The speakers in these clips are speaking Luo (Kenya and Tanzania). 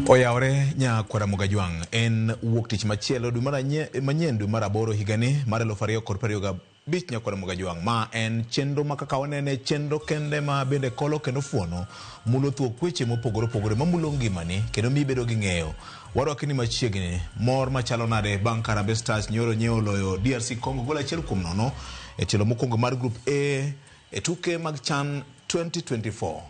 Oyawore nyakwara Mogajwang' en wuok tich machielo dwe mar manyien dwe mar aboro higani mar 2025 nyakwara Mogajwang'. Ma en chenro ma kaka wanene chenro kende ma bende kolo kendo fuono mulo thuok weche mopogore opogore mamulo ngimani kendo miyi bedo gi ng'eyo. Warwaki ni machiegni mor machalo nade bang' ka Harambee Stars nyoro nyiewo loyo DRC Congo gol 1-0 e tielo mokwongo mar Group A e tuke mag CHAN 2024.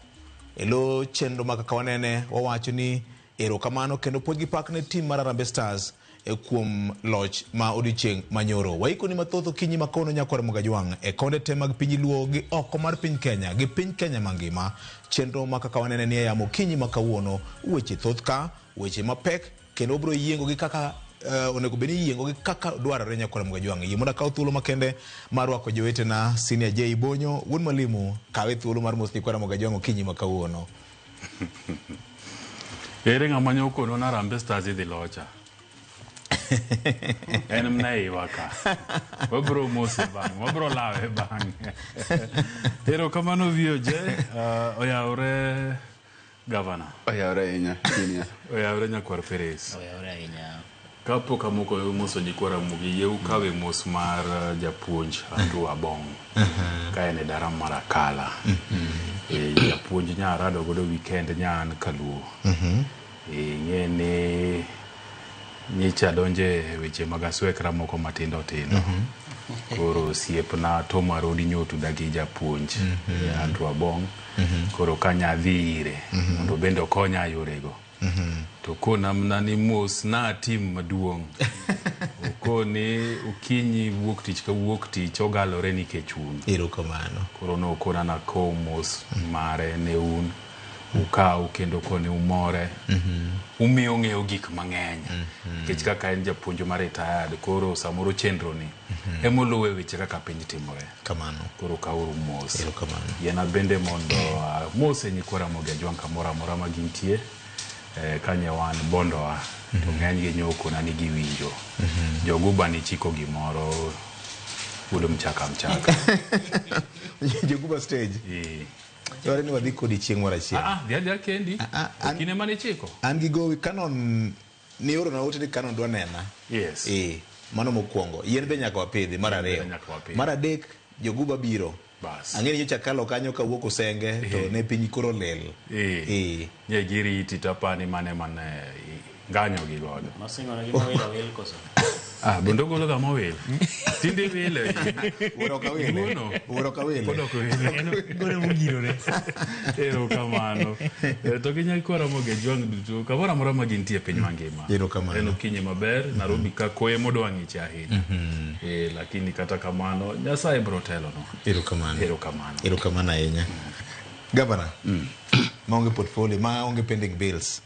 E lo chenro ma kaka wanene wawacho ni erokamano kendo puonj gi pak ne tim mar Harambee Stars e kuom loch ma odiochieng' manyoro. Waikoni mathoth okinyi ma kono nyakwar Mogajwang' e konde te mag piny Luo gi oko mar piny Kenya gi piny Kenya mangima. Chenro ma kaka wanene ni e yamo okinyi ma kawuono weche thoth ka, weche mapek kendo wabiro yiengo gi kaka onego bed ni yiengo gi kaka dwarore nyakwar Mogajwang'. Yie mondo akaw thuolo makende mar rwako jowetena Senior J Bonyo, wuon mwalimu, kawe thuolo mar mos nyikwara Mogajwang' okinyi ma kawuono. Ere ng'ama nyokono na Harambee Stars idhi locha? En mna iwa ka. Wabro mose bang'e, wabro lawe bang'e. Erokamano VOJ, oyawre Governor. Oyawre ahinya, senior. Oyawre nyakwar Peres. Oyawre ahinya. Kapok amoko moso nyikwa Ramogi, yie ukawe mos mar japuonj Andrew Abong. Ka en e dara mar Akala. Japuonj nya arado godo weekend nya an kaluo. Ing'e ni nyicha donje weche mag aswekra moko matindo tindo. Koro osiepna Tom Arodi nyotuda gi japuonj Andrew Abong. Koro kanya dhi ire mondo bende okonya yorego. To kona mana ni mos na tim maduong'. Okoni okinyi wuok tich ka wuok tich ogalore nikech un. Erokamano. Koro nokona nakow mos mare ne un. Ukaw kendo koni umore. Umiyo ong'eyo gik mang'eny. Nikech kaka en japuonj ma retired koro samoro chenro ni emoluwe weche kaka piny timore. Kamano. Koro kawuru mos. Erokamano. Yiena bende mondo amose nyikwa Ramogi Ajwang' kamoro amora ma gintie. Kanye wan bondowa to ng'eny gi nyokona ni giwinjo. Joguba ni chiko gimoro wuod mchaka mchaka. Joguba stage. Dware ni wadhi kodi chieng' moro achiel. Dhi adhiya kendi. Kinde mane ichiko? An gi gowi Canon ni oro na ote ni Canon dwa nena. Yes. Mano mokwongo. Yien be nyaka wapidhi mar ariyo. Mar adek Joguba biro. Bas. Ang'e ni nyocha kalo kanyo kawuok Usenge to ne piny koro lil. Nye giriti tapani mane mane nganyo gi godo. Nosingo negi mowil owil koso? Bende ogolo ga mowil. Tinde wile. Wuoro ka wile. Wuoro ka wile. Pod ok wile. Golo mogirore. Erokamano. To gi nyakwa Ramogi Ajwang' duto kamoro amora ma gintie e piny mangima. Erokamano. En okinyi maber Nairobi ka koyo modwa ng'ich ahinya. Lakini kata kamano Nyasaye biro telonwa. Erokamano. Erokamano. Erokamano ahinya. Governor. Maonge portfolio, maonge pending bills.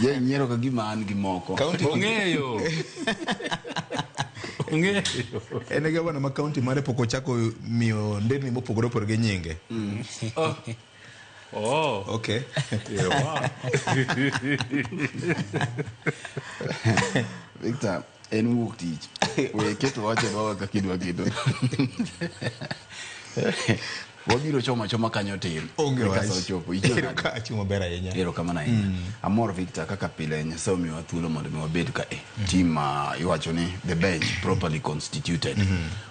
Je nyiero ka gima an gi moko. Ong'eyo. Ong'eyo. En e gavana ma county mare pok ochako miyo nderni mopogore opogore gi nyinge. Oh. Okay. Yeah, Victor, en wuok tich. We keto wache dhoga kaka idwa keto. Wabiro chomo achoma kanyo tin. Onge Eka wach. sa ochopo. Ichiew nade? Achiew maber ahinya. Erokamano ahinya. Amor Victor kaka pile Nyasaye omiyowa thuolo mondo mi wabed ka e team ma iwacho ni the bench properly constituted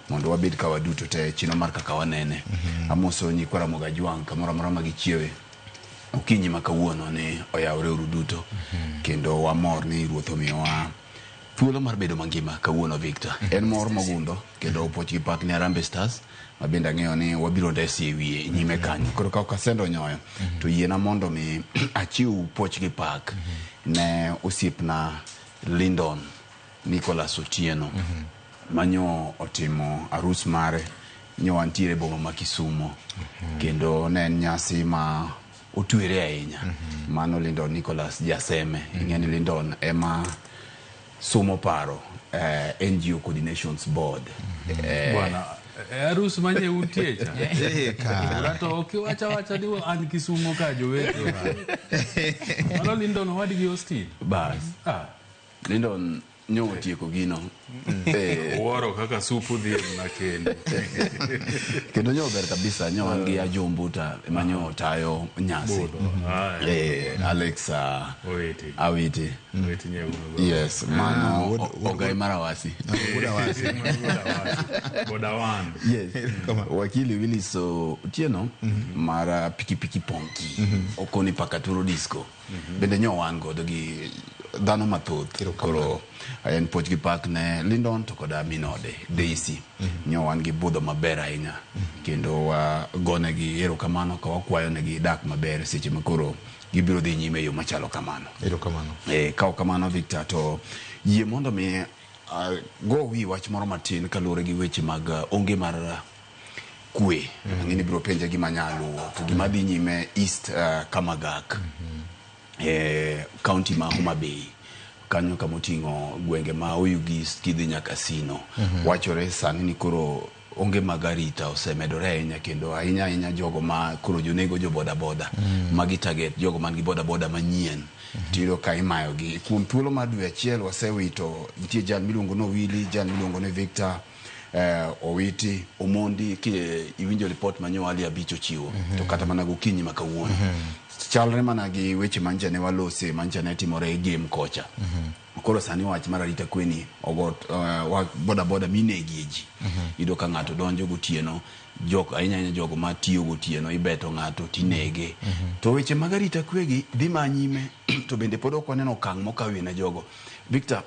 mondo wabed ka waduto te chino mar kaka wanene. Amoso nyikwa Ramogi Ajwang' kamoro amora ma gichiewe okinyi ma kawuono ni oyawre uru duto kendo wamor ni Ruoth omiyowa thuolo mar bedo mangima kawuono Victor. En mor mogundho kendo puoch gi pak ne Harambee Stars ma bende ang'eyo ni wabiro ndesi e wiye nyime kanyo. Koro ka ok asendo nyoyo to yiena mondo mi achiw puoch gi pak ne osiepna Lyndon Nicholas Otieno manyo otimo arus mare nyo wantiere e boma ma Kisumo kendo ne en nyasi ma otwere ahinya. Mano Lyndon Nicholas Jaseme. Ing'e ni Lyndon ema sumo paro NGO Coordinations Board. Bwana, arus manye untie cha. Ura to ok iwacha wacha ni an Kisumo ka jowete. Mano Lyndon owadgi Austin. Bas. Lyndon Nyo otieko gino. Wuoro kaka supu dhi mana kendo. Kendo nyo ber kabisa, nyo wan gi Ajombuta ema nyo tayo nyasi. Budho. Aya. Alex Owiti. Awiti. Owiti nyeuno. Yes, mano ogai mar Awasi. Wuod Awasi. Boda wan. Yes. Wakili Willis Otieno mar pikipiki ponki okoni Pakaturo Disco. Bende nyo wan godo gi dhano mathoth. Koro en puoch gi pak ne Lindon to koda minode Daisy. Nyo wan gi budho maber ahinya. Kendo wagonegi erokamano ka wakwayo negi dak maber seche ma koro gibiro dhi nyime e yo machalo kamano. Erokamano. Ka ok kamano Victor, to yie mondo mi go wi wach moro matin kaluwore gi weche mag onge mar kwe. Ang'e ni biro penja gima nyaluwo to gima dhi nyime East Kamagak, county ma Homa Bay, kanyo kama oting'o gwenge ma Oyugis kidhi nyaka Sino. Wachore sani ni koro onge mag arita osemedore ahinya, kendo ahinya ahinya jogo ma koro jonego jo boda boda magi target jogo man gi boda boda manyien. Tiyudo ka imayogi kuom thuolo mar dwe achiel. Wasewito nitie jal miluongo ni Owili, jal miluongo ni Victor Owiti Omondi. Ki iwinjo ripot ma nyo Ali Abich ochiwo, to kata mana gokinyi ma kawuono chalre mana gi weche mancha ne walose mancha ne timore e game kocha. Koro sani wach mar arita kweni ogot boda boda minegie ji. Iyudo ka ng'ato donjo gotieno, jok ahinya ahinya jogo matiyo gotieno, ibeto ng'ato tinege. To weche mag arita kwe gi dhi ma nyime, to bende pod ok waneno okang' mokawie ne jogo. Victor,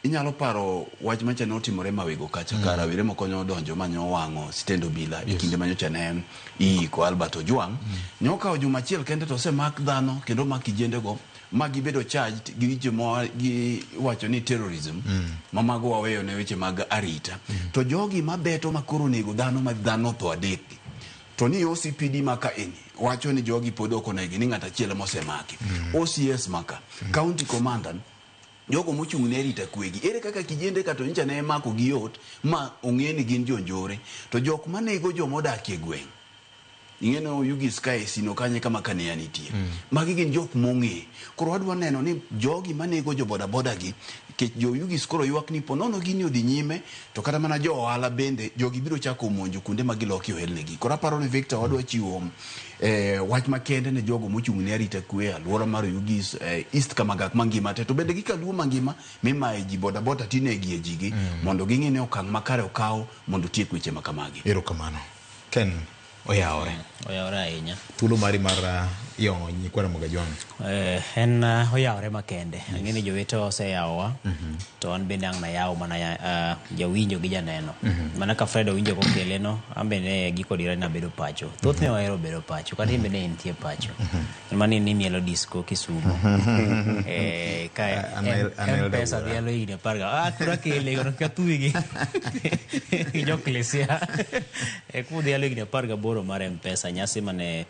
inyalo paro wach macha ne otimore Mawego kacha, ka rawere moko ne odonjo ma ne owang'o stend obila e kinde manyocha ne iiko Albert Ojwang'. Ne okawo juma achiel kende to osemak dhano kendo omak kijendego ma gibedo charged gi weche ma giwacho ni terrorism, ma mago waweyo ne weche mag arita. To jogi mabeto ma koro onego dhano ma dhano otho adek gi, to ni OCPD maka eni wacho ni jogi pod ok onegi, ni ng'at achiel ema osemaki. OCS maka county commander, jogo mochung' ne arita kwegi, ere kaka kijende ka to nyicha ne mako gi yot ma ong'e ni gin jonjore, to jok manego jomodak e gweng', ing'e ni Oyugis kae, Sino kanye kama kaniya nitie, magi gin jok mong'e. Koro wadwa neno ni jogi manego jo bodaboda gi, nikech jo Oyugis koro ywak ni ponono gini odhi nyime, to kata mana jo ohala bende jogi biro chako monjo kuonde ma gilokie ohelnigi. Koro aparo ni Victor, wadwa chiwo wach makende ne jogo mochung' ne arita kwe alwora mar Oyugis, East Kamagak mangima te, to bende gi Kaluo mangima mimaye ji bodaboda tinegie jigi, mondo ging'e ni okang' makare okaw mondo otiek weche ma kamagi. Erokamano. Ken, oyawore. Oyawore ahinya. Thuolo mari mar yong'o nyikwa Ramogi Ajwang'. En oyawore makende. Ang'e ni jowetewa oseyawowa, to an bende ang' nayaw mana jawinjo gi janeno. Mana ka Fred owinjo kokele no, an bende giko dira ni nabedo pacho. Thothne wahero bedo pacho, kata in bende intie pacho. En mana ni imielo disco Kisumu. Ka An Elda M-Pesa Wuora. dhialo higni apar ga. Ah, kura kele, kono kathuwi gi gi jo klisia. Kudhialo higni 18 mar M-Pesa, nyasi mane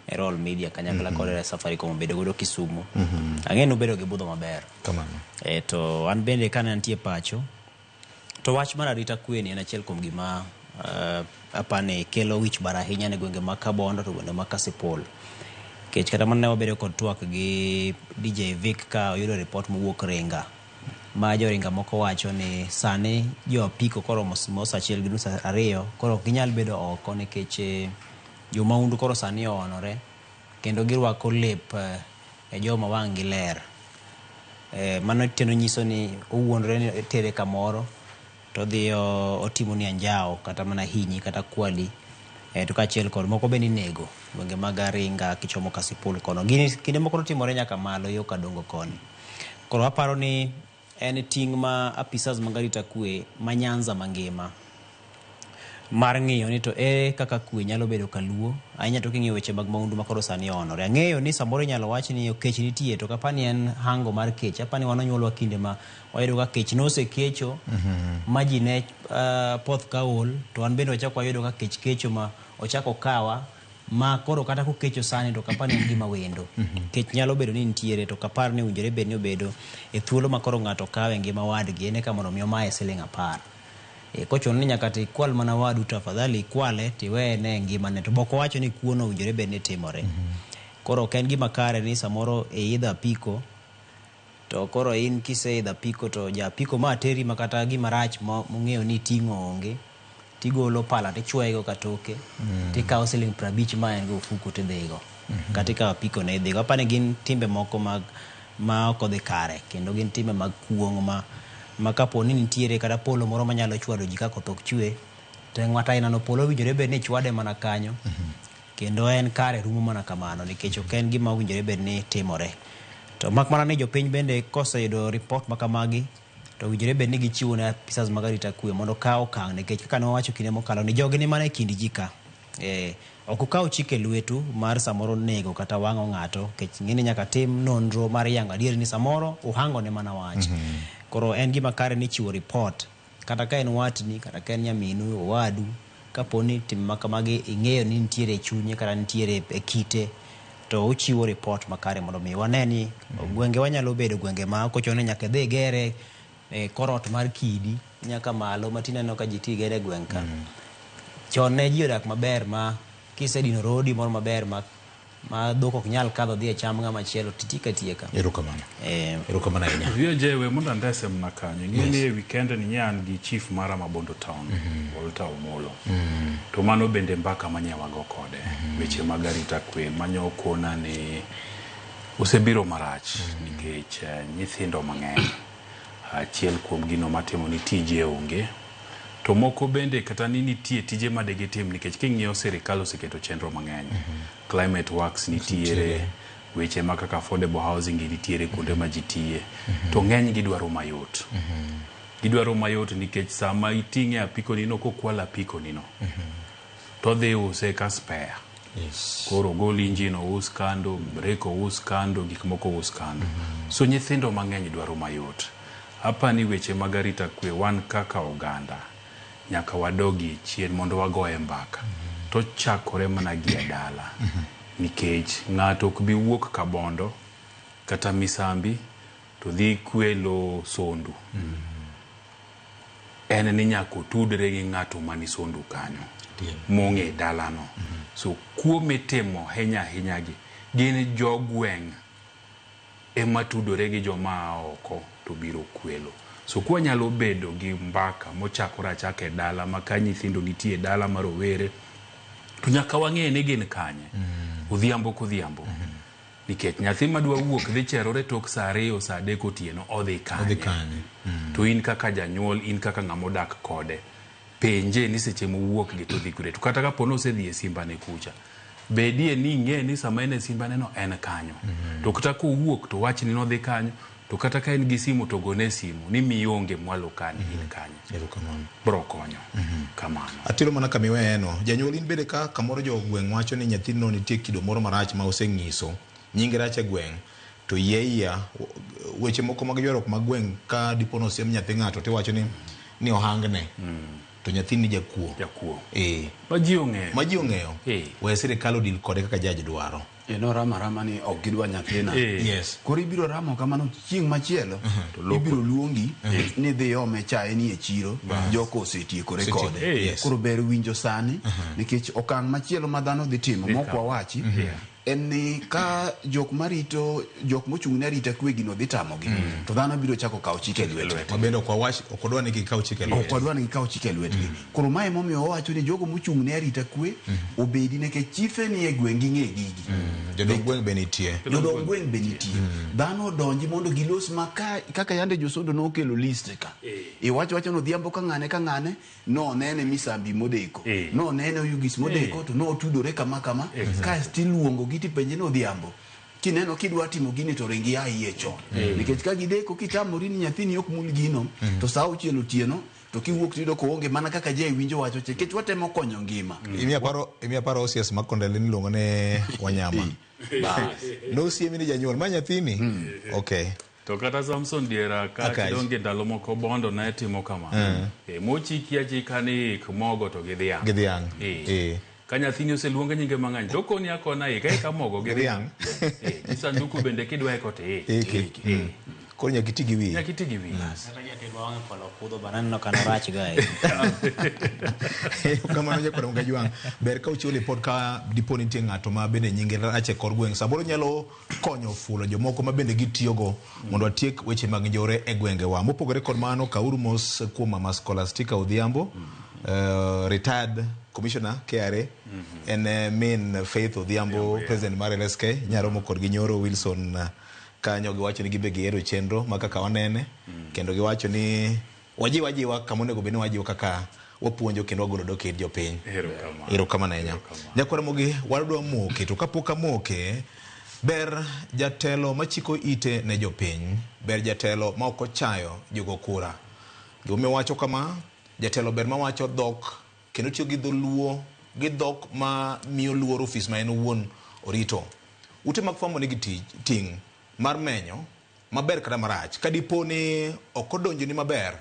Royal Media kanyakla kod Safaricom obedo godo Kisumu. Ang'e ni ubedo gi budho maber. Kamano. To an bende kane antie pacho, to wach mar arita kwe ni en achiel kuom gima apani kelo wich bar ahinya ne gwenge mag Kabondo to gwenge mag Kasipul. Nikech kata mana ne wabedo kod twak gi DJ Vic ka oyudo ripot mowuok Ringa, ma joringa moko wacho ni sani jo apiko koromo sa 1:30 2 koro ok ginyal bedo oko nikech jomahundu koro sani oonore kendo girwako lep joma wang' gi ler. Mano teno nyiso ni owuondore ni tere kamoro to odhi otimo ni anjawo kata mana hinyi kata kwali, to kaachiel kod moko bende inego gwenge mag Aringa kichomo Kasipul kono. Gini kinde moko notimore nyaka malo yo Kadongo koni. Koro aparo ni en ting' ma apisas mag arita kwe ma Nyanza mangima mar ng'iyo ni to ere kaka kwe nyalo bedo kaluo ahinya, to king'iyo weche mag mahundu ma koro sani oonore. Ang'eyo ni samoro inyalo wach ni kech nitie, to kapani en hango mar kech, apani wan onyuolwa kinde ma wayudo ka kech nosekecho ma ji ne poth ka ol, to wan bende wachako wayudo ka kech kecho ma ochako kawa ma koro kata kokecho sani to kapani en gima wendo. Kech nyalo bedo ni nitiere, to kapar ni owinjore bed ni obedo e thuolo ma koro ng'ato kawe ngima wadgi en eka mondo mi omaye siling 10. Kochuno ni nyaka to ikwal mana wadu, to afadhali ikwale tiwene ngimane, to bok owacho ni kuono owinjore bed ni timore. Koro ok en gima kare ni samoro iidho apiko to To koro in kiseidho apiko to ja apiko ma teri ma kata gima rach mong'eyo ni iting'o onge, tigolo pala tichwoye go katoke, tikawo siling 50 ma en go ofuko tidhigo. Kata ikawo apiko ne idhigo. Apani gin timbe moko mag ma ok odhi kare kendo gin timbe mag kuong' ma kapo ni nitiere kata polo moro manyalo chwado ji ka koth ok chwe, to ng'at ainano polo owinjore bed ni chwade mana kanyo. Kendo en kare rumo mana kamano nikech ok en gima owinjore bed ni timore. To mak mana ni jopiny bende koseyudo ripot ma kamagi to owinjore bed ni gichiwo ne apisas mag arita kwe mondo okaw okang' nikech kaka ne wawacho kinde mokalo ni jogi ni mana e kind ji ka. Ok ukaw chik e lwetu mar samoro nego kata wang'o ng'ato nikech ing'e ni nyaka tim nonro mar yango adier ni samoro uhango ne mana wach. Koro en gima kare ni chiwo ripot kata ka en watni kata ka en nyaminu, owadu, kapo ni tim ma kamagi ing'eyo ni nitiere e chunye kata nitiere e kite to uchiwo ripot makare mondo mi wane ni gwenge wanyalo bedo gwenge ma ok ochuno ni nyaka idhi igere e korot mar kidi nyaka malo ma tineno ka ji ti gere e gweng' ka. Chon ne ji odak maber ma kisedino rodi moro maber ma dhok ok nyal kadho dhi e cham ng'ama chielo titieka tieka. Erokamano. Erokamano ahinya. VOJ we mondo andese mana kanyo. Ing'e ni e weekend ni nye an gi chief mara ma Bondo Town, Walter Omolo. To mano bende mbaka manye wago kode. Weche mag arita kwe manyo okona ni osebiro marach nikech nyithindo mang'eny. Achiel kuom gino matimo ni tije onge. To moko bende kata ni nitie tije ma degitim nikech king'iyo sirikal oseketo chenro mang'eny. Climate works nitiere, weche ma kaka affordable housing nitiere kuonde ma ji tiye. To ng'eny gidwaro mayot. Gidwaro mayot nikech sama iting'e apiko nino kokwal apiko nino, to odhi use ka spare. Koro ogol engine ous kando, brake ous kando, gik moko ous kando. So nyithindo mang'eny dwaro mayot. Apani weche mag arita kwe wan kaka oganda nyaka wadogi chien mondo wagoye mbaka. To chakore mana gi e dala. Nikech ng'ato ok bi wuok Kabondo kata Misambi to dhi kwelo Sondu. En ni nyaka otudre gi ng'ato mani Sondu kanyo mong'e dalano. So kuo mitimo ahinya ahinya gi gin jogweng' ema tudore gi joma a oko to biro kwelo. So kwanyalo bedo gi mbaka mochakore achaka e dala ma ka nyithindo nitie e dala ma rowere to nyaka wang'e ni gin kanye. Odhiambo kodhiambo. Nikech nyathi madwa wuok dhi cherore tok saa 2 saa 3 otieno odhi kanye. Odhi kanye. To in kaka janyuol, in kaka ng'ama odak kode, penje ni seche mowuok gi to odhi kure. To kata kapo ni osedhi e simbane kucha, bedie ni ing'e ni sama en e simbane no en kanyo. To kata kowuok to wach ni nodhi kanyo, to kata ka en gi simu to gone simu ni mionge mwalo kani in kanye. Erokamano. Bro konyo. Kamano. Atiro mana kamiweyeno. Janyuol in bende ka kamoro jogweng' wacho ni nyathino nitie kido moro marach ma oseng'iso, nyinge rach e gweng', to yie iya weche moko mag ywaruok mag gweng' ka dipo nosiem nyathi ng'ato tiwacho ni ohangne. To nyathini jakuo. Jakuo. Ma ji ong'eyo. Ma ji ong'eyo. We sirikal odil kode kaka judge dwaro. No rama rama ni ok gidwa nyathina. Yes. Koro ibiro ramo kamano chieng' machielo, ibiro luongi ni dhi ome chae ni e chiro, joko osetiekore kode. Koro ber winjo sani, nikech okang' machielo ma dhano dhi timo, mok wawachi, en ni ka jok marito, jok mochung' ne arita kwe gino dhi tamogi, to dhano biro chako kawo chike e lwetgi. Ma bende ok wawach, ok wadwa ni gikaw chike e lwetgi. Ok wadwa ni gikaw chike e lwetgi. Koro mae emomiyo wawacho ni jogo mochung' ne arita kwe obedi nikech chife ni e gweng' ging'e gigi. Jodong gweng' be nitie. Jodong gweng' be nitie. Dhano odonji mondo gilos ma kaka yande josondo nokelo list ka. Iwacho wacho ni odhiambo ka ng'ane no nene Misambi modeko. No nene Oyugis modeko to no otudore kama kama. Kaeto iluongo gi tipenje ni odhiambo. Kineno kidwa timo gini to ringi a iye chon. Nikech ka gideko kitamori ni nyathini ok mul gino, to saa 6 otieno to kiwuok tiyudo koonge mana kaka je winjo wacho che, nikech watemo konyo ngima. Imiya paro OCS ma Kondele niluongo ni Wanyama. Nosiemi ni janyuol ma nyathini. Okay. To kata Samson diera ka kidonge ndalo moko Bondo ne timo kama. Mochiki achika ni ik mogo to gi dhiang'. Gi dhiang'. Ka nyathini oseluonge nyinge mang'eny to okoni akona ik eka mogo gi dhiang'. Gi sanduku bende kidwa iko to ik. Koro nyaka iti gi wiyi. Nyaka iti gi wiyi. Kata jatendwa wang'e polo kudho bana aneno ka norach ga ahinya. Kamano nyakwar Mgajwang', ber ka uchiwo lipot ka dipo nitie ng'ato ma bende nyinge rach e kor gweng'. Samoro nyalo konyo fulo jomoko ma bende gitiyogo mondo watiek weche mag njore e gwengewa. Mopogore kod mano, kauru mos kuom Mama Scholastica Odhiambo, retired commissioner KRA, en min Faith Odhiambo, president mar LSK, nyaromo kodgi nyoro Wilson kanyo giwacho ni gibe gihero chenro ma kaka wanene, kendo giwacho ni wajiw ajiwa kama onego bed ni wajiwo kaka wapuonjo kendo wagolo dok ir jopiny. Erokamano. Erokamano ahinya. Nyakwar Ramogi, wadwa moke, to kapok amoke, ber jatelo machiko ite ne jopiny, ber jatelo ma ok ochayo jogo kura. Gimomiyo wacho kama, jatelo ber mawacho dhok kendo tiyo gi dholuo gi dhok ma miyo luor ofis ma en owuon orito. Ute mag fwambo nigi tij ting' mar menyo maber kata marach. Ka dipo ni ok odonjoni maber,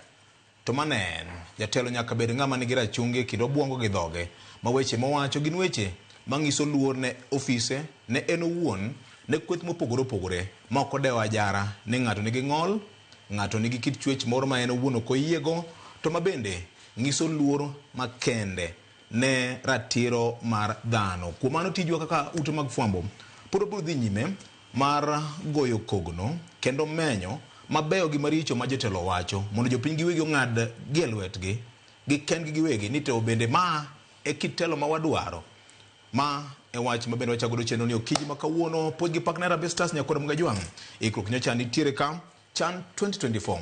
to mano en. Jatelo nyaka bed ng'ama nigi rachungi e kind obwongo gi dhoge, ma weche mowacho gin weche manyiso luor ne ofise, ne en owuon, ne kweth mopogore opogore, ma ok odewo ajara ni ng'ato nigi ng'ol, ng'ato nigi kit chwech moro ma en owuon ok oyiego, to ma bende nyiso luor makende ne ratiro mar dhano. Kuom mano tijwa kaka ute mag fwambo pod wabiro dhi nyime mar goyo kogno kendo menyo mabeyo gi maricho ma jotelo wacho mondo jopiny giwegi ong'ad gi e lwetgi gi kendgi giwegi ni to bende ma e kit telo ma wadwaro. Ma e wach ma bende wachako godo chenro ni okinyi ma kawuono puonj gi pak ne Harambee Stars nyakwar Mgajwang'. Ikruok nyocha nitiere ka CHAN 2024.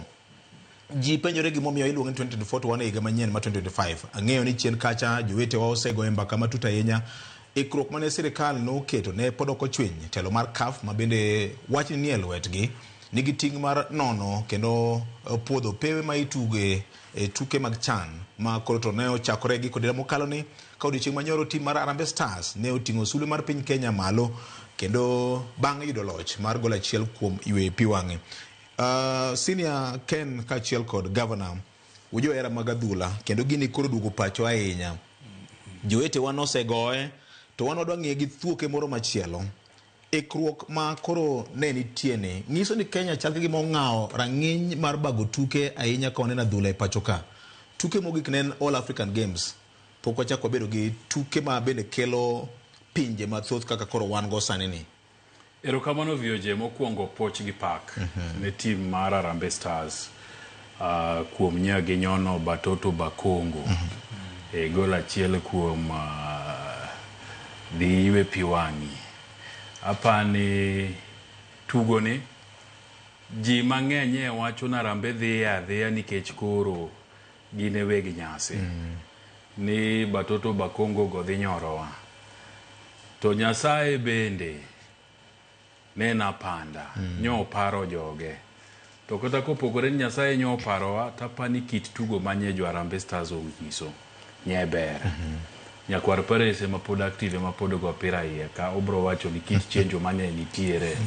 Ji penjore gimomiyo iluonge ni 2024 to wan e higa manyien ma 2025. Ang'eyo ni chien kacha jowetewa osegoye mbaka matut ahinya. Ikruok mane sirikal noketo ne pod ok ochwiny. Telo mar CAF ma bende wachni nie lwetgi nigi ting' mar nono kendo puodho pewe ma ituge e tuke mag CHAN ma koro to ne ochakore giko dira mokalo ni ka odiochieng' manyoro tim mar Harambee Stars ne oting'o sulwe mar piny Kenya malo kendo bang' yudo loch mar gol achiel kuom yweyo pi wang'e. Senior Ken kaachiel kod Governor ujohera mag adhula kendo gini koro duogo pacho ahinya. Jowetewa nosegoye to wan wadwa ng'iye gi thuoke moro machielo. Ikruok ma koro ne nitie ni nyiso ni Kenya chal ka gima ong'awo rang'iny mar bago tuke ahinya ka waneno adhula e pacho ka. Tuke mogik ne en All African Games. Pok wachako wabedo gi tuke ma bende kelo pinje mathoth kaka koro wan go sani ni. Erokamano VOJ mokwongo poch gi pak ne team mar Harambee Stars kuom nya gi nyono Batoto Bakongo e gol achiel kuom dhi ywe pi wang'i. Apani tugo ni ji mang'eny e wacho ni Harambee dhi adhiya nikech koro gin e weg nyasi. Ni Batoto Bakongo go dhi nyorowa. To Nyasaye bende ne napanda, nyo paro joge. To kata kopogore ni Nyasaye nyo parowa, tapani kit tugo manye jo Harambee Stars onyiso nye ber. Nyakwar Paris ema pod active ema pod go opira iye ka obro wacho ni kit chenjo mane nitiere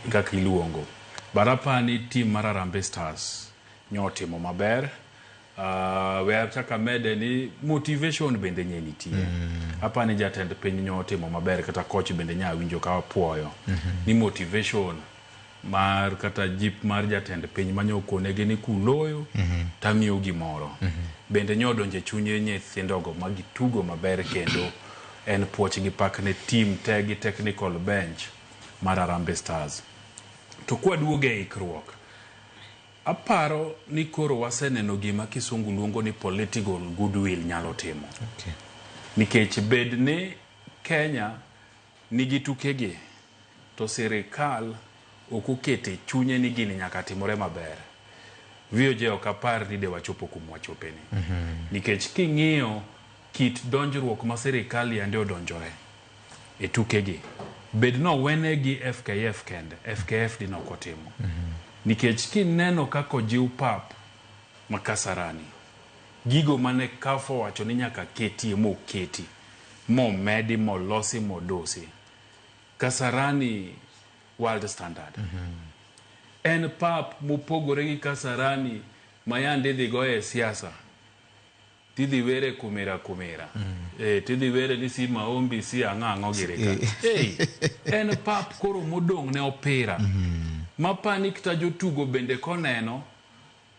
kaka iluongo. But apani team mar Harambee Stars nyo otimo maber. We achak amede ni motivation bende nye nitie. Apani jatend piny nyo otimo maber kata coach bende nya winjo ka wapuoyo ni motivation mar kata jip mar jatend piny manyo okonegi ni kuloyo tamiyo gimoro. Bende nyo odonjo e chuny nyithindogo ma gitugo maber kendo en puoch gi pak ne team te gi technical bench mar Harambee Stars. To kwaduogo e ikruok, aparo ni koro waseneno gima kisungu luongo ni political goodwill nyalo timo. Nikech bed ni Kenya nigi tukegi to sirikal ok okete chunye ni gini nyaka timore maber. VOJ ok apar ni de wachopo kuma wachopeni. Nikech king'iyo kit donjruok ma sirikal yande odonjore e tukegi, bed ni owenegi FKF kende, FKF dine ok otimo. Nikech kineno kaka ojiw pap ma Kasarani, gigo mane CAF owacho ni nyaka ketie moketi, momedi, molosi, modusi. Kasarani world standard. En pap mopogore gi Kasarani ma yande idhi goye siasa. Tidhi were kumira kumira. Tidhi were ni si maombi si ang'o ang'o giri ka. Hey, en pap koro modong' ne opira. Ma pani kata jotugo bende koneno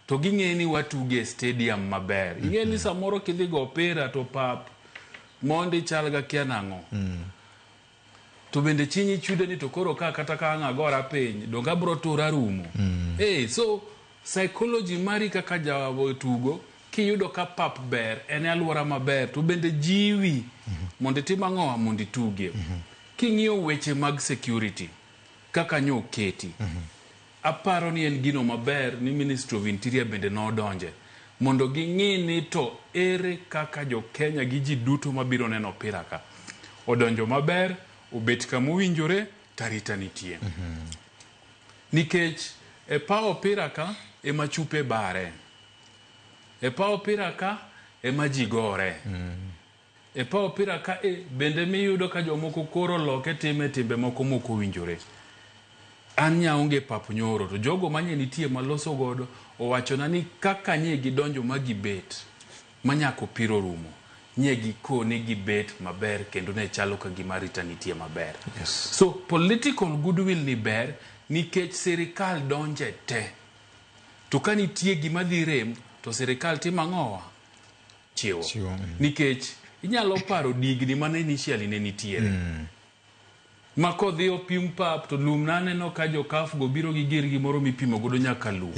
to ging'e ni watuge e stadium maber. Ing'e ni samoro kidhi go opira to pap mondi chal ga kia nang'o. To bende chinyi chude ni to koro ka kata ka ang' agora piny donge abro tura rumo. So psychology mari kaka jatugo kiyudo ka pap ber en e alwora maber to bende jiwi mondo itim ang'owa mondo itugie. King'iyo weche mag security kaka nyo oketi aparo ni en gino maber ni Ministry of Interior bende nodonje mondo ging'i ni to ere kaka jo Kenya gi ji duto mabiro neno opira ka odonjo maber, obet kamowinjore, tarita nitie. Nikech e paw opira ka ema chupe bare. E paw opira ka ema ji gore. E paw opira ka e bende miyudo ka jomoko koro loke time timbe moko mok owinjore. An nyaonge pap nyoro to jogo manye nitie maloso godo owachona ni kaka nye gidonjo ma gibet manyaka opira orumo nye gikone gibet maber kendo ne chalo ka gima arita nitie maber. Yes. So political goodwill ni ber nikech sirikal donje te. To ka nitie gima dhi rem to sirikal timo ang'owa? Chiwo. Chiwo. Nikech inyalo paro digni mane initially ne nitiere. Ma kodhi opim pap to lum naneno ka jo CAF go biro gi girgi moro mipimo godo nyaka lum.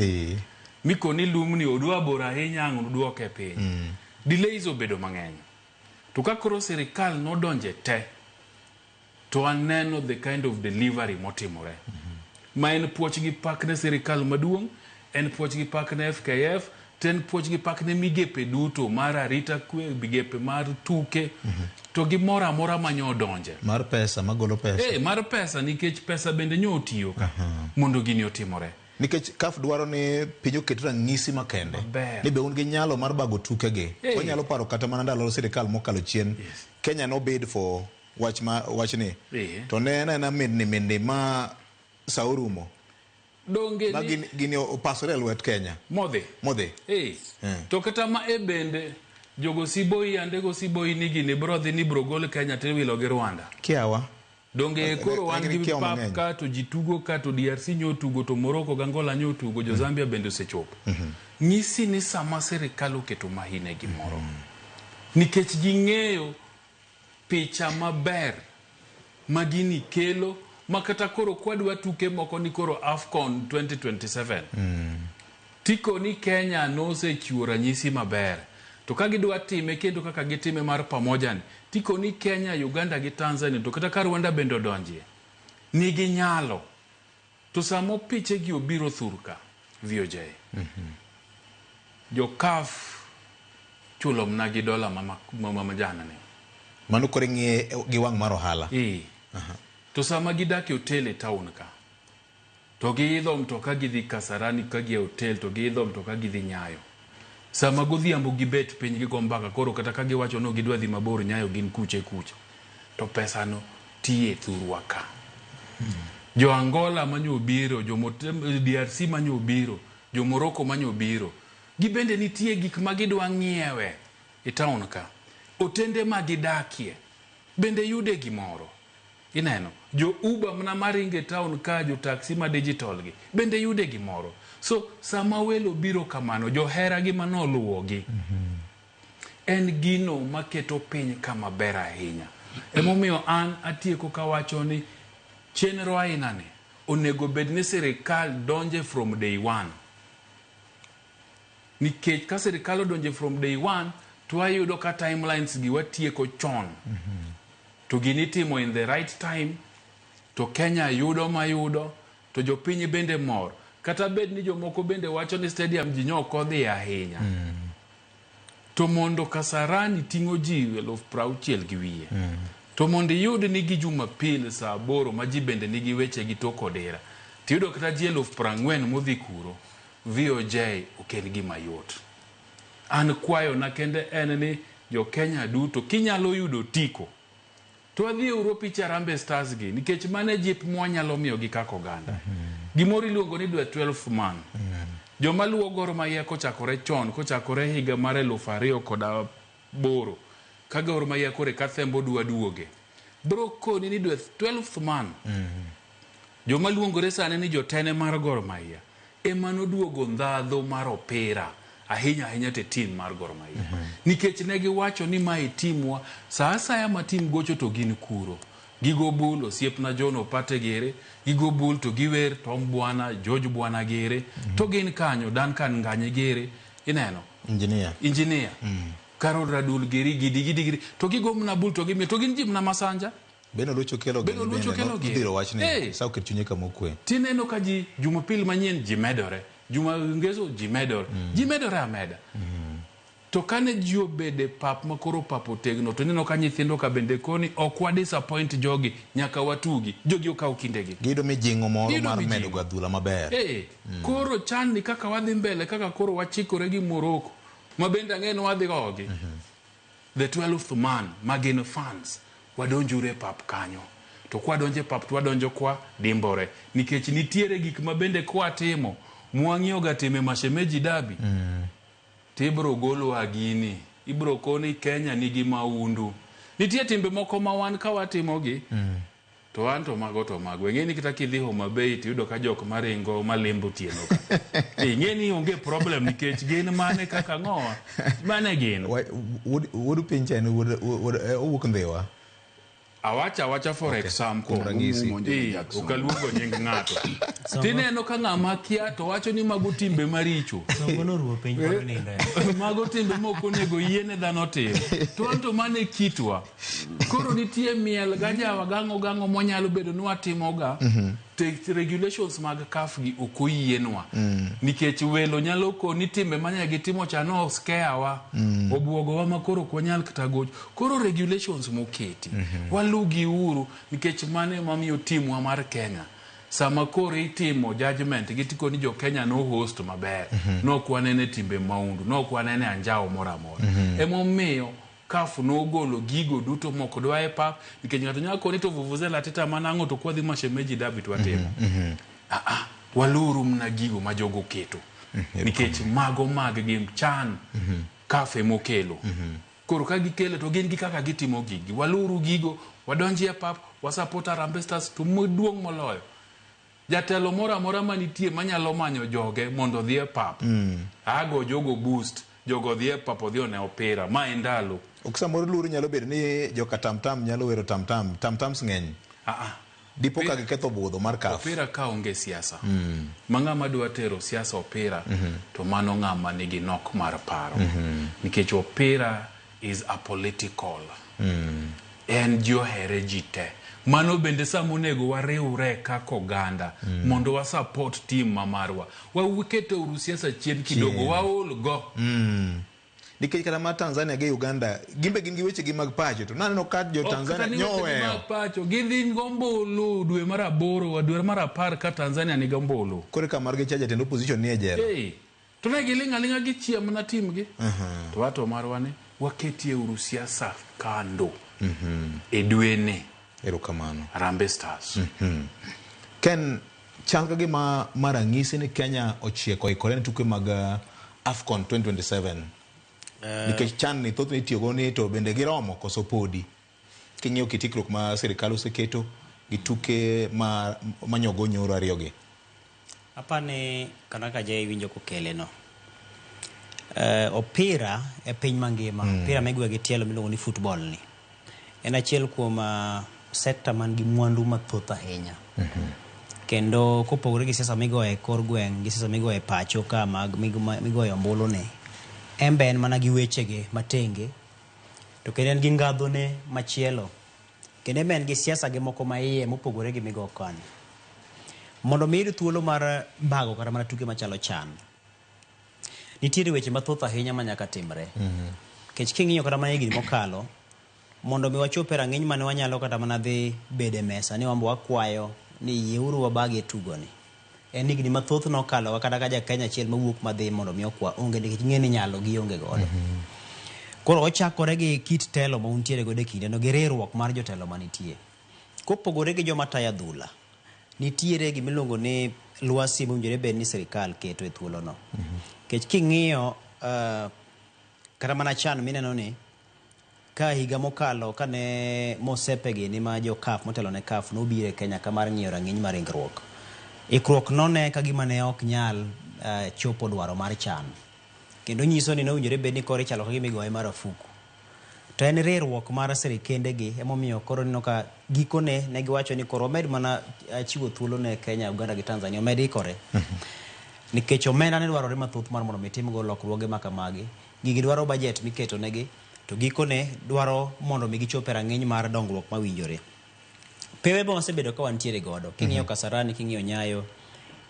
Mikoni lumni odwa bor ahinya ang' oduoke piny. Delays obedo mang'eny. To ka koro sirikal nodonje te to aneno the kind of delivery motimore. Ma en puoch gi pak ne sirikal maduong', en puoch gi pak ne FKF, to en puoch gi pak ne migepe duto mar arita kwe, migepe mar tuke, to gi moro amora manyo odonje. Mar pesa, magolo pesa. Mar pesa nikech pesa bende nyo otiyo ka mondo gini otimore. Nikech CAF dwaro ni piny oket ranyisi makende. Maber. Ni be un gi nyalo mar bago tukegi. Wanyalo paro kata mana ndalo sirikal mokalo chien. Kenya no bid for wach ma wachni. To ne en aena mindni ma sa orumo. Donge ma gini opasore e lwet Kenya. Modhi. Modhi. To kata ma e bende jogo siboi ande go siboi ni gini bro dhi ni bro gol Kenya tiwilo gi Rwanda. Kiawa. Donge koro wan gi pap ka to ji tugo ka to DRC nyo tugo to Morocco gi Angola nyo tugo jo Zambia bende osechopo. Nyisi ni sama sirikal oketo mahine gimoro. Nikech ging'eyo picha maber ma gini kelo ma kata koro kwadwa tuke moko ni koro AFCON 2027. Tiko ni Kenya nosechiwo ranyisi maber. To ka gidwa time kendo kaka gitime mar pamoja ni, tiko ni Kenya, Uganda gi Tanzania to kata ka Rwanda bende odonjie, nigi nyalo. To samo piche gi obiro thurka, VOJ. Jo CAF chulo mna gi dola mama jana ni. Mano koro ing'iye gi wang' mar ohala. To sama gidak e hotel e town ka, to giidho mtoka gidhi Kasarani ka gi e hotel to giidho mtoka gidhi Nyayo. Sama godhiambo gibet piny gigo mbaka koro kata ka giwacho no gidwa dhi mabor Nyayo gin kuche kuche. To pesano tiye thurwa ka. Jo Angola manyo obiro, jo DRC manyo obiro, jo Morocco manyo obiro. Gibende nitie gik ma gidwa ng'iewe e town ka. Otende ma gidakie bende yude gimoro. Ineno, jo Uber mana maringe e town ka, jo taxi ma digital gi bende yude gimoro. So sama welo biro kamano, johera gi manoluwogi en gino maketo piny kama ber ahinya. Emomiyo an atieko kawacho ni chenro aina ni onego bed ni sirikal donje from day one. Nikech ka sirikal odonje from day one, to wayudo ka timelines gi watieko chon. To gini itimo in the right time, to Kenya yudo mayudo, to jopiny bende mor. Kata bed ni jomoko bende wacho ni stadium ji nyok odhi ahinya. To mondo Kasarani ting'o ji 60,000 gi wiye. To mondo iyud ni gi Jumapil saa 8 ma ji bende nigi weche gi tok odira, tiyudo kata ji 40,000 modhi kuro, VOJ ok en gima yot. An kwayona kende en ni jo Kenya duto kinyalo yudo otiko to wadhi uru picha Harambee Stars gi nikech mano e jip mwanyalo miyogi kaka oganda. Gimoro iluongo ni dwe 12 man. Joma luwo Gor Mahia kochakore chon, kochakore higa mar 2008 ka Gor Mahia kore ka Thembo dwa duoge. Bro koni ni dwe 12th man. Joma luongore sani ni jotene mar Gor Mahia ema noduogo ndhadhu mar opira ahinya ahinya te team mar Gor Mahia. Nikech ne giwacho ni mae timwa, sa asaya ma team gocho to gin kuro. Gigo bul, osiepna John Opate gere, gigo bul to giwer Tom Bwana, George Bwana gere, to gin kanyo, Duncan Nganye gere, ineno. Engineer. Engineer. Carol Radul geri, gidi gidi gidi, to gigo mna bul to gimiel, to gin ji mna masanja. Ben Oluoch okelo Ben gini Oluoch bende, okelo gini. nodhiro wachni, Hey. sa oket chunye kama okwe. Tineno ka ji Jumapil manyien ji medore, Juma Ngeso ji medore, ji medore ameda. To kane ji obede pap ma koro pap otegno, to ineno ka nyithindo ka bende koni ok wa disappoint jogi, nyaka watugi. Jogi okaw kindegi. Giyudo mijing'o moro Giyudo mar mijing'o. medo go adhula maber. Koro chan ni kaka wadhi mbele, kaka koro wachikore gi Morocco, ma bende ang'e ni wadhi gogi. The 12th man, ma gin fans, wadonjuru e pap kanyo. To kwadonjo e pap to wadonjo kwa dimbore. Nikech nitiere gik ma bende kwatimo, mwang'iyo ga time mashemeji derby. Tibro golwa gini. Ibro koni Kenya nigi maundu. Nitie timbe moko ma wan ka watimogi, to wan to mago to mago. Ing'e ni kata kidhi Homa Bay to iyudo ka jok maringo malimbo otieno ka. Ing'e ni onge problem nikech gin mane kaka ng'owa. Mane gin. Wuod piny cha en owuok Ndhiwa. Awacha awacha for example. Kuom ranyisi. Monjo Jackson. Ok aluongo nying ng'ato. Tineno ka ng'ama kia to wacho ni mago timbe maricho. Songo noruo piny pod nindo. Mago timbe mok onego yiene dhano tim. To wan to mano e kitwa. Koro nitie miel gajawa gang'o gang'o mwanyalo bedo ni watimoga. Te regulations mag CAF gi ok oyienwa. Nikech welo nyalo koni timbe mane gitimo cha no scare wa. Obuogowa ma koro ok wanyal kata gocho. Koro regulations moketi. Walugi uru nikech mano ema miyo timwa mar Kenya. Sama koro itimo judgment gitiko ni jo Kenya no host maber. Nok wanene timbe maundu, nok wanene anjawo moro amora. Emomiyo CAF nogolo gigo duto mok dwa e pap nikech ng'ato nyalo koni to vuvuzela tita manang'o to kwadhi mashemeji derby to watimo. Waluru mna gigo ma jogo keto. Nikech mago mag gi chan CAF emokelo. Koro ka gikelo to gin gi kaka gitimo gigi. Waluru gigo, wadonji e pap, wasupport Harambee Stars to maduong' moloyo. Jatelo moro amora manitie manyalo manyo joge mondo odhi e pap. Ago jogo boost, jogo odhi e pap odhi one opira. Ma en ndalo. Ok samoro luoro nyalo bedo ni joka tamtam nyalo wero tamtam. Tamtams ng'eny. Dipo ka giketho budho mar CAF. Opira ka onge siasa. Ma ng'ama dwa tero siasa opira, to mano ng'ama nigi nok mar paro. Nikech opira is apolitical. En ji ohere ji te. Mano bende sama onego wariwre kaka oganda mondo wa support team ma marwa. Waket uru siasa chien kidogo, waol go. Nikech kata mar Tanzania gi Uganda, gimbe gin gi weche gi mag pacho to naneno ka jo Tanzania nyoweyo. Mag pacho, gidhi gombulu dwe mar 8, dwe mar 10 ka Tanzania nigi ombulu. Kore ka margi cha jatend opposition nie jela. Hey, to ne giling' aling'a gichiem na timgi. To wato marwa ni waketie uru siasa kando. E dweni. Erokamano. Harambee Stars. Ken, chal ka gima marang'isi ni Kenya ochieko oikore ne tuke mag AFCON 2027. Nikech chan ni thothne itiyogo ni to bende giromo koso podi. King'iyo kit ikruok ma sirikal oseketo gi tuke ma manyogo nyoro ariyogi. Apani kana ka je iwinjo kokele no. Opira e piny mangima, opira migwe gi tielo miluongo ni football ni. En achiel kuom sekta man gi mwandu mathoth ahinya. Kendo kopogore gi siasa migoyo e kor gweng' gi siasa migoyo e pacho ka mag migoyo ombulu ni, en be en mana gi wechege matenge, to kendo en gi ngadhone machielo. Kendo en be en gi siasa ge moko ma iye mopogore gi migo koni. Mondo mi iyud thuolo mar bago kata mana tuke machalo chan, nitiere weche mathoth ahinya ma nyaka timre. Nikech king'iyo kata mana higni mokalo, mondo mi wachop e rang'iny mane wanyalo kata mana dhi bedo e mesa ni wambo wakwayo ni yieuru wabagie tugoni. En higni mathoth nokalo kata ka ja Kenya achiel mawuok madhi mondo mi okwa onge nikech ing'e ni nyalo gionge godo. Koro ochakore gi kit telo ma untiere godo e kindeno gi riwruok mar jotelo manitie. Kopogore gi joma tayo adhula, nitiere gimiluongo ni lwasi mowinjore bed ni sirikal keto e thuolono. Nikech king'iyo kata mana chan mineno ni Ka higa mokalo kane Mosepe gini ma jo CAF motelo ne CAF nobiro e Kenya ka mar ng'iyo rang'iny mar ringruok. Ikruok none ka gima ne ok nyal chopo dwaro mar CHAN. Kendo nyiso ni nowinjore bed ni koro ichalo ka gima igoye marafuku. To en riwruok mar sirikende gi emomiyo koro ineno ka gikone ne giwacho ni koro wamed mana chiwo thuolo ne Kenya, Uganda gi Tanzania omed ikore. Nikech omenda ne dwarore mathoth mar mondo mi timgo lokruoge ma kamagi. Gigi dwaro budget miketo negi to gikone dwaro mondo mi gichop e rang'iny mar dongruok mawinjore. Pewe ma wasebedo ka wantiere godo, king'iyo Kasarani, king'iyo Nyayo,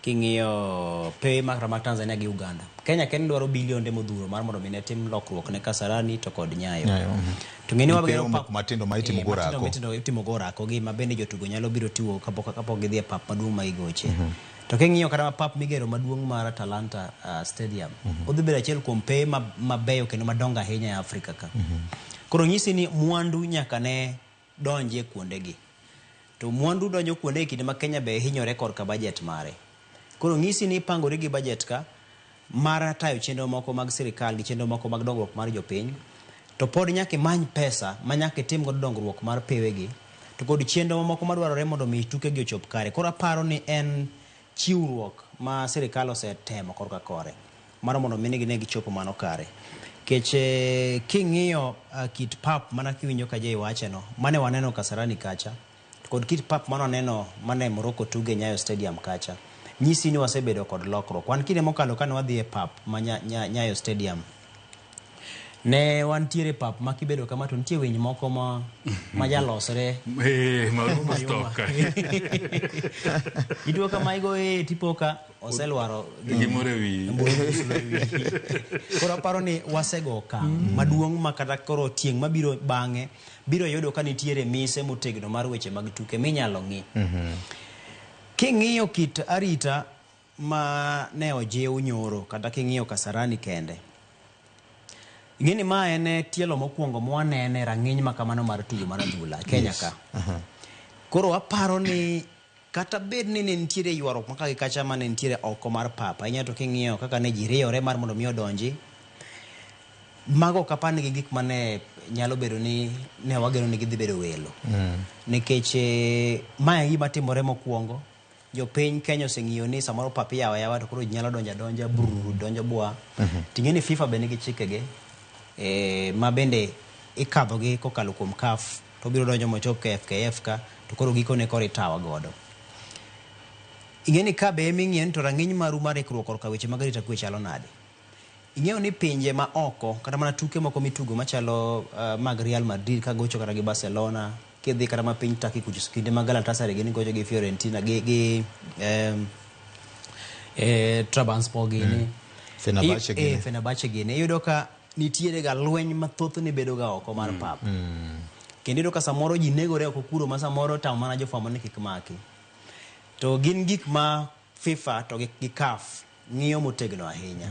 king'iyo pewe mag Tanzania gi Uganda. Kenya kende dwaro bilionde modhuro mar mondo mi ne tim lokruok ne Kasarani to kod Nyayo. Nyayo, To ng'eni Gi wagero pewe pap moko matindo ma itimo go matindo orako. mitindo itimo go orako gi ma bende jotugo nyalo biro tiwo kapok gidhi e pap maduong' ma gigoche. To king'iyo kata pap migero maduong' mar Talanta Stadium, odhi bedo achiel kuom pewe mabeyo kendo madongo ahinya e Afrika ka. Koro nyisi ni mwandu nyaka ne donjie kuondegi. To mwandu donjo kuonde e kinde ma Kenya be hinyore korka budget mare. Koro nyisi ni ipangori gi budget ka mar tayo chenro moko mag sirikal gi chenro moko mag dongruok mar jopiny, to pod nyaka imany pesa ma nyaka itim godo dongruok mar pewegi to kod chenro mamoko madwarore mondo mi tukegi ochop kare. Koro aparo ni en chiwruok ma sirikal osetemo korka kore mar mondo mi ne gichopo mano kare. Nikech king'iyo kit pap mana kiwinjo ka Jay wache no, mane waneno Kasarani kacha, to kod kit pap mane waneno mane Morocco tuge Nyayo Stadium kacha, nyisi ni wasebedo kod lokruok. Wan kinde mokalo kane wadhi e pap ma Nyayo Stadium, ne wantiere pap ma kibedo kama to nitie winy moko ma jalosre. Marumo stock. Ituo kama igo tipo ka oselwaro gimoro e wiyi. Koro aparo ni wasego okang' maduong' ma kata koro tieng' mabiro bang'e biro yudo ka nitiere mise motegno mar weche mag tuke minyalo ng'i. King'iyo kit arita ma ne ojiw nyoro kata king'iyo Kasarani kende, ing'e ni ma en tielo mokwongo mwanene rang'iny ma kamano mar tugo mar adhula e Kenya ka. Koro aparo ni kata bed ni ne nitiere ywaruok ma ka gi kacha mane nitiere oko mar pap, ahinya to king'iyo kaka ne ji riyore mar mondo mi odonji, mago ok apar ni gin gik mane nyalo bedo ni ne wageno ni gidhi bedo welo. Nikech mae e gima timore mokwongo. Jopiny Kenya oseng'iyo ni samoro pap iyawo ayawa to koro ji nyalo donjo adonja brr donjo bwa. Ting'e ni FIFA be nigi chikege ma bende ikadho gi kokalo kuom CAF to obiro donjo mochop ka FKF ka to koro gikone koro itawa godo. Ing'e ni ka be eming'iyo ni to rang'iny maru mar ikruok korka weche mag arita kwe chalo nade. Ing'eyo ni pinje ma oko kata mana tuke moko mitugo machalo mag Real Madrid ka gocho kata gi Barcelona, kidhi kata ma piny Turkey kucho kinde mag Galatasaray gini gocho gi Fiorentina gi Trabzonspor gini. Fenerbahce gini. Fenerbahce gini. Iyudo ka nitiere ga lweny mathoth ni bedo ga oko mar pap. Kendo iyudo ka samoro ji negore oko kuro ma samoro tamo mana jofwambo ni kik maki. To gin gik ma FIFA to gi CAF ng'iyo motegno ahinya.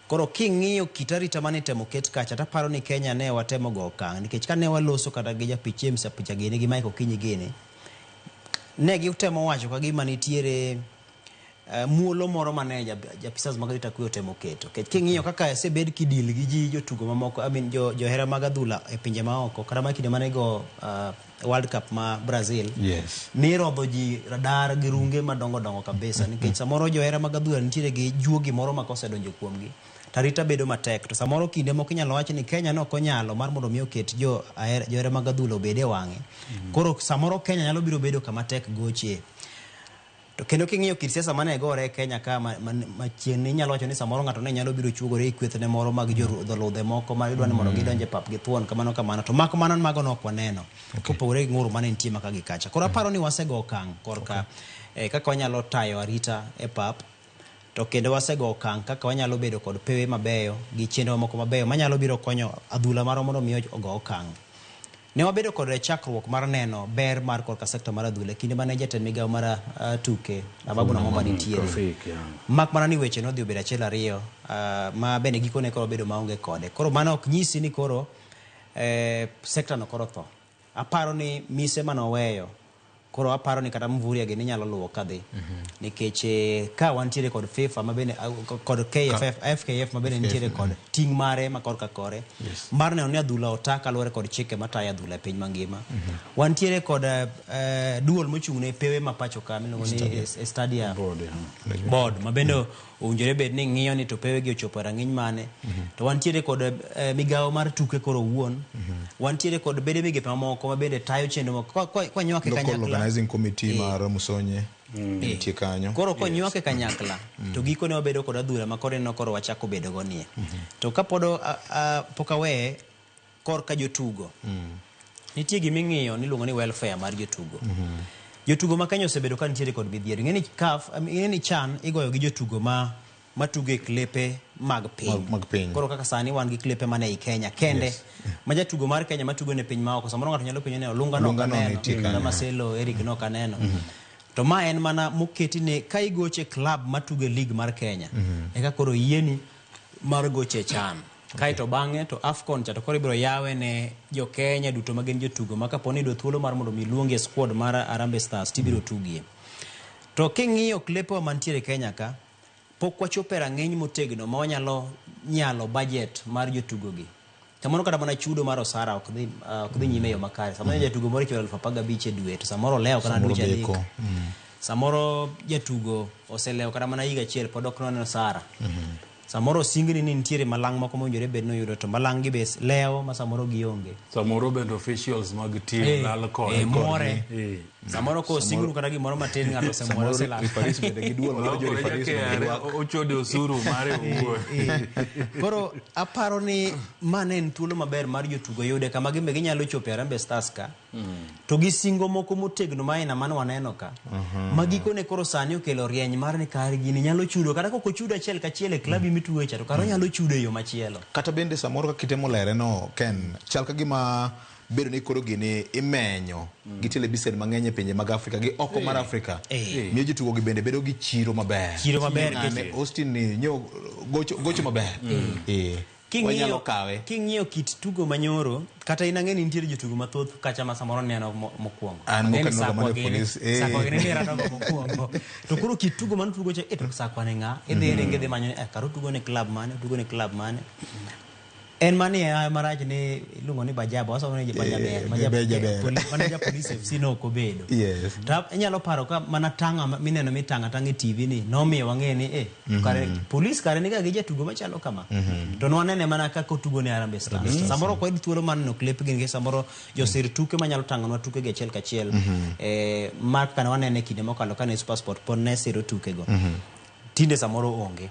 Koro king'iyo kit arita mane itemo ket kacha, taparo ni Kenya ne watemo go okang' nikech kane waloso kata gi japich James Apicha gini gi Mike Okinyi gini, ne gitemo wacho ka gima nitiere muolo moro mane japisas mag arita kwe otemo keto. Nikech king'iyo kaka osebed kidil gi ji jotugo mamoko, I mean, johera mag adhula e pinje maoko, kata ma kinde mane go World Cup ma Brazil, nirodho ji radar gi runge madongo dongo kabisa nikech samoro johera mag adhula nitiere gi juogi moro ma kosedonjo kuomgi to arita bedo matek. To samoro kinde moko inyalo wach ni Kenya ne ok onyalo mar mondo mi oket johera mag adhula obed e wang'e. Koro samoro Kenya nyalo biro bedo kama tek gochie. To kendo king'iyo kit siasa mane gore e Kenya ka machiegni inyalo wacho ni samoro ng'ato ne nyalo biro chuogore e kwethne moro mag joludhe moko ma idwa ni mondo gidonj e pap gi thuon kamano kamano. To mak mana mago ne ok waneno. Kopogore gi ng'ur mane nitie maka gi kacha. Koro aparo ni wasego okang' korka kaka wanyalo tayo arita e pap. To kendo wasego okang' kaka wanyalo bedo kod pewe mabeyo gi chenro moko mabeyo manyalo biro konyo adhula marwa mondo mi ogo okang'. Ne wabedo kod chakruok mar neno ber mar korka sekta mar adhula kinde mane jatend migawo mar tuke Ababu Namwamba nitiere. Traffic, yeah. Mak mana ni weche nodhi obedo achiel ariyo ma bende gikone koro bedo maonge kode. Koro mano ok nyisi ni koro sekta no koro tho. Aparo ni mise manoweyo Koro aparo ni kata Mvurya gini inyalo luwo kadhi. Nikech ka wantiere kod FIFA mabende kod KFF, FKF mabende nitiere kod ting' mare ma korka kore. Mar neno ni adhula ota kaluwore kod chike matayo adhula e piny mangima. Wantiere kod duol mochung' ne pewe ma pacho ka miluongo ni Stadia Board, yeah. Board mabende owinjore bed ni ng'iyo ni to pewe gi ochopo e rang'iny mane. To wantiere kod migawo mar tuke koro owuon. Wantiere kod bede migepe mamoko mabende tayo chenro moko. Kwanywake Local kanyakla. Organizing Committee mar Musonye nitie kanyo. Koro konywake kanyakla to gikone wabedo kod adhula ma koro ineno koro wachako bedo go nie. To kapod pok aweye korka jotugo. Nitie giming'iyo niluongo ni welfare mar jotugo. Jotugo ma Kenya osebedo ka nitiere kod midhiero. Ing'e ni CAF, ing'e ni CHAN igoyo gi jotugo ma matugo e klepe mag piny. Mag piny. Koro kaka sani wan gi klepe mane ei Kenya kende. Yes. Ma jatugo mar Kenya matugo ne piny maoko. Samoro ng'ato nyalo penjo ni Olunga no Olunga no ok aneno. nitie kanyo. Kata Marcelo Eric no ok aneno. To ma en mana moketi ne ka igoche club matugo e league mar Kenya. Eka koro yieni mar goche CHAN. Kaeto bang'e to AFCON cha to koro ibiro yawe ne jo Kenya duto ma gin jotugo ma kapo ni iyudo thuolo mar mondo mi luongi e squad mar Harambee Stars tibiro tugie. To king'iyo klepewa mantiere Kenya ka, pok wachopo e rang'iny motegno ma wanyalo nyalo budget mar jotugo gi. Samoro kata mana chudo mar osara ok dhi nyime e yo makare. Samoro jatugo moro ichulo 15,000 e dwe to samoro olewo kata Samoro dweche adek. deko. Samoro jatugo oselewo kata mana higa achiel pod ok noneno osara. Samoro osingni ni nitiere malang' moko mowinjore bed ni oyudo to malang' gi be lewo ma samoro gionge. Samoro bende officials mag team lal kode. Muore. Samoro kosingru kata gimoro matin ng'ato osemuore Samoro oselal. referees bende gi duol mar jo referees bende ywak. Ochode osuru mare owuon. Koro aparo ni ma ne en thuolo maber mar jotugo yude kama gin be ginyalo chopo e Harambee Stars ka. To gi singo moko motegno ma aina mane waneno ka. Ma gikone koro sani okelo rieny mar ni kar gini nyalo chudo kata kok ochudo achiel kachiel e klabi mitugo cha to kar onyalo chudo e yo machielo. Kata bende samoro kaka itemo lere no Ken, chal ka gima bedo ni koro gini imenyo gi televisen mang'eny e pinje mag Afrika gi oko mar Afrika. Miyo jotugo gi bende bedo gi chiro maber. Chiro maber Ng'ane Austin ni nyo gocho maber. Wanyalo kawe. King'iyo kit tugo manyoro, kata in ang'e ni nitiere jotugo mathoth kacha ma samoro neno mokwongo. An Ang'e ni mok aneno Sakwa mana gini, police, Sakwa gini ni rado go mokwongo. To koro kit tugo mano tugo cha, to Sakwa ni ng'a? Idhi ringo idhi manyo ni, kar otugo ne club mane, otugo ne club mane. En mani e marach ni iluongo ni Bajaba, wasomo ni Bajaber, Bajaber. Mana ja Police FC no ok obedo. To inyalo paro ka mana tanga mineno mitanga tanga e TV ni nomiyo wang'e ni kare Police kare niga gi jatugo machalo kama. To nwanene mana kaka otugo ne Harambee Stars. Samoro ok wayud thuolo mar neno clip gi nikech samoro josir tuke manyalo tang'onwa tuke gi achiel kachiel. Mar kaka ne wanene kinde mokalo kane SuperSport pod ne siro tukego. Tinde samoro onge.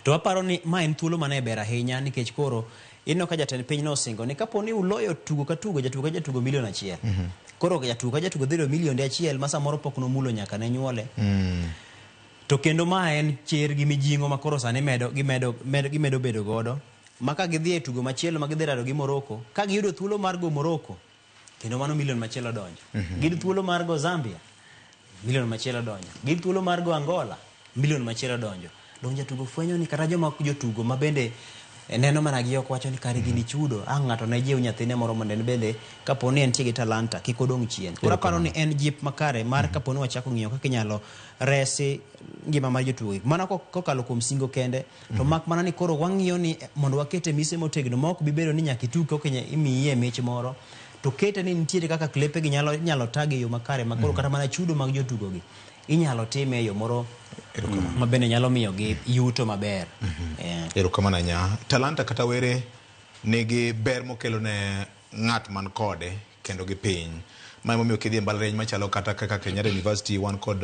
To aparo ni ma en thuolo mane ber ahinya nikech koro ineno ka jatend piny nosingo ni kapo ni uloyo tugo ka tugo jatugo ka jatugo milion 1. Koro jatugo ka jatugo dhi yudo milionde 1 ma samoro pok nomulo nyaka ne nyuole. To kendo ma en chir gi mijing'o ma koro sani gimedo bedo godo. Ma ka gidhi e tugo machielo ma gidhi rado gi Morocco, ka giyudo thuolo mar go Morocco, kendo mano milion machielo donjo. Giyudo thuolo mar go Zambia, milion machielo donjo. Giyudo thuolo mar go Angola, milion machielo donjo. Dong jatugo fwenyo ni kata joma jotugo ma bende neno mana gi ok wacho ni kare gini chudo. Ang' ng'ato ne jiw nyathine moro mondo en bende kapo ni entie gi talanta kik odong' chien. Koro aparo ni en jip makare mar kapo ni wachako ng'iyo kaka inyalo resi ngima mar jotugo gi. Mana kokalo kuom singo kende, to mak mana ni koro wang'iyo ni mondo wakete mise motegno ma ok bi bedo ni nyaka itug koka imiye mich moro. To kete ni nitiere kaka klepe gi nyalo tag e yo makare ma koro kata mana chudo mag jotugo gi inyalo time e yo moro ma bende nyalo miyo gi yuto maber. Erokamano ahinya. Talanta kata were nigi ber mokelo ne ng'at man kode kendo gi piny. Ma emomiyo kidhi e mbalariany machalo kata kaka Kenyatta University wan kod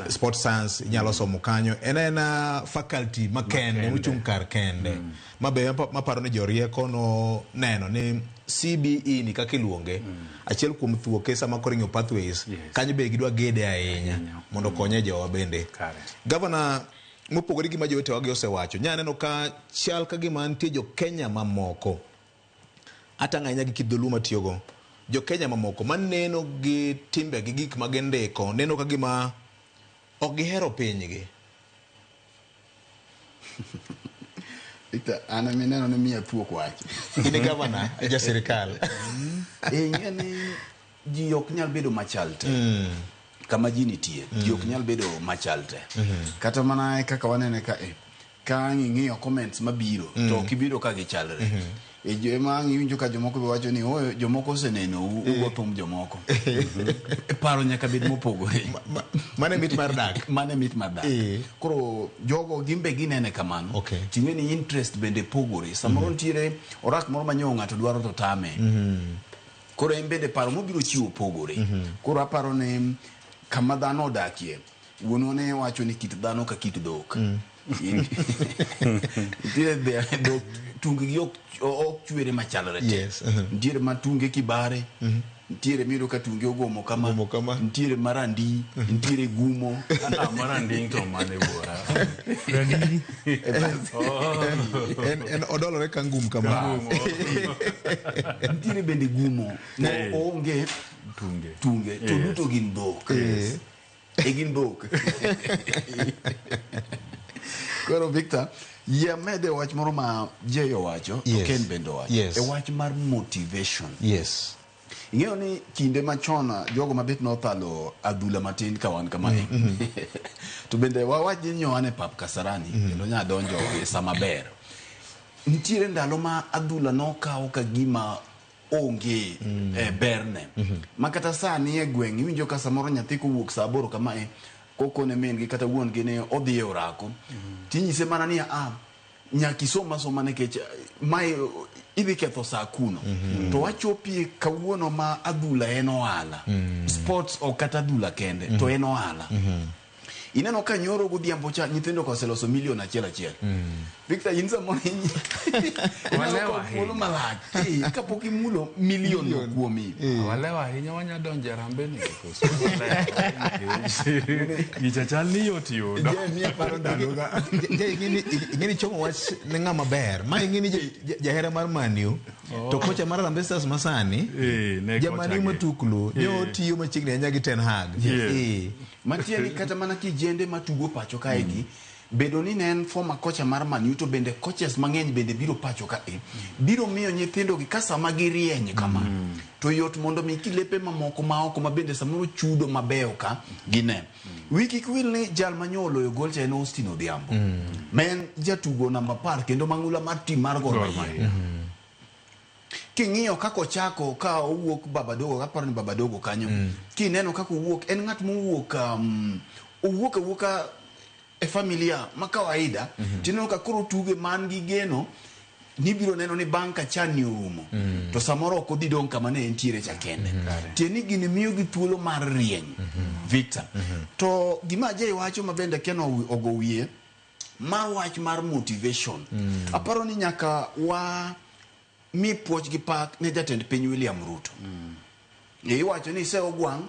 Sport science inyalo somo kanyo. En ena faculty makende mochung' kar kende. Ma be maparo ni jorieko no neno ni CBE ni kaka iluonge, achiel kuom thuoke sama koro ing'iyo pathways, kanyo be gidwa gede ahinya mondo okonye jowa bende. Governor, mopogore gi ma jowetewa gi osewacho, nya neno ka chal ka gima nitie jo Kenya mamoko. Atang'o ahinya gi kit dholuo matiyogo. Jo Kenya mamoko maneno gi timbe gi gik ma gindiko, neno ka gima ok gihero pinygi. Victor, an ema ineno ni miya thuok wach. In e governor, ja sirikal. Ing'e ni ji ok nyal bedo machal te. Kama ji nitie, ji ok nyal bedo machal te. Kata mana kaka wanene ka e, ka ang' ing'iyo comments mabiro, to ok ibiro ka gichalre. E jo ema ang' iwinjo ka jomoko be wacho ni oyo jomoko oseneno ugo thum jomoko. Paro nyaka bed mopogore. Mano e mit mar dak. Mano e mit mar dak. Koro jogo gin be ginene kamano. Okay. Ting'e ni interest bende pogore. Samoro nitiere orak moro ma nyo ng'ato dwaro to tame. Koro en bende paro mobiro chiwo pogore. Koro aparo ni kama dhano odakie, wuonwa ne wacho ni kit dhano ka kit dhok. Nitiere dhok tunggi ok chwere machalre te. Yes. Nitiere ma tunge kibare, nitiere miyudo ka tunge ogomo kama, nitiere marandi, nitiere gumo. Marandi to mane buora. En odolore ka ngum kama. Nitiere bende gumo ma onge tunge to duto gin dhok. E gin dhok. Koro Victor, yie mede wach moro ma Jay owacho, to Ken bende owacho. Yes. E wach mar motivation. Yes. Ing'eyo ni kinde machon jogo mabet nothalo adhula matin ka wan kamae. To bende wawach ni nyowan e pap Kasarani, kendo nya donjo e sama ber. Nitiere ndalo ma adhula nokaw ka gima onge berne. Ma kata sani e gweng' iwinjo ka samoro nyathi kowuok saa 8 kamae, kokone min gi kata wuon gi ni odhi e orako. Tinyise mana ni nyaka isom asoma nikech mae idhi ketho saa kuno. To wachopie kawuono ma adhula en ohala. Sports ok kata adhula kende, to en ohala. Ineno ka nyoro godhiambo cha nyithindo koseloso milion achiel achiel. Victor, in samoro ineno ka mulo malach. Kapok imulo milion no kuomi. Walewa ahinya wanya donjo e rambe ni koso. Gicha chal ni yot yudo. Je, miya paro ndalo ga. Je, ing'eni chomo wach ne ng'ama ber. Ma ing'eni jahera mar Man U, to kocha mar Harambee Stars masani, jamani matuklu, nyo tiyo machiegni ahinya gi Ten Hag. Mantie ni kata mana kijende matugo pacho kaegi, bedo ni ne en former kocha mar Man U to bende coaches mang'eny bende biro pacho ka e, biro miyo nyithindo gi ka sama girieny kama, to yot mondo mi kilepe mamoko ma oko ma bende samoro chudo mabeyo ka gine. Wi kik wil ni jal manyo oloyo gol cha en Austin Odhiambo. Ma en jatugo namba 10 kendo mang'ula mar tim mar Gor Mahia. King'iyo kaka ochako ka owuok Babadogo, aparo ni Babadogo kanyo. Kineno kaka owuok, en ng'at mowuok owuok awuoka e familia ma kawaida. Tineno ka koro tuge man gi geno ni biro neno ni bang' ka chan ni orumo, to samoro ok odhi dong' kama ne entiere cha kende. Tie ni gini miyo gi thuolo mar rieny, Victor. To gima Jay wacho ma bende Ken ogo wiye, mar wach mar motivation. Aparo ni nyaka wa mi puoch gi pak ne jatend piny William Ruto. Iwacho ni ise ogwang',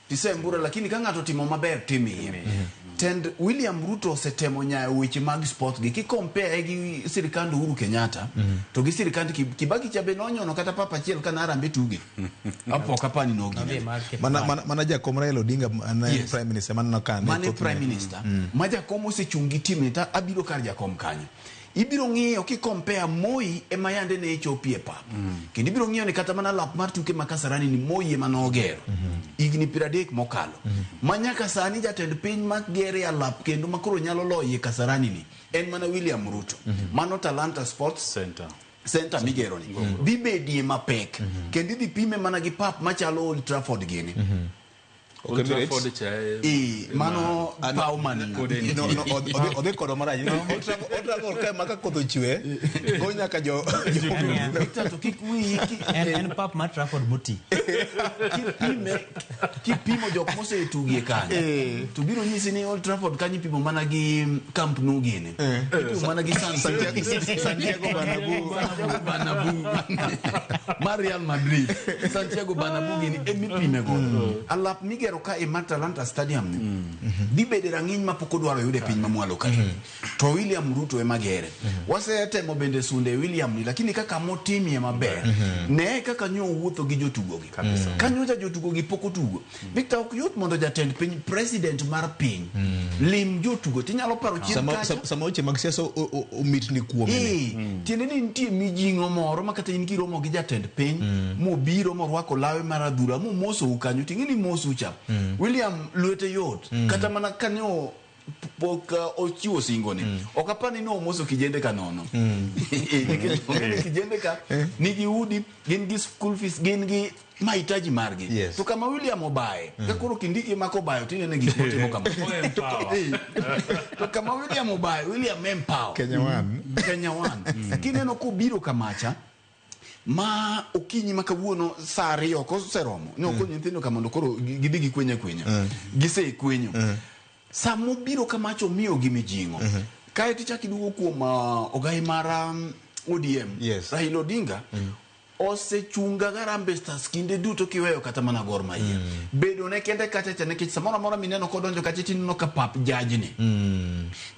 tise mbura, lakini ka ng'ato timo maber timiye. Tend William Ruto osetemo nyayo weche mag sport gi kikompare gi sirikand Uhuru Kenyatta, to gi sirikand Kibaki cha be nonyono kata papa achiel ka Harambee tuge. Apok apani nogine. Mana jakom Raila Odinga mane Prime Minister maneno ka ne Prime Minister. Ma jakom osechung' gi team ne ta abiro kar jakom kanyo. Ibiro ng'iyo kikompare Moi ema yande ne chopie pap. Kendo ibiro ng'iyo ni kata mana lap mar tuke ma Kasarani ni Moi ema nogero. Higni 30 mokalo. Ma nyaka sani jatend piny ma gere alap kendo ma koro nyalo loye Kasarani ni en mana William Ruto. Mano Talanta Sports Center migero ni. Dhi bedie mapek. Kendo idhi pime mana gi pap machalo Old Trafford gini. Old Trafford cha mano paw man odhi kodo marach. Old Trafford ka maka koth ochwe, go nyaka jo Victor to kik wiyi en pap mar Trafford moti. Kipimo jok mosetugie kanyo, to biro nyisi ni Old Trafford kanyo ipimo mana gi Camp Nou gini. Ipimo mana gi Santiago Bernabeu. Bernabeu. Mar Real Madrid. Santiago Bernabeu gini emipime godo. Alap migero migero ka e mar Talanta Stadium ni dhi bedo e rang'iny ma pok odwaro yudo e piny mamwalo ka. To William Ruto ema gere. Wasetemo bende sunde William ni, lakini kaka motimie maber, ne kaka nyo owuotho gi jotugo gi. Ka nyocha jotugo gi pok otugo. Victor, ok yot mondo jatend piny, president mar piny, lim jotugo. Tinyalo paro chien kacha. Sama weche mag siasa omitni kuome ni. Tiende ni nitie mijing'o moro ma kata in kiromo gi jatend piny mobiro morwako lawe mar adhula momosou kanyo, ting'e ni mosou cha. William lwete yot. Kata mana kane pok ochiwo singo ni, ok apar ni nomoso kijende ka nono. Nikech ong'e ni kijende ka nigi udi, gin gi school fees, gin gi mahitaji margi. To kama William obaye, ka koro Kindiki ema kobayo tinene gik motimo kama. To kama William obaye, William empower. Kenya One. Kenya One. Kineno kobiro kamacha, ma okinyi ma kawuono saa 2 koseromo, ne okonyo nyithindo ka mondo koro gidhi gikwenye kwenya. Gisekwenyo. Samobiro kamacha omiyo gi mijing'o. Kae to ichako iduogo kuom ogai mar ODM, Raila Odinga, osechunga ga Harambee Stars kinde duto kiweyo kata mana Gor Mahia. Bedo ne kende kacha cha, nikech samoro amora mineno kodonjo kacha tineno ka pap jajni.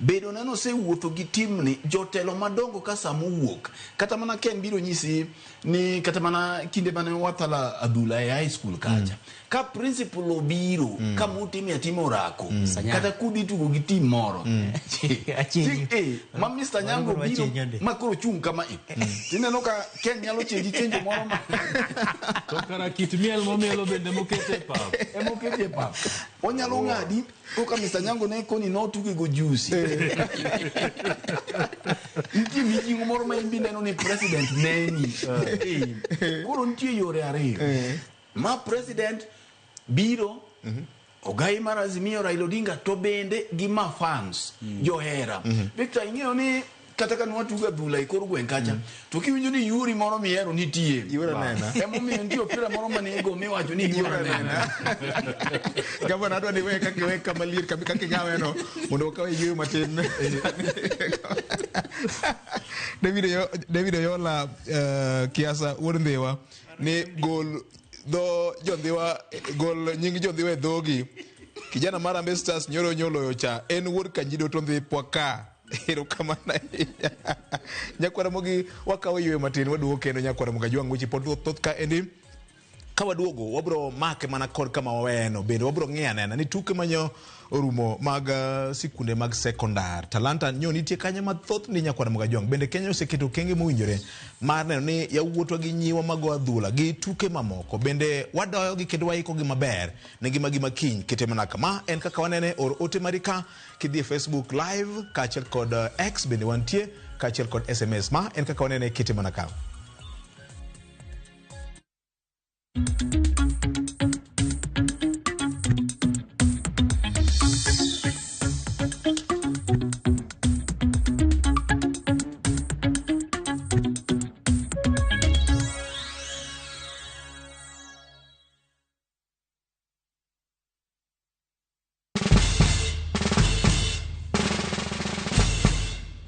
Bedo ne nosewuotho gi tim ni jotelo madongo ka sama owuok. Kata mana Ken biro nyisi ni kata mana kinde mane wathala adhula e high school kacha. Ka principal obiro, kama utime atima orako, kata kudhi tugo gi tim moro. Achenji. Ma Mr. Nyango Mano biro, achenji ande. ma koro chung' kama e. Tineno ka Ken nyalo chenji chenjo moro ma. To kara kit miel momielo bende mokete e pap. Emokete e pap. Onyalo ng'adi koka Mr. Nyango ne koni notuge go jusi. Nitie mijing'o moro ma in be ineno ni president neni. Koro nitie yore ariyo. Ma president biro, ogai mar Azimio Raila Odinga, to bende gi ma fans, johera. Victor, ing'eyo ni kata ka nwatugo adhula e kor gweng' kacha, to kiwinjo ni yuri moro mihero nitie. Yuoro nena. Emomiyo nitie opira moro mane igo miwacho ni yuoro nena. Gavana, adwa ni iwe kaka iwe kama liet kaka ing'aweno, mondo wakawe yueyo matin. David Oyola, Kiasa wuod Ndhiwa, ni gol dho jondhiwa, gol nying jondhiwa e dhogi. Kijana mar Harambee Stars nyoro nyoloyo cha, en wuod Kanjido to ndhi pwa ka. Erokamano ahinya. Nyakwara Ramogi, wakawo yueyo matin, waduogo kendo Nyakwara Ramogi Ajwang' weche pod thoth ka endi. Ka waduogo, wabro make mana kod kama waweyeno. Bende wabro ng'iyo anena ni tuke manyo orumo mag sikunde mag sekondar. Talanta nyo nitie kanyo mathoth ni Nyakwara Ramogi Ajwang'. Bende Kenya oseketo okenge mowinjore mar neno ni yawuotwa gi nyiwa mago adhula gi tuke mamoko. Bende wadoyogi kendo waikogi maber ne ngimagi ma kiny. Kete mana kama en kaka wanene, or ote mari ka kidhi e Facebook Live kaachiel kod X bende wantie kaachiel kod SMS. Ma en kaka wanene, kete mana ka.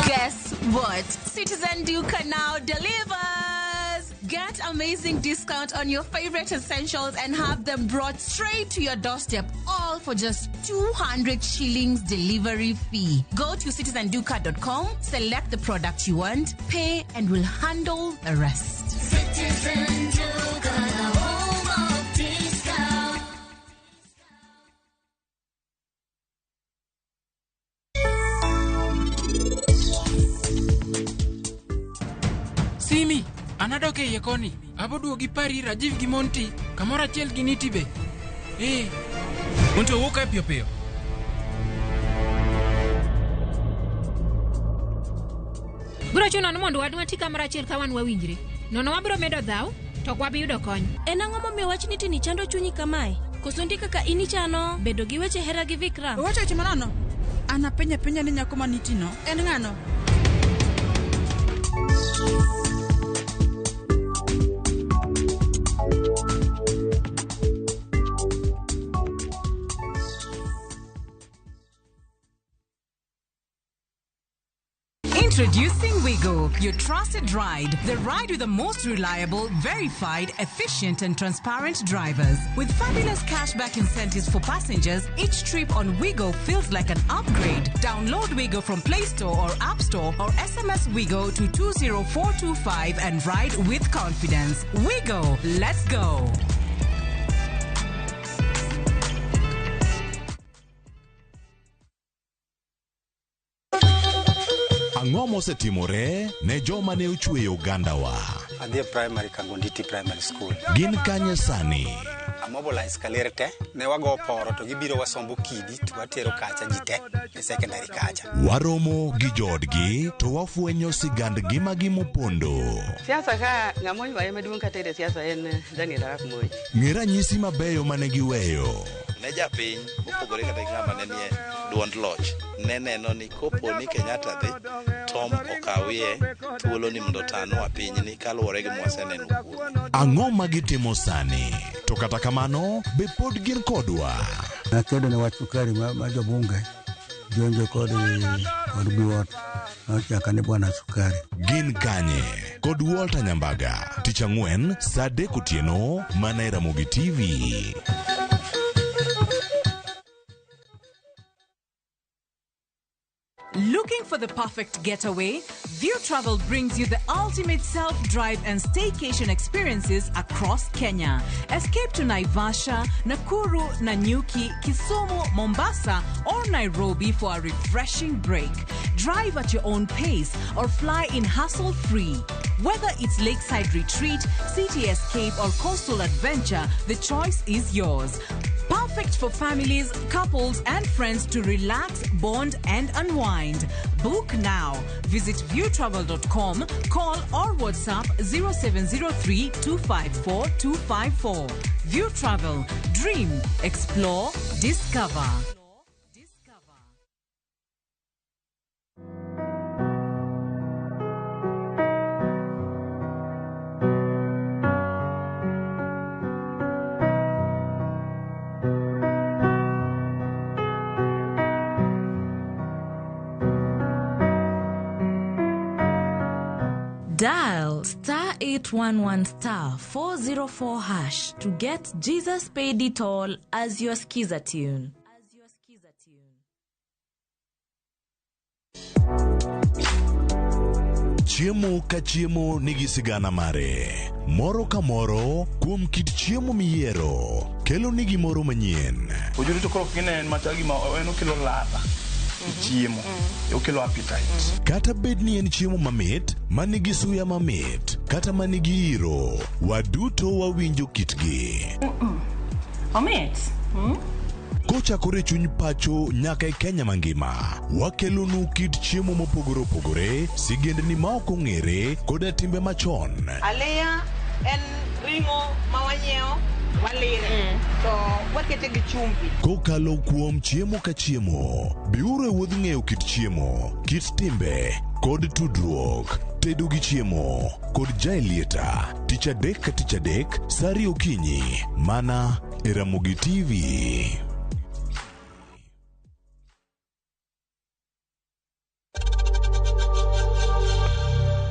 Guess what? Citizen Duka now delivers! Get amazing discount on your favorite essentials and have them brought straight to your doorstep, all for just 200 shillings delivery fee. Go to citizenduka.com, select the product you want, pay, and we'll handle the rest. Citizen Duka, the home of discount. Simi, anadok e iye koni. Abo duogi pari Rajiv gi Monty, kamoro achiel gi Niti be. Monty owuok kae piyo piyo. Biro chuno ni mondo wadwa ti kamoro achiel ka wan wawinjre. Nono wabiro medo dhaw, to ok wabi yudo kony. En ang'o momiyo wach Niti ni chando chunyi kamae? Koso ndi kaka in ichano bedo gi weche hera gi Vikram? Owacho weche manono? An apenjo apenja ni nyako ma Niti no en ng'ano? Introducing Wigo, your trusted ride. The ride with the most reliable, verified, efficient, and transparent drivers. With fabulous cashback incentives for passengers, each trip on Wigo feels like an upgrade. Download Wigo from Play Store or App Store or SMS Wigo to 20425 and ride with confidence. Wigo, let's go. Ang'o mosetimore ne joma ne ochweyo ogandawa? Adhi e primary Kangonditi Primary School. Gin kanye sani? Amobilize kaler te, ne wago poro to gibiro wasombo kidi to watero kacha ji te e secondary kacha. Waromo gi joodgi to wafwenyo sigand ngimagi mopondo. Siasa ka ng'ama oywaye maduong' kata e siasa en Daniel Arap Moi. Ng'e ranyisi mabeyo mane giweyo. Ne japiny mopogore kata gi ng'ama ne nie duond loch ne neno ni kopo ni Kenyatta dhi Tom okawie thuolo ni mondo otanwa pinyni kaluwore gi mwaseneno kuome. Ang'o ma gitimo sani? To kata kamano, be pod gin kodwa? Nakedo ne wach sukari ma jobunge jonjo kod biwot nochaka ni bwana sukari. Gin kanye? Kod Walter Nyambaga, tich ang'wen saa 3 otieno mana e Ramogi TV. Looking for the perfect getaway? View Travel brings you the ultimate self-drive and staycation experiences across Kenya. Escape to Naivasha, Nakuru, Nanyuki, Kisumu, Mombasa, or Nairobi for a refreshing break. Drive at your own pace or fly in hassle-free. Whether it's lakeside retreat, city escape, or coastal adventure, the choice is yours. Perfect for families, couples, and friends to relax, bond, and unwind. Book now. Visit viewtravel.com, call or WhatsApp 0703 254 254. View Travel. Dream, explore, discover. Dial star 811 star 404 hash to get Jesus Paid It All as your skiza tune. Chiemo ka chiemo nigi sigana mare. Moro ka moro kuom kit chiemo miyiero kelo ni gimoro manyien. Ojuri to koro kinen machal gima en okelo ladha e chiemo, okelo appetite. Kata bed ni en chiemo mamit, manigi suya mamit, kata manigi iro, waduto wawinjo kitgi. Omit. Kochakore chuny pacho nyaka e Kenya mangima, wakelonu kit chiemo mopogore opogore, sigendni ma ok ong'ere koda timbe machon. Aliya en ring'o ma wanyiewo walire to wakete gi chumbi. Kokalo kuom chiemo ka chiemo, biuru e wuodh ng'eyo kit chiemo, kit timbe, kod tudruok. Tedo gi chiemo kod Jaelieta, tich adek ka tich adek, saa ariyo okinyi, mana e Ramogi TV.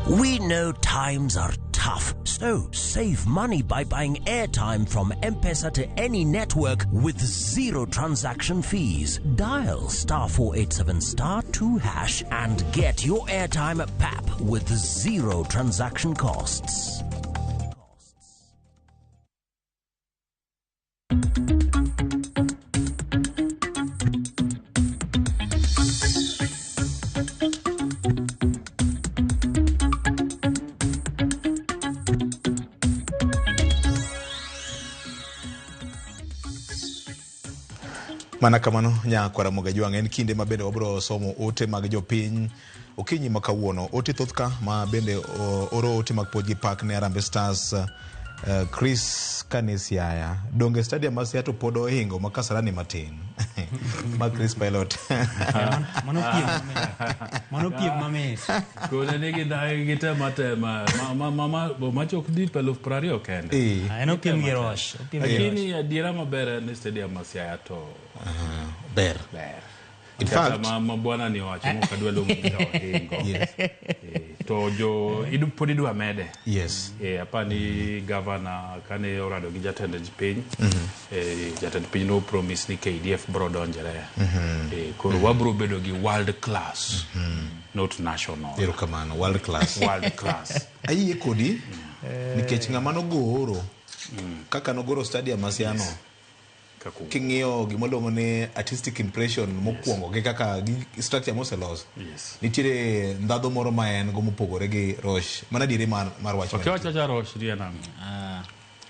We know times are tough, so save money by buying airtime from M-Pesa to any network with zero transaction fees. Dial star 487 star 2 hash and get your airtime at PAP with zero transaction costs. Mana kamano nyakwara Ramogi en kinde ma bende wabiro somo ote mag jopiny okinyi ma kawuono. Ote thoth ka ma bende oro ote mag puoch gi pak ne Harambee Stars. Chris Kanisiaya donge stadium ma Siaya to pod ohingo ma Kasarani matin. Ma Chris Pilot. Mano piem mamit. Kone ni gitema tema machok di 20,000 kende. En opiem gi Rosh. Lakini adiera maber en ni stadium ma Siaya to ber. Ber. In Kata fact, ma bwana ni owacho mok adwa luongo ni ohingo. Yes. To jo pod idwa mede. Yes. Apani gavana kane orado gi jatend piny, jatend piny no promise ni KDF bro donjore. Koro wabro bedo gi world class, not national. Erokamano, world class. World class. Ayie kodi nikech ng'ama nogoro kaka nogoro stadium ma Siano. King'iyo gima ni artistic impression mokwongo gi kaka gi structure moselos. Nitiere ndhadhu moro ma en go mopogore gi Rosh. Mano adieri mar wach. Ok wachacha Rosh ni en ang'o?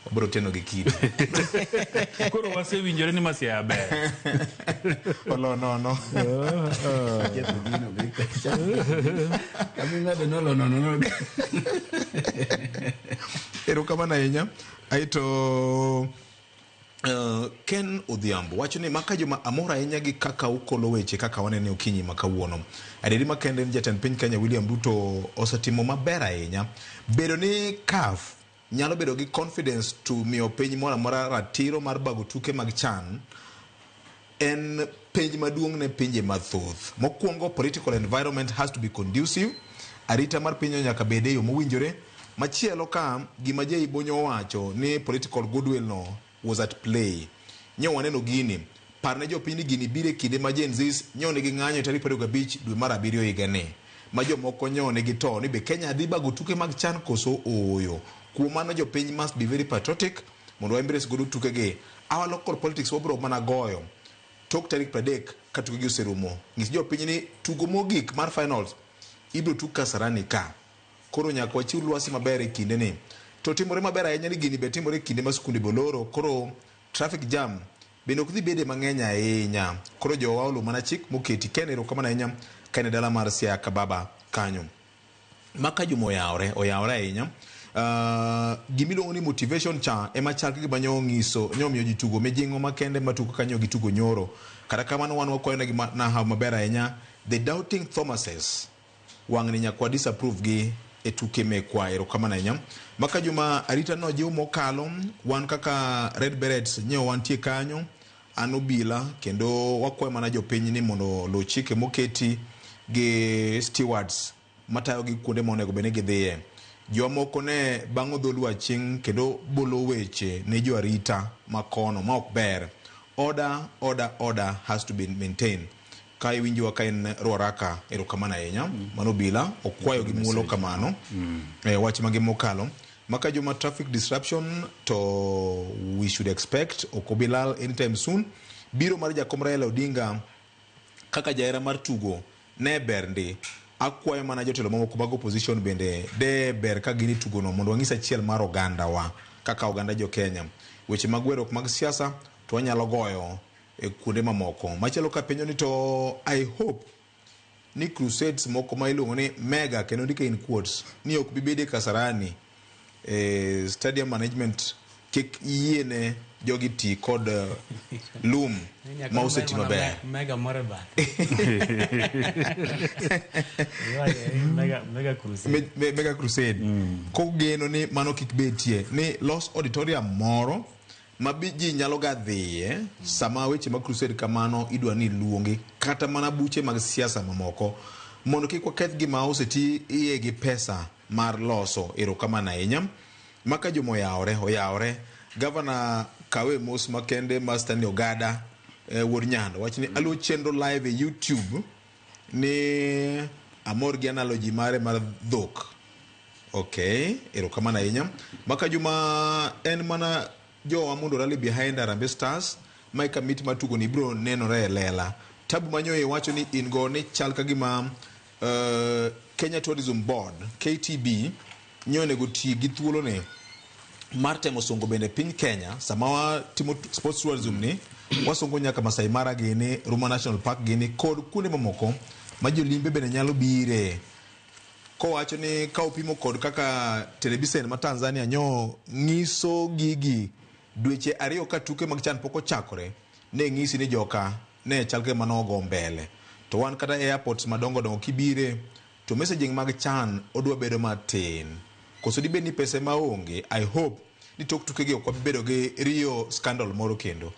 Obiro teno gi kidi. Koro wasewinjore ni Masia ber. Olo nono. Kaming'ado nolo nono. Erokamano ahinya. Aeto Ken Odhiambo wacho ni maka joma amor ahinya gi kaka ukolo weche kaka wanene okinyi ma kawuono. Adieri makende ni jatend piny Kenya William Ruto osetimo maber ahinya. Bedo ni CAF nyalo bedo gi confidence to miyo piny moro amora ratiro mar bago tuke mag CHAN en penj maduong' ne pinje mathoth. Mokwongo, political environment has to be conducive. Arita mar piny nyaka bed e yo mowinjore. Machielo ka gima Jay Bonyo owacho ni political goodwill no was at play. Nyo waneno gini. Parne jopiny ni gini biro e kinde ma Gen Zs nyo nigi ng'anyo tarik 25 dwe mar 7 higani. Ma jomoko nyo nigi to ni be Kenya dhi bago tuke mag CHAN koso ooyo. Kuom mano jopiny must be very patriotic mondo wa embrace godo tukegi. Our local politics wabro mana goyo. Tok tarik 30 ka tukegi oserumo. Nyis jopiny ni tugo mogik mar finals ibiro tug Kasarani ka. Koro nyaka wachiw lwasi maber e kinde ni. To timore maber ahinya ni gini be timore e kinde ma skunde be oloro. Koro traffic jam bende ok dhi bede mang'eny ahinya. Koro jowa oluw mana chik moketi. Ken erokamano ahinya ka en e dala mar Siaya Kababa kanyo. Maka Juma oyawore ahinya. Gimiluongo ni motivation cha ema chal ka gima nyo ng'iso nyo miyo ji tugo mijing'o makende matugo kaka nyo gitugo nyoro. Kata kamano wan wakwayo negi nahaw maber ahinya. The doubting Thomases wang'ni nyaka wa disapprove gi e tuke mekwa. Erokamano ahinya. Maka Juma arita no jiw mokalo wan kaka Red Berets nyo wantie kanyo an obila kendo wakwayo mana jopiny ni mondo oluw chike moketi gi stewards matayo gi kuonde ma onego bed ni gidhiye. Jomoko ne bang'o dholuo aching' kendo bolo weche ne jo arita makono ma ok ber. Order, order, order has to be maintained. Ka iwinjowa ka en Ruaraka, erokamano ahinya. Mano obila okwayo gi muolo kamano. Wach magi mokalo. Maka Juma traffic disruption to we should expect ok obi lal anytime soon. Biro mar jakom Raila Odinga kaka jahera mar tugo ne ber ndi. Akwayo mana jotelo mamoko mag opposition bende de ber ka gini tugono mondo wang'is achiel mar oganda wa kaka oganda jo Kenya. Weche mag weruok mag siasa to wanyalo goyo e kuonde mamoko. Machielo ka penjo ni to I hope ni crusades moko ma iluongo ni mega kendo ndike in quotes ni ok bi bede Kasarani. Stadium management kik yiene jogi ti kod lum ma oseti maber. Mega more ba. Mega crusade. Mega crusade. Kogeno ni mano kik betie ni los auditorium moro ma ji nyalo ga dhiye sama weche mag crusade kamano idwa ni luongi kata mana buche mag siasa mamoko mondo kik waketh gima oseti iye gi pesa mar loso. Erokamano ahinya. Maka Juma oyawore. Gavana kawe mos makende ma Stanley Ogada wuod Nyando wach ni aluwo chenro live e YouTube ni amor gi analogy mare mar dhok. Okay, erokamano ahinya. Maka Juma en mana jowa mondo rally behind Harambee Stars ma eka mit mar tugo ni biro nenore e lela. Tabu manyoe wacho ni in go ni chal ka gima Kenya Tourism Board KTB nyo onego ti gi thuolo ni mar temo songo bende piny Kenya sama watimo sports tourism ni wasongo nyaka Masai Mara gini, Ruma National Park gini kod kuonde mamoko ma jolimbe bende nyalo bire. Kowacho ni ka opimo kod kaka televisen ma Tanzania nyo ng'iso gigi dweche 2 ka tuke mag CHAN pok ochakore ne ng'isi ni joka ne chal ka manogo mbele. To wan kata airports madongo dongo kibire to messaging mag CHAN odwa bedo matin. Koso dibed ni pesa maonge, I hope ni tok tukegi ok wabi bedo gi Rio scandal moro kendo.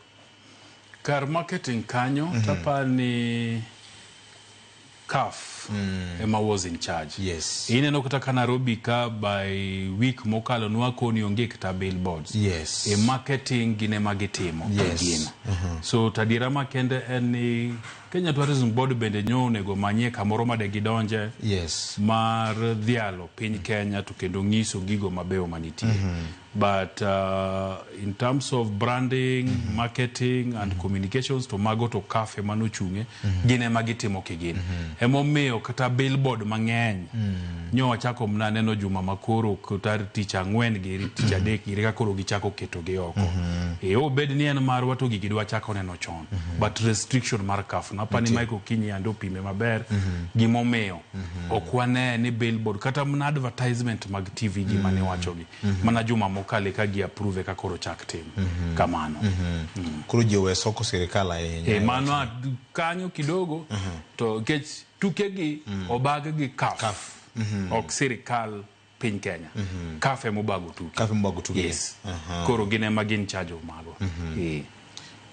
Kar marketing kanyo, tapa ni CAF ema was in charge. Yes. Ineno kata ka Nairobi ka by week mokalo nwakoni onge kata billboards. Yes. E marketing gin ema gitimo. Yes. Gin. So tadiera makende en ni Kenya Tourism Board bende nyo onego manyie kamoro ma de gidonje Yes. mar dhialo piny Kenya to kendo nyiso gigo mabeyo manitie. But in terms of branding, marketing and communications to mago to CAF ema nochung'e gin ema gitimo kigin. Emomiyo kata billboard mang'eny nyo wachako mna neno juma makoro kata tich ang'wen giri tich adek giri ka koro gichako ketogi oko. E obed ni en marwa to gigi dwa chako neno chon. But restriction mar CAF napani Nitie. Mike Okinyi ande opime maber gimomiyo ok wane ni billboard kata mana advertisement mag TV gima ne wachogi mana juma mokale ka gi approve ka koro chak tim kamano. Koro ji owe soko sirikal ahinya. E mano kanyo kidogo to nikech tukegi obag gi CAF, ok sirikal piny Kenya. CAF ema obago tuke. CAF ema obago tuke. Yes. Koro gin ema gin charge of mago.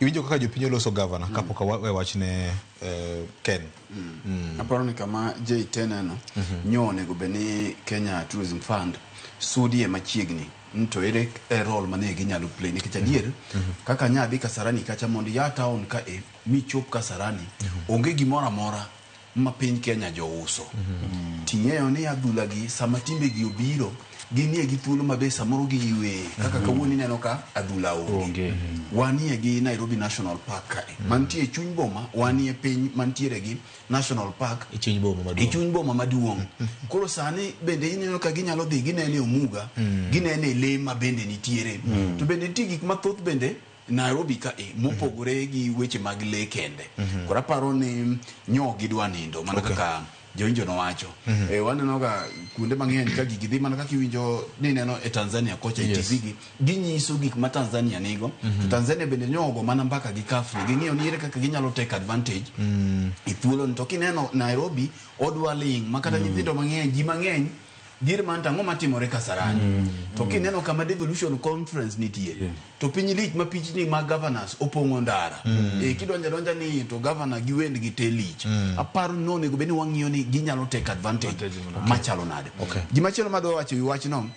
Iwinjo kaka jopiny oloso gavana kapok we wachne Ken. Aparo ni kama JT neno nyo onego bed ni Kenya Tourism Fund sudie machiegni to ere e role mane ginyalo play nikech adier kaka nya dhi Kasarani kacha mondo ya town ka e michop Kasarani onge gimoro amora ma piny Kenya jouso. Ting'eyo ni adhula gi sama timbe gi obiro ginie gi thuolo mabe samoro giyueye kaka kawuono ineno ka adhula onge. Wanie gi Nairobi National Park kae mantie e chuny boma, wanie piny mantiere gi National Park e chuny boma maduong'. E chuny boma maduong'. Koro sani bende ineno ka ginyalo dhi ginene omuga, ginene lee ma bende nitiere. To bende nitie gik mathoth bende Nairobi ka e mopogore gi weche mag lee kende. Koro aparo ni nyo gidwa nindo mana kaka jowinjo nowacho. Waneno ga kuonde mang'eny ka gigi dhi mana kaka iwinjo ni neno e Tanzania kocha e TV gi ginyiso gik ma Tanzania nigo. To Tanzania bende nyogo mana mbaka gi CAF ni ging'iyo ni ere kaka ginyalo take advantage e thuolo ni. To kineno Nairobi odwa ling' ma kata nyithindo mang'eny ji mang'eny dier man to ang'o matimore Kasarani. To kineno kama devolution conference nitie to piny lich ma pichni mag governors opong'o ndara. Kidonjo adonja ni to governor gi wendgi te lich. Aparo ni onego bed ni wang'iyo ni ginyalo take advantage machalo nade. Gimachielo madwa wacho e wachno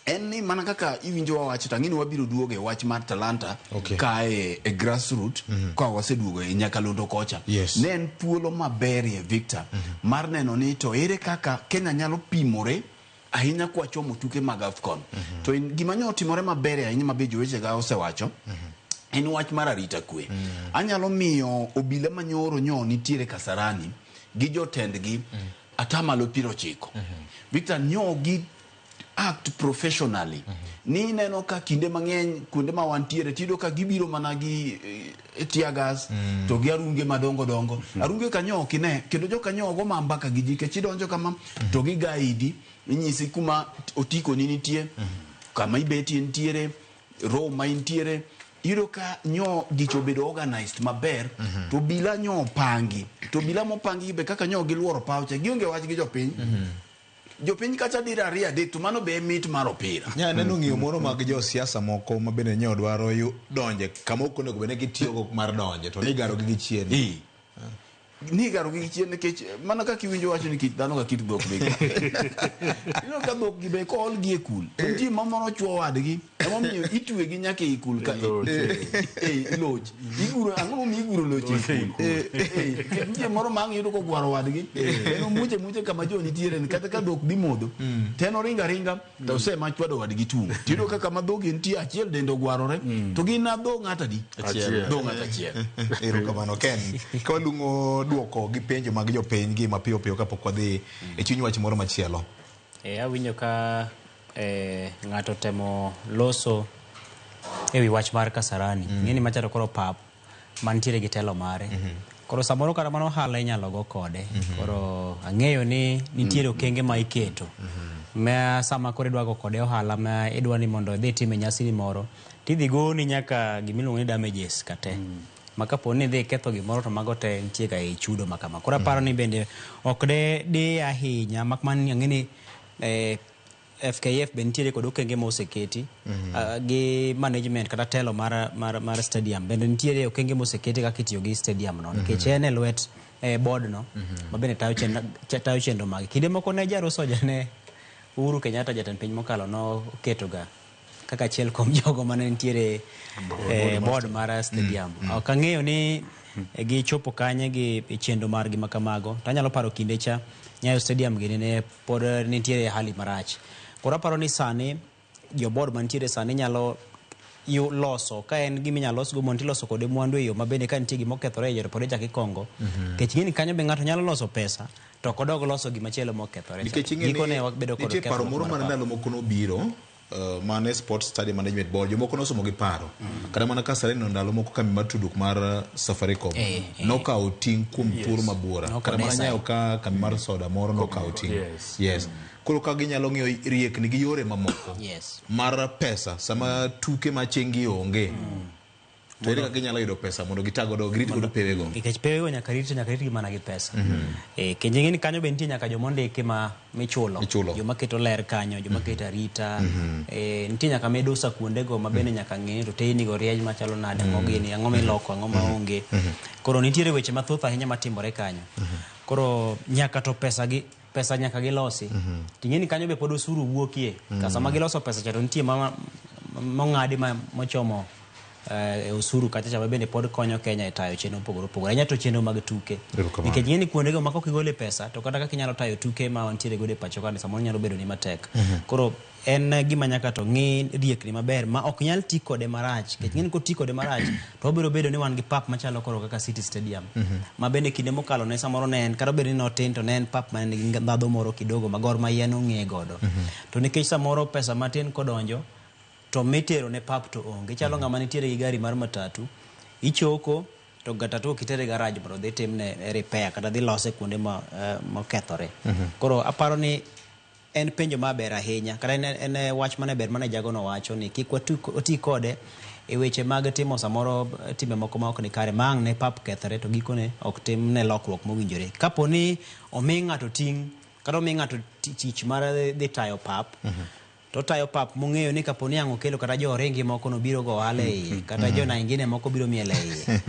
en ni mana kaka iwinjo wawacho to ang'e ni wabiro duogo e wach mar talanta kae e grassroot ka waseduogo e nyakalondo kocha. Ne en thuolo maberie Victor mar neno ni to ere kaka Kenya nyalo pimore ahinya kwachomo tuke mag AFCON. To gima nyo otimore maber ahinya ma be jowechega osewacho en wach mar arita kwe. Anyalo miyo obila manyoro nyo nitiere Kasarani gi jotendgi 90%. Victor nyo gi act professionally. Ni ineno ka kinde mang'eny kuonde ma wantiere tiyudo ka gibiro mana gi tear gas to gi arunge madongo dongo. Arunge kanyo ok ine kendo jokanyo go ma mbaka gi ji nikech idonjo kama to gi guide inyisi kuma otiko ni nitie, kama ibetie nitiere, row ma intiere. Iyudo ka nyo gicho obedo organized maber to obila nyo opangi. To obila mopangi be kaka nyo giluoro paw cha gionge wach gi jopiny. Jopiny kacha diro ariyo adek to mano be e mit mar opira. Nya neno ng'iyo moro mag josiasa moko ma bende nyo dwaro donje kama ok onego bed ni gitiyogo mar donje to nigarogi gi chien. Nigarogi gi chien nikech mana kaka iwinjo wacho ni kit dhano ka kit dhok be. Ineno ka dhok gi be kool gi e kul. To nitie ma moro chuo wadgi emomiyo itwe gi nyaka ei kul ka loch. Iguro ang'o momiyo iguro loch e kul? Nitie moro ma ang' iyudo kogwaro wadgi. En omuche muche kama jo nitiere ni kata ka dhok dhi modho to en oringo aringa to osema chwado wadgi tung'. Tiyudo ka kama dhogi nitie achiel dende ogwarore to gin na dho ng'ato adi? Achiel. Dho ng'ato achiel. Erokamano Ken. Ka walung'o duoko gi penjo mag jopiny gi mapiyo piyo kapok wadhi e chuny wach moro machielo. Awinjo ka ng'ato temo loso ewi wach mar Kasarani. Ng'eni machalo koro pap mantiere gi telo mare. Koro samoro kata mano ohala inyalo go kode. Koro ang'eyo ni nitiere okenge ma iketo. Ma sama koro idwa go kode ohala ma idwa ni mondo idhi time nyasi ni moro, tidhi goni nyaka gimiluongo ni damages kate. Ma kapo ni idhi ketho gimoro to mago te nitie ga e chudo ma kama. Koro aparo ni bende ok de di ahinya mak mana ni ang'e ni FKF be nitiere kod okenge ma oseketi gi management kata telo mar stadium bende nitiere okenge moseketi kaka itiyo gi stadium no nikech en e lwet board no ma bende tayo chenro tayo chenro mage. Kinde moko ne Jaro Soja ne Uhuru Kenyatta jatend piny mokalo noketoga kaka achiel kuom jogo mane nitiere e board mar stadium. Ok ang'eyo ni gichopo kanye gi chenro margi ma kamago. To anyalo paro kinde cha Nyayo Stadium gini ne pod nitiere e hali marach. Koro aparo ni sani jo board mantiere sani nyalo loso ka en gima inyalo losgo mondo iloso kode mwandu e yo ma bende ka nitie gima okethore e iye to pod ichako ikongo. Nikech ing'e ni kanyo be ng'ato nyalo loso pesa to ok odog loso gima chielo mokethore cha. Nikech ing'e ni Gikone wabedo kod nitie paro kethruok moro mar mane pap. ndalo moko nobiro mane Sports Stadium Management Board jomoko nosomo gi paro kata mana Kasarani no ndalo moko kambi mar tudruok mar Safaricom nokawo ting' kuom thuolo mabuora kata mana Nokodesa. Nyayo ka kambi mar soda moro nokawo ting' yes koro ka ginyalo ng'iyo riekni gi yore mamoko mar pesa sama tuke ma chieng' onge to ere kaka ginyalo yudo pesa mondo gitag godo girit godo pewego Nikech pewego nyaka rit nyaka ritgi mana gi pesa. Kendo ing'e ni kanyo be nitie nyaka joma ondiki ma michulo. Joma keto ler kanyo, joma keto arita. Nitie nyaka medusa kuondego ma bende nyaka ng'e ni to teyni go rieny machalo nade, ang'o gini, ang'o miloko, ang'o maonge. Koro nitiere weche mathoth ahinya matimore kanyo. Koro nyaka to pesa gi pesa nyaka gilosi. Ting'e ni kanyo be pod osuru wuokie. Ka sama giloso pesa cha to nitie mong'adi ma mochomo e osuru kacha cha ma bende pod konyo Kenya e tayo chenro mopogore opogore. Ahinya to chenro mag tuke. Erokamano. Nikech ing'e ni kuondego ma kok igole pesa to kata kaka inyalo tayo tuke ma wantiere godo e pacho ka ni samoro nyalo bedo ni matek. Koro en gima nyaka to ng'i riekni maber ma ok nyal ti kode marach. Nikech ing'e ni koti kode marach to wabiro bedo ni wan gi pap machalo koro kaka City Stadium. Ma bende kinde mokalo ne samoro ne en kata obedo ni notin to ne en pap mane nigi ndhadhu moro kidogo ma Gor Mahia nong'e godo. To nikech samoro pesa matin kodonjo to mitero ne pap to onge. Ichalo ng'ama nitiere gi gari mar matatu, ichoko to matatu ok itere garaj mondo odhi timne repair kata dhi lose kuonde ma mokethore. Koro aparo ni en penjo maber ahinya kata en wach mane ber mane jagono wacho ni kik wati kode e weche mag timo samoro timbe moko ma ok ni kare ma ang' ne pap kethore to gikone ok timne lokruok mowinjore. Kapo ni omi ng'ato ting' kata omi ng'ato tich mar dhi tayo pap to otayo pap mong'eyo ni kapo ni ang' okelo kata jo oringi moko nobiro go ohala e iye kata jo naingine moko biro miel e iye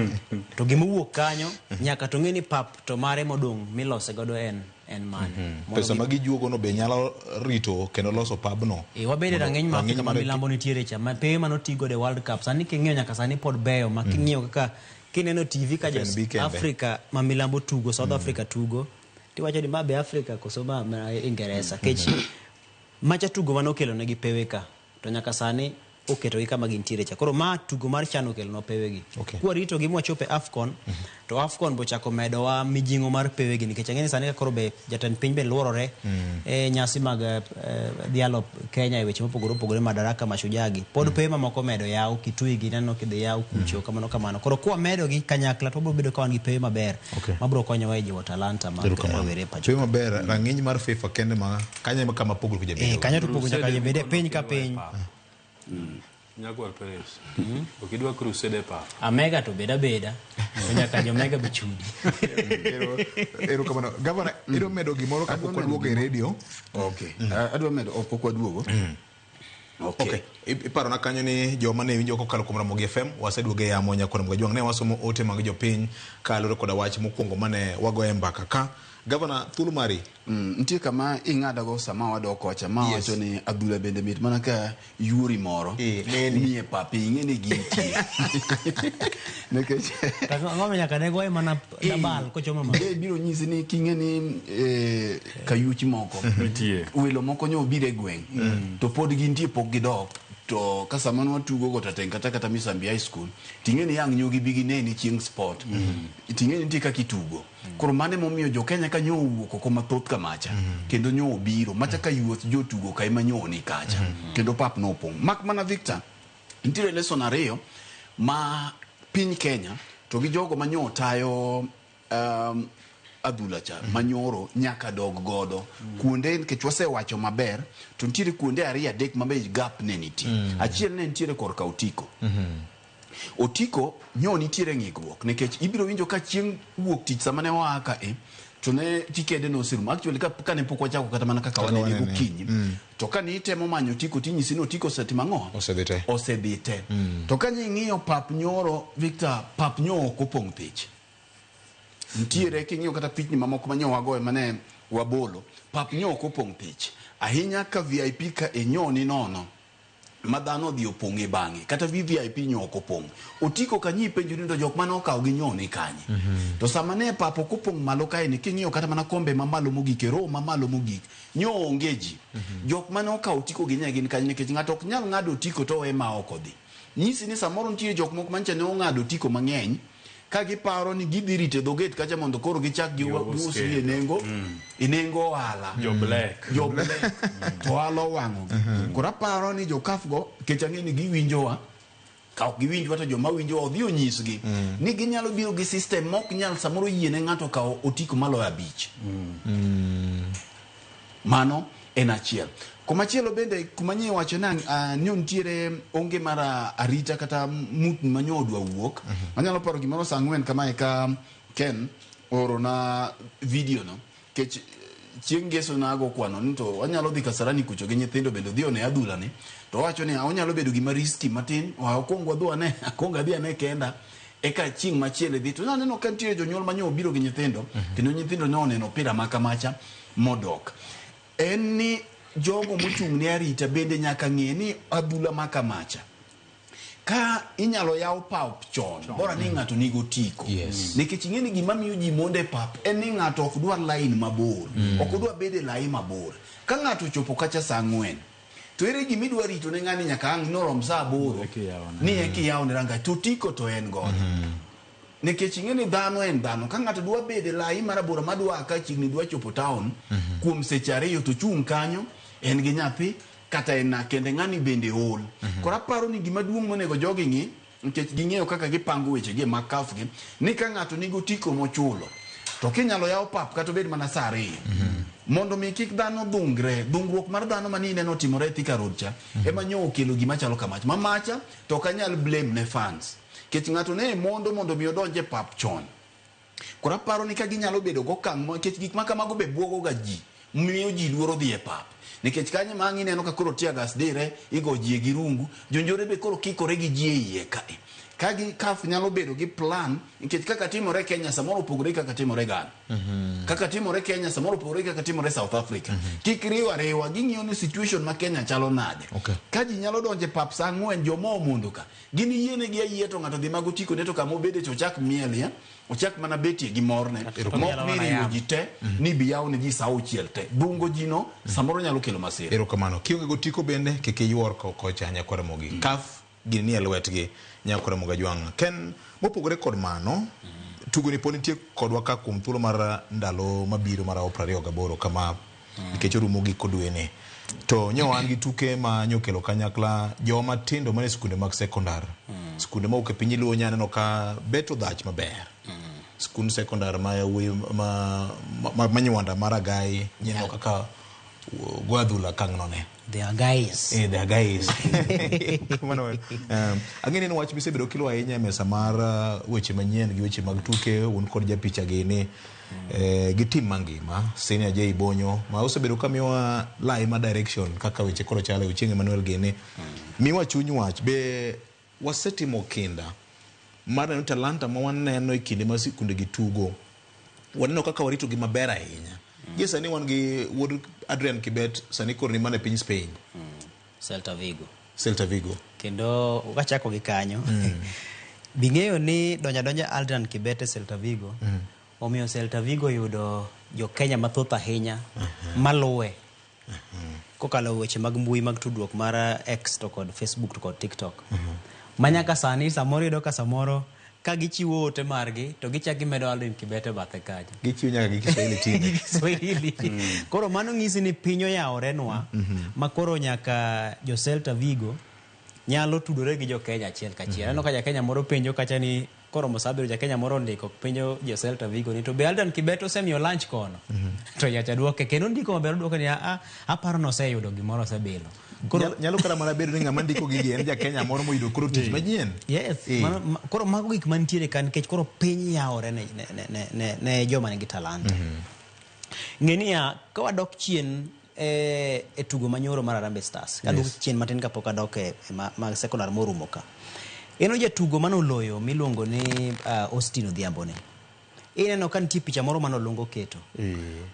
to gima owuok kanyo nyaka to ng'e ni pap to mare modong' milose godo en mane. Mondo Pesa ma gijuogo no be nyalo rito kendo loso pabno. Wabedo e Mondo rang'iny ma rang'iny Afrika ma milambo nitiere cha ma pewe mane oti godo e World Cup sani king'iyo nyaka sani pod beyo ma king'iyo kaka kineno TV ka jo FNB kende. Afrika ma milambo tugo South Africa tugo tiwacho ni ma be Afrika koso ma Ingeresa kech macha tugo mane okelo negi pewe ka to nyaka sani oketogi kama gintiere cha. Koro ma tugo mar CHAN okelonwa pewegi. Kwarito gi mwachopo e AFCON to AFCON bochako medowa mijing'o mar pewegi nikech ang'e ni sani ka koro be jatend piny be luorore e nyasi mag dhialo Kenya e weche mopogore opogore Madaraka Mashujaa gi. Pod pewe mamoko medo yaw Kitui gi neno kidhi yaw kucho kamano kamano. Koro kwamedo gi kanyakla to wabiro bedo ka wan gi pewe maber mabiro konyowa e jiwo talanta mag Erokamano. rowere e pacho. Pewe maber rang'iny mar FIFA kende ma kanyo ema kama pogruok jabedo. Kanyo to pogruok nyaka bede piny ka piny. Nyagwar Perez. Ok idwa crusade e pap. Amega to beda beda. To nyaka jomega be chudi. Erokamano. Gavana, idwa medo gimoro kapok waduogo e redio? Okay. Adwa medo pok waduogo. Okay. Iparona kanyo ni joma ne winjo kokalo kuom Ramogi FM waseduogo e yamo nyaka Ramogi Ajwang'. Ne wasomo ote mag jopiny kaluwore koda wach mokwongo mane wagoye mbaka ka. Gavana, thuolo mari. Nitie kama ing'adago sama wadok kocha ma wacho ni adhula bende mit mana ka yuori moro nie pap ing'e ni gintie nikech Ang'o nyaka ne goye mana dabal kochomo malo. Biro nyisi ni king'e ni kayuchi moko Nitie. welo moko nyo obiro e gweng' to pod gintie pok gidok to ka sama nwatugo go Tateng kata Misambi High School ting'e ni ang' nyo gibi gineni chieng' sport ting'e ni nitie kaka itugo koro mano emomiyo jo Kenya ka nyo owuok oko mathoth kamacha kendo nyo obiro macha ka yuoth jotugo ka ema nyo ni kacha kendo pap nopong' mak mana Victor nitiere lesson ariyo ma piny Kenya to gi jogo ma nyo tayo adhula cha manyoro nyaka dog godo kuonde nikech wasewacho maber to nitiere kuonde ariyo adek ma be gap ne nitie achiel ne nitiere korka otiko otiko nyo nitiere ng'ikruok nikech ibiro winjo ka chieng' wuok tich sama ne waa ka e to ne tikede noserumo actually ka ne pok wachako kata mana kaka wanene gokinyi to ka ni itemo manyo otiko tinyisi ni otiko osetimo ang'o Osedhi te. osedhi te to ka ing'iyo pap nyoro Victor pap nyo ok opong' thich Nitiere king'iyo kata pichni mamoko manyo wagoyo mane wabolo, pap nyo ok opong' thich. Ahinya ka VIP ka e nyo ni nono ma dhano odhi opong' e bang'e kata VVIP nyo ok opong'. Otiko kanyo ipenjo ni to jok mane okawo gi nyo ni kanye. To sama ne pap ok opong' malo kae ni king'iyo kata mana kombe mamalo mogik e row mamalo mogik nyo onge ji. Jok mane okawo otiko gi nye gin kanye nikech ng'ato ok nyal ng'ado otiko to owe ma ok odhi. Nyisi ni samoro nitie jok moko mancha ne ong'ado otiko mang'eny ka giparo ni gidhi rito e dho gate kacha mondo koro gichak Gius giusgi e kendo. nengo e nengo ohala. Jo black. Jo black. To ohala owang'ogi. Koro aparo ni jo CAF go nikech ang'e ni giwinjowa ka ok giwinjwa to joma winjowa odhi onyisgi ni ginyalo biro gi system ma ok nyal samoro yiene ng'ato kawo otiko maloyo abich. Mano en achiel. Kumachielo bende kuma nye wacho ni ni nitiere onge mar arita kata mutni ma nyo odwa wuok. Anyalo paro gimoro saa ang'wen kamae ka Ken oorona video no kech chieng' ngeso nago kwano ni to wanyalo dhi Kasarani kucho gi nyithindo bende odhi one adhula ni to owacho ni onyalo bedo gima risky matin wa okwong wadhi ane akwong adhi ane kenda eka chieng' machielo idhi to naneno ka nitiere jonyuol manyo obiro gi nyithindo kendo nyithindo ne oneno opira ma kamacha modok en ni jogo mochung' ne arita bende nyaka ng'e ni adhula ma kamacha ka inyalo yaw pap chon bora ni ng'ato nigi otiko nikech ing'e ni gima miyo ji mondo e pap en ni ng'ato ok dwar lain mabor ok odwa bedo e lai mabor ka ng'ato ochopo kacha saa ang'wen to ere gima idwa rito ne ng'ani nyaka ang' norom saa aboro ni eka iyawne rangach to otiko to en godo nikech ing'e ni dhano en dhano ka ng'ato dwa bedo e lai marabora madwa ka chiegni dwa chopo town kuom seche ariyo to chung' kanyo en gi nyathi kata en na kende ng'ani bende ol koro aparo ni gima duong' monego jogi ng'i nikech ging'eyo kaka gipango wechegi e mag CAF gi ni ka ng'ato nigi otiko mochulo to kinyalo yaw pap kata obed mana saa ariyo mondo mi kik dhano dhungre dhungruok mar dhano mane ineno otimore e Thika Road cha ema nyo okelo gima chalo kamacha ma macha to ok anyal blame ne fans nikech ng'ato ne mondo mondo mi odonj e pap chon koro aparo ni ka ginyalo bedo gokang' nikech gik ma kamago be buogo ga ji miyo ji luoro dhi e pap nikech kanyo ma ang' ineno ka koro tear gas dire igo ji gi rungu jonjore be koro kikore gi ji e iye kae ka gi CAF nyalo bedo gi plan nikech kaka timore Kenya samoro opogore gi kaka timore Ghana kaka timore Kenya samoro opogore gi kaka timore South Africa kik riw ariwa ging'iyo ni situation ma Kenya chalo nade ka ji nyalo donjo e pap saa ang'wen joma omondo ka gin yienegi ayie to ng'ato dhi mag otiko ne to kama obede to ochak mielie ochak mana betie gi morne mok ni riwo ji te ni bi yaw ne ji saa auchiel te bungo ji no samoro nyalo kelo masira Erokamano. Kionge gotiko bende kik iyuor kocha nyakwar Ramogi. CAF gini nie lwetgi nyakwar Ramogi Ajwang'. Ken mopogore kod mano, tugo ni pod nitie kodwa ka kuom thuolo mar ndalo mabiro mar 28 kama nikech orumo giko dweni. To nyo wan gi tuke ma nyokelo kanyakla joma tindo mane skunde mag sekondar. Skunde mawuok e piny Luo nya neno ka beto dhach maber. Skund sekondar ma yawuoyi ma Nywanda mar Agai nyeneno kaka go adhula kang'none. The Agais. The Agais. Kamano, ang'e ni en wach misebedo kilo ahinya e mesa mar weche manyien gi weche mag tuke un kod japicha gini gi tim mangima Senior J Bonyo ma osebedo ka miyowa lai ma direction kaka weche koro chalo e Ochieng' Emmanuel gini miwa chuny wach be wasetimo kinda mar neno talanta ma waneno e kinde ma sikunde gi tugo waneno kaka warito gi maber ahinya gie sani wan gi wuod Adrian Kibet sani koro ni mana e piny Spain Celta Vigo. Celta Vigo Kendo wachako gi kanyo. Bing'eyo ni donja donja Adrian Kibet e Celta Vigo. Omiyo Celta Vigo yudo jo Kenya mathoth ahinya maluwe. Kokalo weche mag mbui mag tudruok mar X to kod Facebook to kod TikTok. Ma nyaka sani samoro iyudo ka samoro ka gichiwo ote margi to gichak gimedo Aldrin Kibet e bathe kanyo. Gichiwo nyaka gi Kiswahili tinde. Gi Kiswahili. Koro mano nyisi ni piny oyaworenwa ma koro nyaka jo Celta Vigo nyalo tudore gi jo Kenya achiel kachiel. Aneno ka ja Kenya moro penjo kacha ni koromo saa abiriyo ja Kenya moro ondiko penjo jo Celta Vigo ni to be Aldrin Kibet osemiyo lunch kono? To nyacha duoke kendo ondiko maber oduoke ni a aparo noseyudo gimoro osebilo. Koro nyalo kata mana bedo ni ng'ama ndiko gigi en ja Kenya moro moyudo koro tich manyien. Yes. Mano, koro mago gik mantiere ka nikech koro piny yawore ne joma nigi talanta. Ng'e niya, ka wadok chien e tugo manyoro mar Harambee Stars, kadok chien matin kapok adok e ma sekondar morumo ka. En jatugo manoloyo miluongo ni Austin Odhiambo ni. Ineno ka nitie picha moro mane Olunga oketo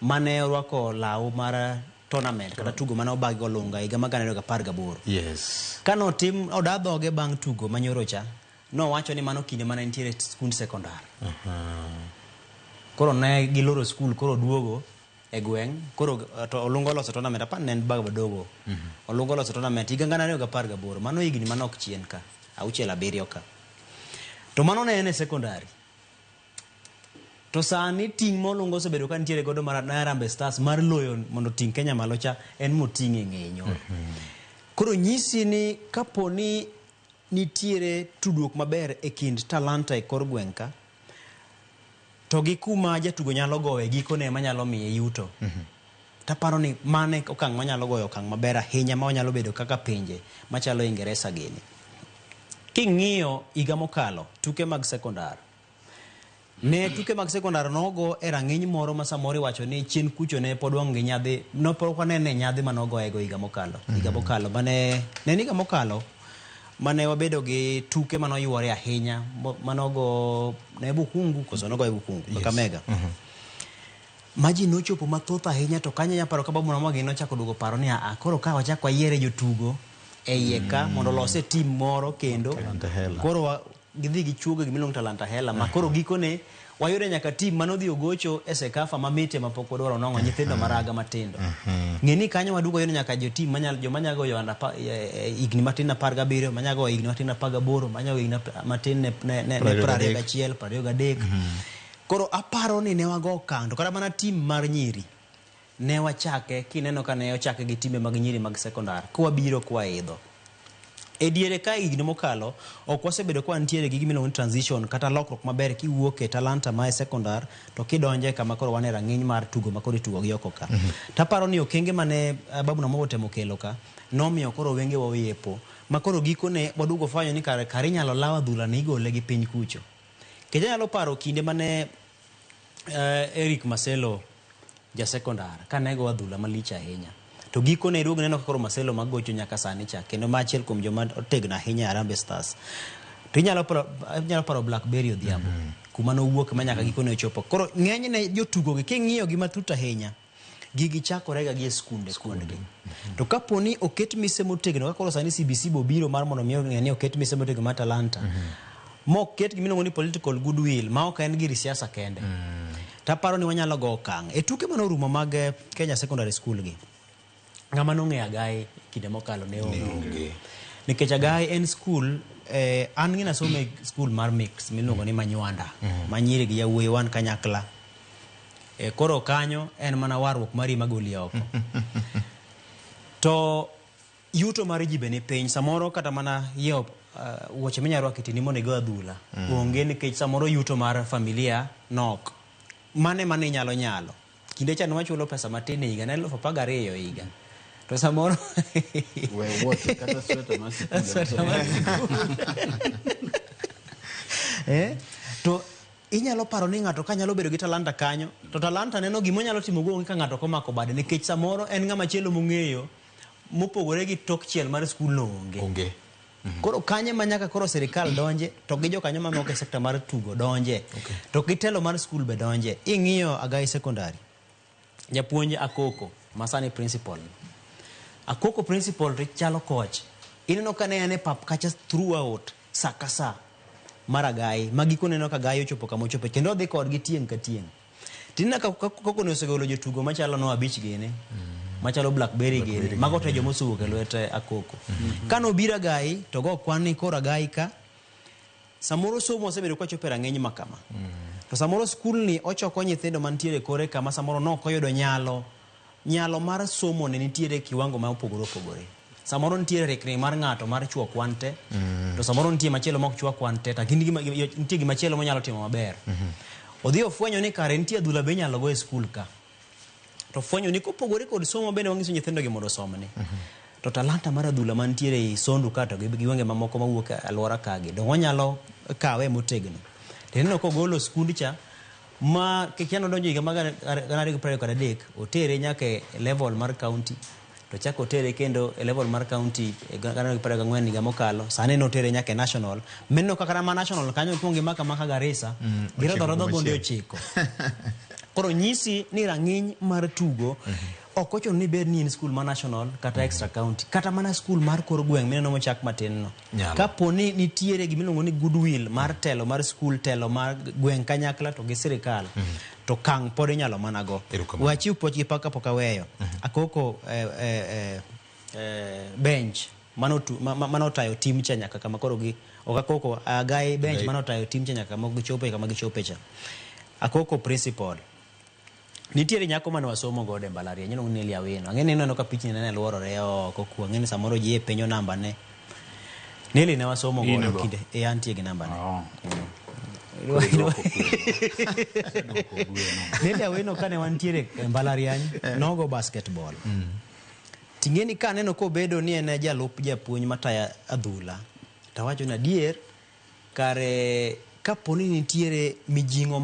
mane orwako law mar tournament kata tugo mane obag gi Olunga higa mar 2018. Yes. Kane otim oda dhoge bang' tugo manyoro cha, nowacho ni mano kinde mane entiere e skund sekondar. Koro ne giloro skul koro oduogo e gweng' koro to Olunga oloso tournament apar ne en Baba Dogo. Olunga oloso tournament higa 2018 mano higni manok chien ka auchiel abiriyo ka. To mano ne en e sekondari. To sani ting' ma Olunga osebedo ka nitiere godo mar Harambee Stars mar loyo mondo oting' Kenya malo cha en moting'o e ng'eye nyoro. Koro nyisi ni kapo ni nitiere tudruok maber e kind talanta e kor gweng' ka to gi kuma jatugo nyalo gowe gikone manyalo miye yuto. Taparo ni mano e okang' manyalo goyo okang' maber ahinya ma wanyalo bedo kaka pinje machalo Ingeresa gini. King'iyo higa mokalo tuke mag sekondar ne tuke mag sekondar nogo e rang'iny moro ma samoro iwacho ni chien kucho ne pod wang' gi nyadhi no pok wanene nyadhi manogoyego higa mokalo. Higa mokalo mane ne en higa mokalo mane wabedo gi tuke manoyuore ahinya manogo ne Bukungu koso nogo e Bukungu Kakamega. Ma ji nochopo mathoth ahinya to kanyo anyalo paro ka Babu Namwagi nochako duogo paro ni aa koro ka wachak wayiere jotugo e iye ka mondo olose team moro kendo koro gidhi gichuogo gima iluongo ni Talanta Hela ma koro gikone wayudo nyaka team manodhi ogocho e Sekafa mamit ema pok wadwaro nwang'o nyithindo maraga matindo. Ng'e ni kanyo waduogo yudo nyaka jo team manyalo joma nyalo goyo under higni matin 17, manyalo goyo higni matin 18, manyalo goyo higni matin ne 21, 23. Koro aparo ni ne wago okang' to kata mana team mar nyiri ne wachake kineno ka ne ochake gi timbe mag nyiri mag sekondar kwabiro kwaidho. E diere ka higni mokalo ok wasebedo ka wantiere gi gima iluongo ni transition kata lokruok maber kiwuok e talanta ma e sekondar to kidonjo e kama koro wan e rang'iny mar tugo ma koro itugo gi oko ka. Taparo ni okenge mane Babu Namwamba otemo kelo ka nomiyo koro wengewa oyepo ma koro gikone waduogo fwenyo ni kare kare inyalo law adhula ni igole gi piny kucho. Nikech anyalo paro kinde mane Eric Marcelo ja sekondar kane go adhula malich ahinya. To gikone iduogo ineno ka koro Marcelo magocho nyaka sani cha kendo ma achiel kuom joma otegno ahinya e Harambee Stars. To inyalo paro, inyalo paro Blackberry Odhiambo kuma nowuok ma nyaka gikone ochopo. Koro ng'enyne jotugo gi king'iyo gi matut ahinya gigi chakore ga gi e skunde kuondgi. To kapo ni oket mise motegno kaka koro sani CBC bobiro mar mondo mi ong'e ni oket mise motegno mar talanta moket gima iluongo ni political goodwill ma ok en gir siasa kende. Taparo ni wanyalo go okang' e tuke mane orumo mag Kenya Secondary School gi. Ng'ama nong'eyo Agai kinde mokalo ne onge. Nikech Agai en school an ng'e nasomo e school mar mix miluongo ni Manywanda ma nyiri gi yawuoyi wan kanyakla. Koro kanyo en mana warruok mari magoli oko. To yuto mar ji be ni piny samoro kata mana yiewo wuoche minyalo rwako e tiendi mondo igo adhula onge nikech samoro yuto mar familia nok. Mane mane inyalo nyalo. Kinde cha ne wachulo pesa matin e higa, ne 12,000 e higa. To samoro We wuoche kata sweta mar sikul. Sweta mar sikul. To inyalo paro ni ng'ato ka nyalo bedo gi talanta kanyo, to talanta neno gima onyalo timo go onge ka ng'ato ok omako bade nikech samoro en ng'ama chielo mong'eyo mopogore gi tok chiel mar skul no onge. Onge. Koro kanyo ema nyaka koro sirikal donje to gi jokanyo mamoko e sekta mar tugo donje. To gi telo mar skul be donje. Ing'iyo Agai Secondary, japuonj Akoko ma sani principal. Akoko principal to chalo coach. Ineno ka ne en e pap kacha throughout sa ka sa mar Agai ma gikone ineno ka Agai ochopo kama ochope kendo odhi kodgi tieng' ka tieng'. Tineno ka Koko ne osegolo jotugo machalo Noah Beach gini, machalo Blackberry gini, mago te joma osewuok e lwet Akoko. Kane obiro Agai to go kwan ni koro Agai ka samoro somo osebedo kachopo e rang'iny ma kama. To samoro skul ni ochoko nyithindo mantiere kore kama samoro nok oyudo nyalo. Nyalo mar somo ne nitiere kiwango ma opogore opogore. Samoro nitiere rikni mar ng'ato mar chuo kwan te, to samoro nitie machielo mok chwa kwan te, to nitie gimachielo monyalo timo maber. Odhi ofwenyo ni kare nitie adhula be inyalo go e skul ka. To ofwenyo ni kopogore kod somo bende wang'iso nyithindo gi mondo osomni. To talanta mar adhula mantiere ei Sondu ka to gi gwenge mamoko mawuok e alwora ka gi, dong wanyalo kawe motegno. To ineno kogolo skund cha, ma kikia nodonjo higa mar 2023, otere nyaka e level mar county. To chak otere kendo e level mar county e 2024 higa mokalo. Sani notere nyaka e national. Mineno kaka ma national kanyo kuongo gimaka maka Garissa. Girodho rodho gonde 9. Koro nyisi ni rang'iny mar tugo ok ochuno ni bed ni in skul ma national kata extra county kata mana skul mar kor gweng' mineno mochak matin no. Nyalo. Kapo ni nitiere gimiluongo ni goodwill mar telo mar skul, telo mar gweng' kanyakla to gi sirikal, to kang' pod inyalo mana go. Wachiw puoch gi pak kapok aweyo. Akoko bench manotayo tim cha nyaka kama koro gi ok akoko agai bench manotayo tim cha nyaka kama gichope kama gichope cha. Akoko principal. Nitiere nyako mane wasomo godo e mbalariany iluongo ni Nelly Awino. Ang'e ni ineno ka pichni ne luorore oko ku ang'e ni samoro ji e penjo namba ne. Nelly ne wasomo godo kinde e antie gi namba ne. Nelly Awino kane wantiere e mbalariany nogo basketball. Ting'e ni kaneno kobedo ni en jalup japuonj mataya adhula tawacho ni adier kare kapo ni nitiere mijing'o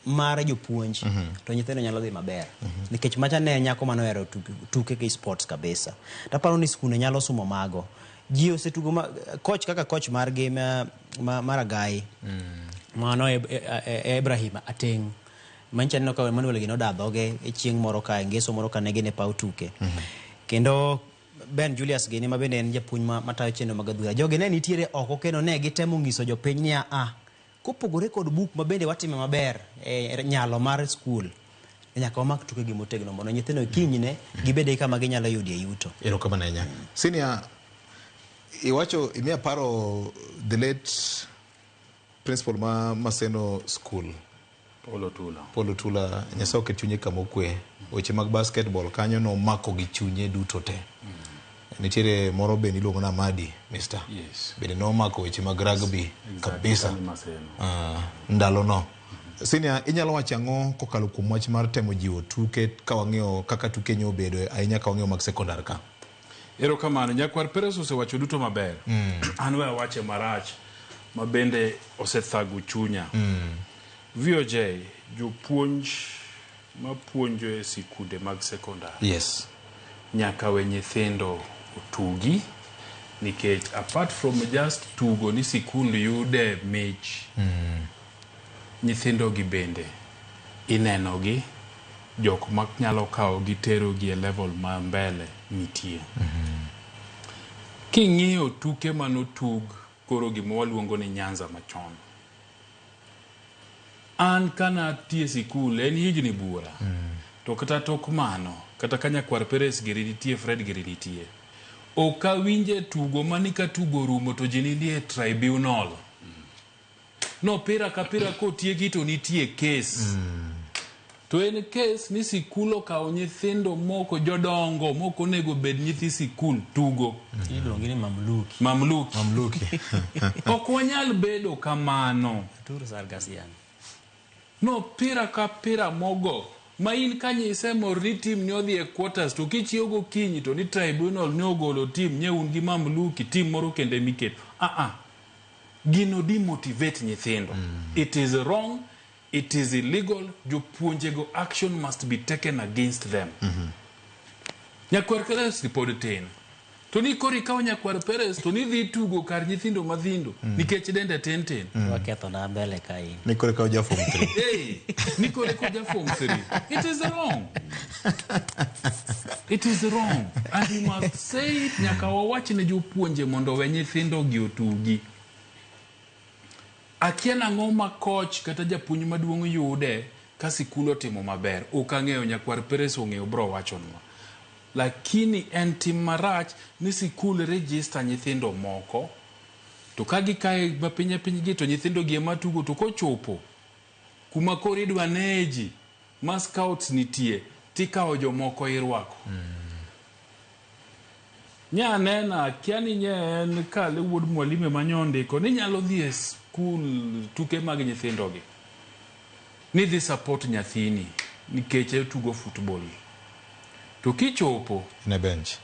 mar jopuonj to nyithindo nyalo dhi maber. Nikech macha ne nyako manohero tuke gi sports kabisa. Taparo ni skunde nyalo sumo mago. Ji osetugo coach kaka coach margi mar Agai. Mano Ibrahim Ateng. Mancha neno ka Emmanuel gino oda dhoge e chieng' moro ka e ngeso moro ka ne gin e paw tuke. Kendo Ben Julius gini ma bende en japuonj matayo chenro mag adhula. Jogi ne nitiere oko kendo ne gitemo nyiso jopiny niya kopogore kod buk ma bende watime maber e nyalo mar skul, nyaka wamak tuke gi motegno mondo nyithindo kinyne gibed kama ginyalo yudie yuto. Erokamano ahinya. Senior, iwacho imiya paro the late principal ma Maseno School. Paul Otula. Paul Otula, Nyasaye oket chunye kama okwe. Weche mag basketball kanyo nomako gi chunye duto te. Nitiere moro bende iluongo ni Amadi, Mister. Yes. Bende nomako weche mag rugby kabisa. Ndalono. Senior, inyalo wacho ang'o kokalo kuom wach mar temo jiwo tuke ka wang'iyo kaka tuke nyo obedo ahinya ka wang'iyo mag sekondar ka? Erokamano, Nyakwar Peres osewacho duto maber. An we awache marach ma bende osethago chunya. VOJ, jopuonj mapuonjo e sikunde mag sekondar. Yes. Nyaka we nyithindo otugi nikech apart from just tugo ni sikund yude mich, nyithindo gi bende ineno gi jok ma nyalo kawo gi tero gi e level ma mbele nitie. King'iyo tuke manotug koro gima waluongo ni Nyanza machon. An kana tie sikul en higni buora. To kata tok mano, kata ka Nyakwar Peres giri nitie, Fred giri nitie. Ok awinje tugo mani ka tugo rumo to ji nitie tribunal. No pira ka pira kotieki to nitie case. To en case ni sikul okawo nyithindo moko jodongo moko onego bed nyithi sikul tugo. Iluongi ni mamluki. Mamluki. Mamluki. Ok wanyal bedo kamano. Arturo Sargasian. No pira ka pira mogo ma in kanyise mor ni tim ni odhi e quarters to kichiew gokinyi to ni tribunal ne ogolo tim nye un gi mamluki tim moro kende miketo. Gino demotivate nyithindo. It is wrong. It is illegal. Jopuonjego action must be taken against them. Nyakwar Peres pod tin. To ni koro ikawo Nyakwar Peres to ni dhi tugo kar nyithindo mathindo nikech dende tin tin. Waketho na mbele ka in. Ni koro ikawo ja form 3. Hey, ni koro ikawo ja form 3. It is wrong. It is wrong. And we must say it nyaka wawach ne jopuonje mondo we nyithindo gi otugi. Akia nang'o ma coach kata japuonj maduong' yude ka sikul otimo maber. Ok ang'eyo, Nyakwar Peres ong'eyo bro wachonwa. Lakini en tim marach ni sikul register nyithindo moko to ka gikae mapiny piny gi to nyithindo gi ema tugo to kochopo kuma koro idwa neye ji ma scouts nitie tikawo jomoko irwako. Nya nena akia ni nye en Kale wuod Mwalime manyondiko ni nyalo dhi e skul tuke mag nyithindo gi ni dhi support nyathini nikech otugo football. To kichopo ne bench.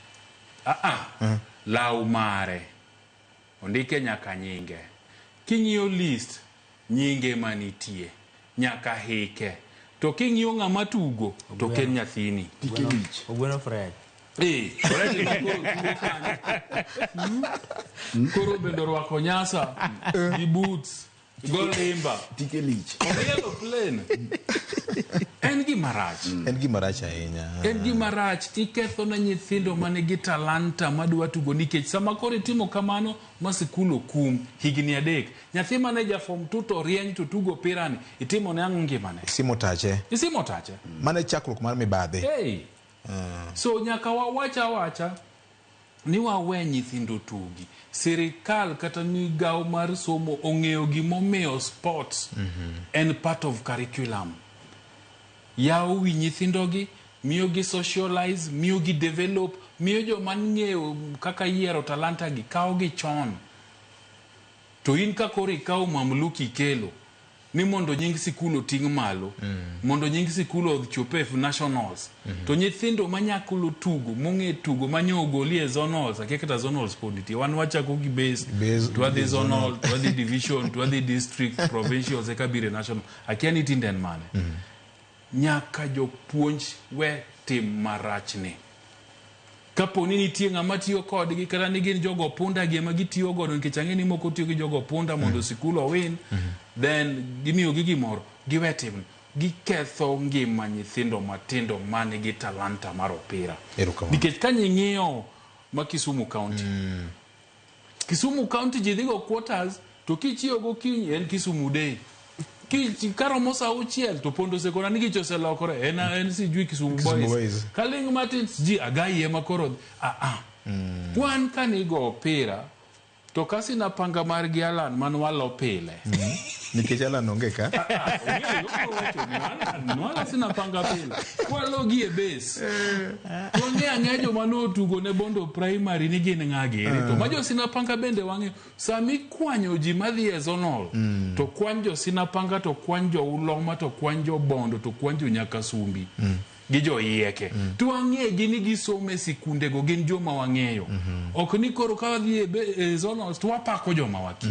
Law mare ondike nyaka nyinge. King'iyo list nyinge manitie nyaka hike. To king'iyo ng'ama tugo to ken nyathini. Ogweno Fred. Olech ema koro tugo kanyo. Koro bende orwako nyasa gi boots golimba tike lich orielo plane. En gima rach. En gima rach ahinya. En gima rach, iketho ne nyithindo manigi talanta madwa tugo, nikech sama koro itimo kamano ma sikul okum higni 3, nyathi mane ja form 2 to rieny to tugo pirani, itimo ne ang'o ngimane? Isimo tache. Isimo tache. Mano e chakruok mar mibadhi. Hey. So nyaka wawacha awacha ni wawe nyithindo tugi. Sirikal kata migawo mar somo ong'eyo gimomiyo sports en part of curriculum. Yawo wi nyithindogi, miyo gi socialize, miyo gi develop, miyo joma ng'eyo kaka yiero talanta gi kawo gi chon. To in ka koro ikawo mamluki ikelo ni mondo nying sikul oting' malo, mondo nying sikul ochop e nationals, to nyithindo manyaklo tugo, mong'e tugo, manyo ogoli e zonals, akia kata zonals pod nitie, wan wachako gi base, to wadhi zonal, to wadhi division, to wadhi district, provincials, eka bire national, akia ni tinde en mane. Nyaka jopuonj we tim marachni. Kapo ni nitie ng'ama tiyo kodgi, kata ni gin jogo punda gi ema gitiyo godo, nikech ang'e ni moko tiyo gi jogo punda mondo sikul owin, then gimiyogi gimoro, giwe timno. Giketho ngima nyithindo matindo manigi talanta mar opira. Nikech ka nying'iyo ma Kisumu County, Kisumu County ji dhigo quarters, to kichiyo gokinyi en Kisumu Day. Karomo saa 6 to Pondo Sekondari ni gicho oselokore, en sijui Kisumu Boys. Kaling matin ji Agai ema koro Wan kanigo opira to kasina panga mar gi Alan man walo pile. Nikech Alan onge ka. Nwala sina panga pile. Walo gi e base. To ng'e ang'e joma notugo ne Bondo Primary ni gin ng'a giri. To ma jo sina panga bende wang'eyo. Sami kwanyo ji madhi e zonal, to kwany jo sina panga, to kwany jo Uloma, to kwany jo Bondo, to kwany jo Nyakasumbi. Gi jo Ieke. To wang'e gi ni gisomo e sikundego, gin joma wang'eyo. Ok ni koro ka wadhi e zonals to wapako joma wakia.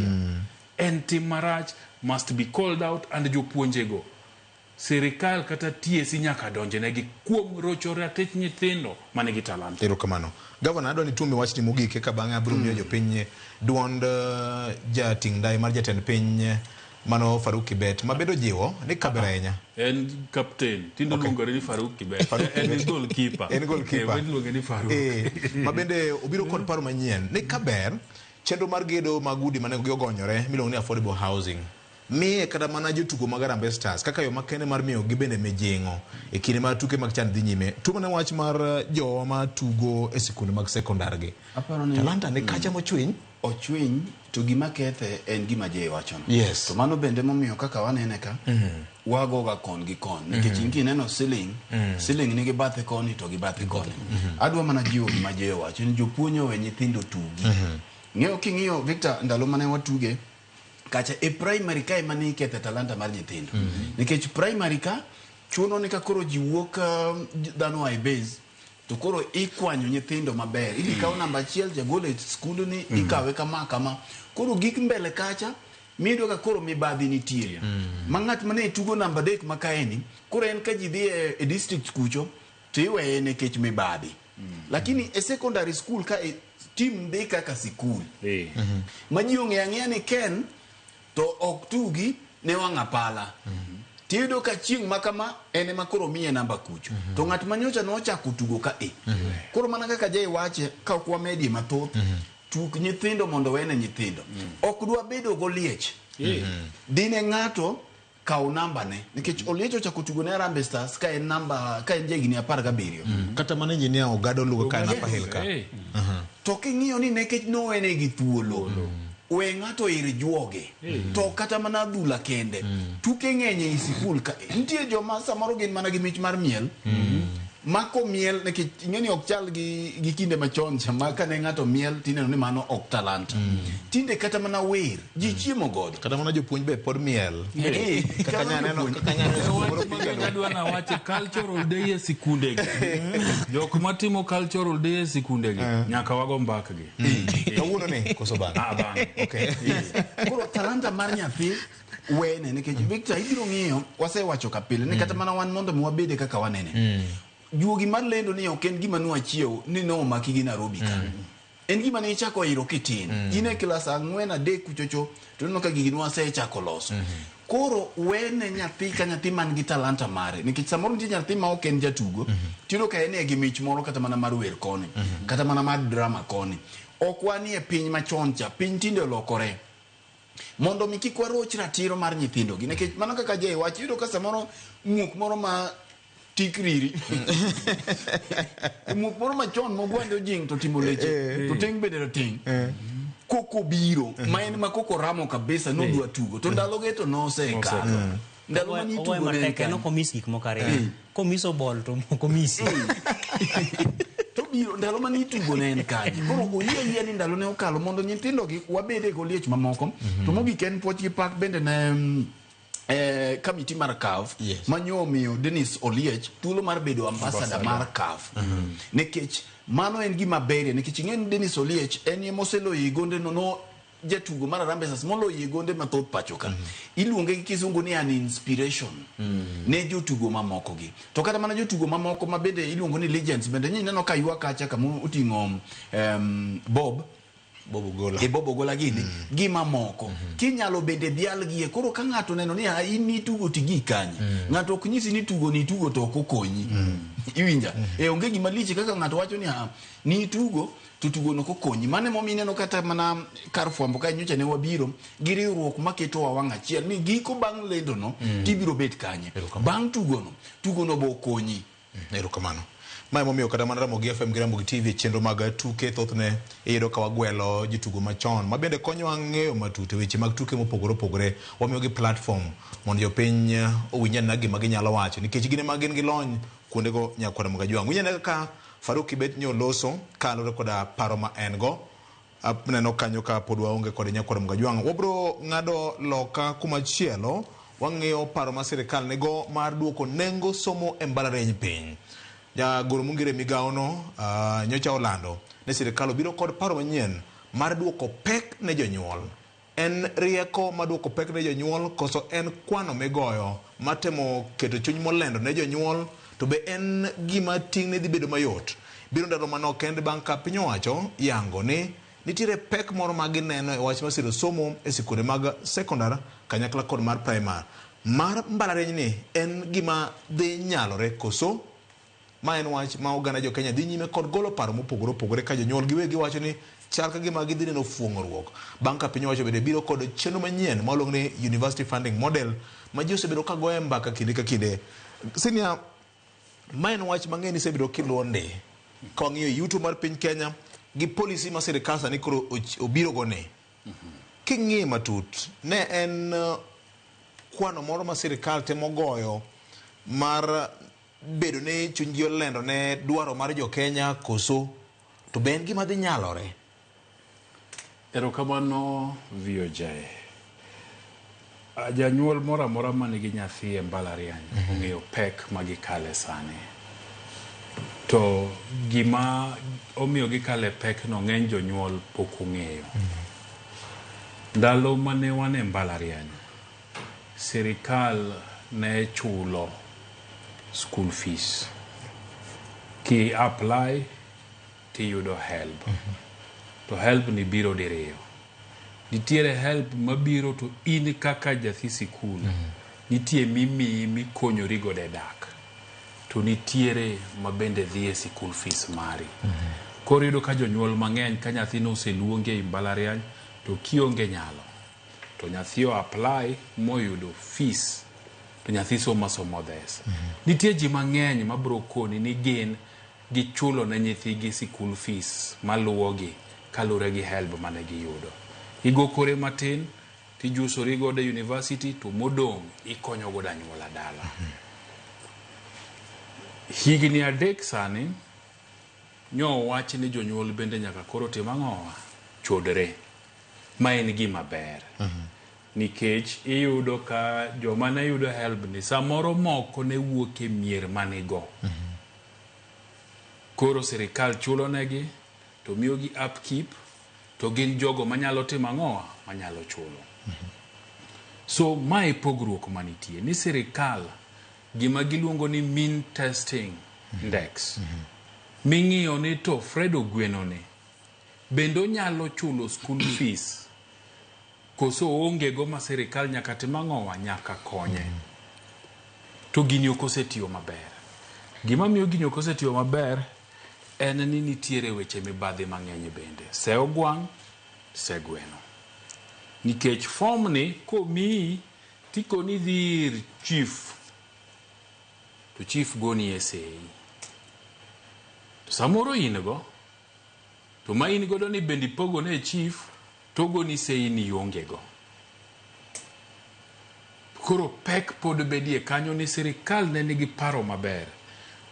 En tim marach, must be called out, and jopuonjego. Sirikal kata TSC nyaka donjnegi kuom rocho ratich nyithindo manigi talanta. Erokamano. Gavana, adwa ni tume wachni mogik eka bang'e abiro miyo jopiny duond jating' ndai mar jatend piny mano Farouk Kibet ma bedo jiwo ni kaber ahinya. En captain, tindo luongore ni Farouk Kibet. En goalkeeper. En goalkeeper. Iluonge ni Farouk. Ma bende obiro kod paro manyien ni kaber chenro mar gedo mag udi mane ogonyore miluongo ni affordable housing. Miye kata mana jotugo mag Harambee Stars kaka yo makende mar miyo gi bende mijing'o e kinde mar tuke mag chan dhi nyime. Tuo ne wach mar jowa ma tugo e sikunde mag sekondar gi. Talanta ni kacha mochwiny. Ochwiny to gima kethe en gima Jay wachono. Yes. To mano bende momiyo kaka wanene ka, wagoga kon gi kon. Nikech in kineno siling, siling nigi bathe koni to gi bathe koni. Adwa mana jiwo gima Jay owacho ni jopuonj owe nyithindo tugi. Ng'eyo king'iyo Victor ndalo mane watuge kacha e primary ka ema ne ikethe talanta mar nyithindo. Nikech primary ka chuno ni ka koro ji wuok dhano oa e base, to koro ikwanyo nyithindo maber. Idhi kaw namba 1 jagol e skul ni, ikawe kama kama. Koro gik mbele kacha miyudo ka koro mibadhi nitie. Ma ng'at mane tugo namba 3 ma kaeni, koro en ka ji dhi e district kucho to iweye nikech mibadhi. Lakini e secondary school ka team dhi kaka sikul. Ma ji ong'eyo ang'eya ni Ken to ok tugi ne wang' apala. Tiyudo ka chieng' ma kama en ema koro miye namba kucho. To ng'at ma nyocha nochako tugo ka e. Koro mana kaka Jay wache, ka ok wamedie mathoth, tuk nyithindo mondo wene nyithindo. Ok dwa bedo goliech. Dine ng'ato kaw namba ne. Nikech Oliech ochako tugo ne Harambee Stars ka en namba, ka en jahigni 17. Kata mana engineer Ogado lugo ka en Upper Hill ka. To king'iyo ni nikech nowene gi thuolo. We ng'ato ir juoge. To kata mana adhula kende. Tuke ng'eny ei sikul ka. Nitie joma samoro gin mana gi mich mar miel. Mako miel nikech ing'e ni ok chal gi kinde machon cha ma kane ng'ato miel tineno ni mano ok talanta. Tinde kata mana wer ji chiemo godo. Kata mana jopuonj be pod miel. Kaka nyaneno adwa na wache cultural day e sikundegi. Jok matimo cultural day e sikundegi nyaka wago mbakgi. Kawuono ni koso bang'e? Bang'e. Okay. Koro talanta mar nyathi wene nikech Victor ibiro ng'iyo wasewacho ka pile ni kata mana wan mondo mi wabede kaka wanene. Juogi mar lendo ni ok en gima nwachiew ni nomaki gi Nairobi ka. En gima ne ichako iro kitin. In e klas 4 3 kuchocho to ineno ka gigi nwasechako loso. Koro wene nyathi ka nyathi man gi talanta mare nikech samoro nitie nyathi ma ok en jatugo tiyudo ka en e gi mich moro kata mana mar wer koni kata mana mar drama koni. Ok wanie piny machon cha, piny tinde olokore. Mondo mi kik waroch ratiro mar nyithindogi nikech mano kaka Jay wacho iyudo ka samoro muok moro ma tik riri muok moro machon mogwande ojing to timo leche to teng bende rateng koko biro ma en ma koko ramo kabisa nodwa tugo to ndaloge to nosekalo ndalo mane Ogoye itugo ne en matek en kanyo. ok omis gik moko ariyo. Komiso bol to ok omisi. To biro ndalo mane itugo ne en kanye koro oyie ayie ni ndalo ne okalo mondo nyithindogi wabede goliech mamoko to mogik en puoch gi pak bende ne kamiti mar CAF manyo omiyo Dennis Oliech thuolo mar bedo ambassador mar CAF nikech mano en gima berie nikech ing'e ni Dennis Oliech en ema oseloyo gonde no no jatugo mar Harambee Stars moloyo gonde mathoth pacho ka iluonge gi kizungu ni an inspiration ne jotugo mamoko gi to kata mana jotugo mamoko ma bende iluongo ni legends bende nyi neno ka ywak kacha kama oting'o Bob Bob Ogola. E Bob Ogola gini gi mamoko kinyalo bende dhial gie koro ka ng'ato neno ni in nitugo tigi kanye ng'ato ok nyisi ni tugo ni tugo to ok okonyi iwinja e onge gima lich kaka ng'ato wacho ni nitugo to tugo no okonyi mano emomiyo ineno kata mana kar fwambo ka nyocha ne wabiro gi riwruok maketowa wang' achiel ni giko bang' lendo no tibiro bet kanye bang' tugono tugono bo okonyi. Erokamano. Ma emomiyo kata mana Ramogi FM gi Ramogi TV e chenro mag tuke thothne iyudo ka wagwelo jotugo machon ma bende konyowa ng'eyo matut e weche mag tuke mopogore opogore. Wamiyogi platform mondo jopiny owinj anena gima ginyalo wacho nikech gin ema gin gi lony kuondego nyakwar Ramogi Ajwang'. Winj ane kaka Faruk Kibet nyoloso kaluwore koda paro ma en go. Aneno kanyo ka pod waonge kode nyakwar Ramogi Ajwang'. Wabro ng'ado loka kumachielo wang'iyo paro ma sirikal nigo mar duoko nengo somo e mbalariany piny. Jagoro mongire migawono nyocha olando ni sirikal obiro kod paro manyien mar duoko pek ne jonyuol. En rieko mar duoko pek ne jonyuol koso en kwano migoyo matemo keto chuny molendo ne jonyuol to be en gima ting'ne dhi bedo mayot. Biro ndalo manok kende bang' ka piny owacho yango ni nitiere pek moro ma gineno e wach mar siro somo e sikunde mag sekondar kanyakla kod mar primar. Mar mbalariany ni en gima dhi nyalore koso? Ma en wach ma oganda jo Kenya dhi nyime kod golo paro mopogore opogore ka jonyuol giwegi wacho ni chal ka gima gidhi neno fuong'ruok bang' ka piny owacho bende biro kod chenro manyien ma oluong ni University Funding Model ma ji osebedo ka goye mbaka kinde ka kinde. Senior, ma en wach mang'eny ni isebedo kiluwo ndi ka wang'iyo yuto mar piny Kenya gi policy ma sirikal sani koro obiro go ni. King'iye matut, ne en kwano moro ma sirikal temo goyo mar bedo ni chunygi olendo ne dwaro mar jo Kenya koso to be en gima dhi nyalore? Erokamano VOJ. Janyuol moro amora manigi nyathi e mbalariany ong'eyo pek ma gikale sani. To gima omiyo gikale pek no ng'eny jonyuol pok ong'eyo. Ndalo mane wan e mbalariany, sirikal ne chulo school fees. Ki apply tiyudo HELB. To HELB ni biro diriyo. Nitiere HELB mabiro to in kaka jathi sikul nitie mimiyi mikonyori godo e dak. To nitiere ma bende dhi e sikul fees mari. Koro iyudo ka jonyuol mang'eny ka nyathino oseluongi ei mbalariany to kionge nyalo to nyathi o apply moyudo fees to nyathi somo asomo dhes. Nitie ji mang'eny mabro koni ni gin gichulo ne nyithigi sikul fees maluwogi kaluwore gi HELB mane giyudo. Igo kore matin tijusori godo e university to modong' ikonyo godo anyuola dala. Higni 3 sani nyo wach ni jonyuol bende nyaka koro tim ang'owa? Chodre. Ma en gima ber. Nikech iyudo ka joma ne yudo HELB ni samoro moko ne wuok e mier manigo. Koro sirikal chulo negi to miyogi upkeep to gin jogo manyalo timo ang'owa? Manyalo chulo. So mae pogruok manitie ni sirikal gima giluongo ni mean testing index ming'iyo ni to Fred Ogweno ni bende onyalo chulo school fees koso oonge go ma sirikal nyaka tim ang'owa nyaka konye. To gini ok osetiyo maber. Gima miyo gini ok osetiyo maber en ni nitiere weche mibadhi mang'eny bende. Se ogwang', se gweno. Nikech form ni komiyi tikoni idhi ir chief to chief goni e sei. To samoro in go to ma in godo ni bende ipogo ne chief to ogoni sei ni ionge go. Koro pek pod bedie kanyo ni sirikal ne nigi paro maber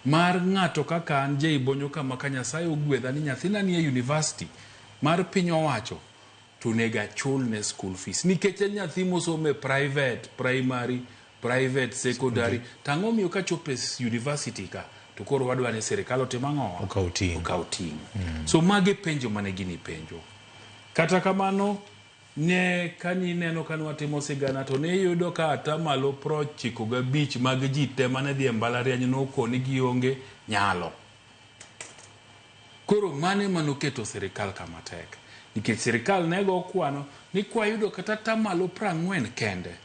mar ng'ato kaka an Jay Bonyo kama ka Nyasaye ogwedha ni nyathina nie university mar piny owacho to onego achulne school fees nikech en nyathi mosomo e private primary, private secondary to ang'o miyo kachopo e university ka to koro wadwa ni sirikal otim ang'o? Okaw ting'. Okaw ting'. So mago e penjo mane gini penjo. Kata kamano ne kanineno kane watimo sigana to ne iyudo ka atamalo 95 mag ji te mane dhi e mbalariany nokoni gionge nyalo. Koro mano ema noketo sirikal kama tek. Nikech sirikal ne go kwano ni kwayudo kata atamalo 40 kende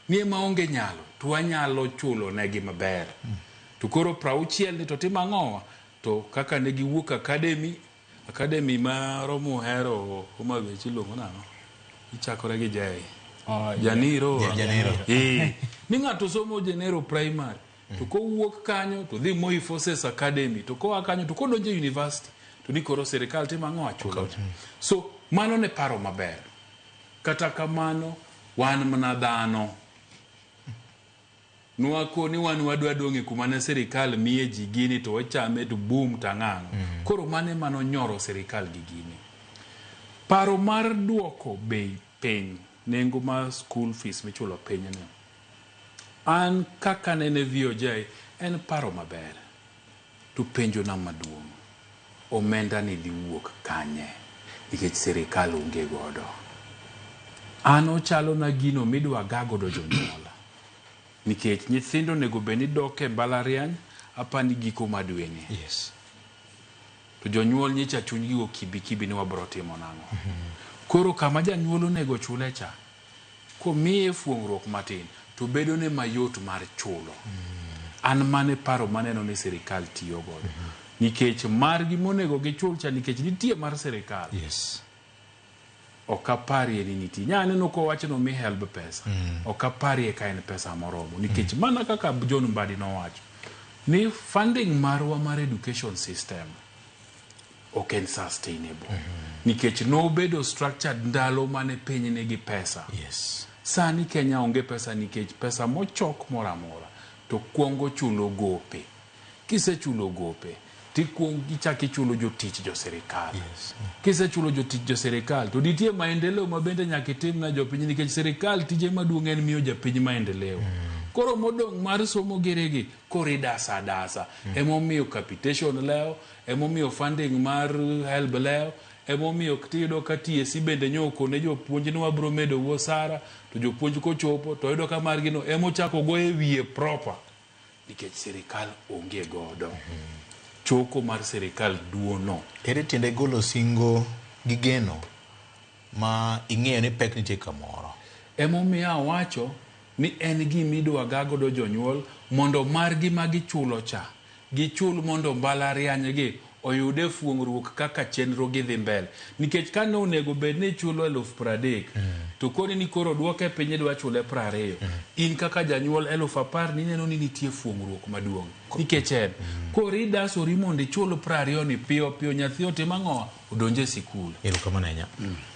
ni ema onge nyalo to wanyalo chulo negi maber. To koro 60 ni to timo ang'owa? To kaka ne giwuok academy, academy moro muhero Homa Bay iluongo nang'o? Ichakore gi J. Janiro. Janiro. Ni ng'ato somo Janero Primary to kowuok kanyo to dhi Moi Forces Academy to koa kanyo to kodonjo e university to ni koro sirikal timo ang'o achulo. So mano ne paro maber. Kata kamano wan mana dhano. Nwakoni wan wadwa dong' e kuma ne sirikal miye ji gini to wachame to boom tang'ang'o. Koro mano ema nonyoro sirikal gi gini. Paro mar duoko bei piny, nengo mar school fees michulo piny ni, an kaka nene VOJ en paro maber. To penjo na maduong', omenda ni dhi wuok kanye? Nikech sirikal onge godo. An ochalo na gino midwa ga godo jonyuol. Nikech nyithindo onego bed ni dok e mbalariany apani giko ma dweni. Yes. To jonyuol nyicha chunygi go kibi kibi ni wabro timo nang'o. Koro kama janyuol onego chule cha, komiye fuong'ruok matin, to bedo ne mayot mar chulo. An mane paro maneno ni sirikal tiyo godo. Nikech margi monego gichul cha nikech nitie mar sirikal. Yes. Ok aparie ni nitie. Nya aneno kowacho ni omi HELB pesa. Ok aparie ka en pesa moromo. Nikech mana kaka John Mbadi nowacho, ni funding marwa mar education system ok en sustainable. Nikech nobedo structured ndalo mane piny nigi pesa. Yes. Sani Kenya onge pesa nikech pesa mochok moro amora to kuongo chulo gope. Kisechulo gope, tikuong ichak ichulo jotich jo sirikal. Yes. Kisechulo jotich jo sirikal, to nitie maendeleo ma bende nyaka itim na jopiny nikech sirikal tije maduong' en miyo japiny maendeleo. Koro modong' mar somo geregi, koro idasa adasa. Emomiyo capitation lewo, emomiyo funding mar HELB lewo, emomiyo tiyudo ka TSC bende nyo okone jopuonj ni wabro medo osara, to jopuonj kochopo to yudo ka margi no emochako go e wiye proper. Nikech sirikal onge godo. Choko mar sirikal duono. Ere tiende golo singo gi geno ma ing'eyo ni pek nitie kamoro? Emomiyo awacho ni en gima idwa ga godo jonyuol mondo margi ma gichulo cha, gichul mondo mbalariany gi oyude fuong'ruok kaka chenro gi dhi mbele. Nikech kane onego bed ni ichulo 30,000, to koni ni koro duoke piny idwa chule 20. In kaka janyuol 10,000 nineno ni nitie fuong'ruok maduong'. Nikech en, koro idasori mondo ichul 20 ni piyo piyo nyathi otim ang'o? Odonje sikul. Erokamano ahinya.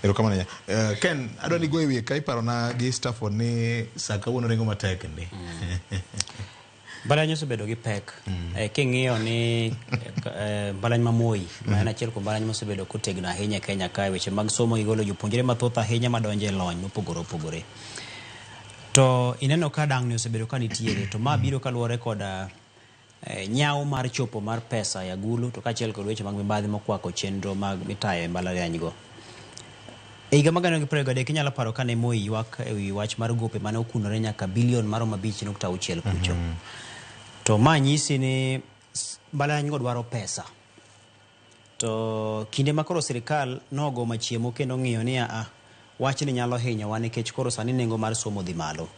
Erokamano ahinya. Ken, adwa ni goyo wiye ka iparona gi Stafford ni sa kawuono ringo matek ndi. Mbalariany osebedo gi pek. King'iyo ni mbalariany ma Moi, ma en achiel kuom mbalariany mosebedo kotegno ahinya e Kenya kae, weche mag somo gigolo jopuonjre mathoth ahinya madonjo e lony mopogore opogore. To ineno ka dang'ni osebedo ka nitiere, to ma biro kaluwore kod nyawo mar chopo mar pesa e agulu, to kaachiel kod weche mag mibadhi mokwako chenro mag mitayo e mbalariany go. E higa mar 2023 inyalo paro kane Moi ywak e wi wach mar gope mane okunore nyaka bilion maromo 5.6 kucho. To ma nyisi ni mbalariany go dwaro pesa. To kinde ma koro sirikal nogo machiemo kendo ng'iyo ni a wachni nyalo hinyowa nikech koro sani nengo mar somo dhi malo.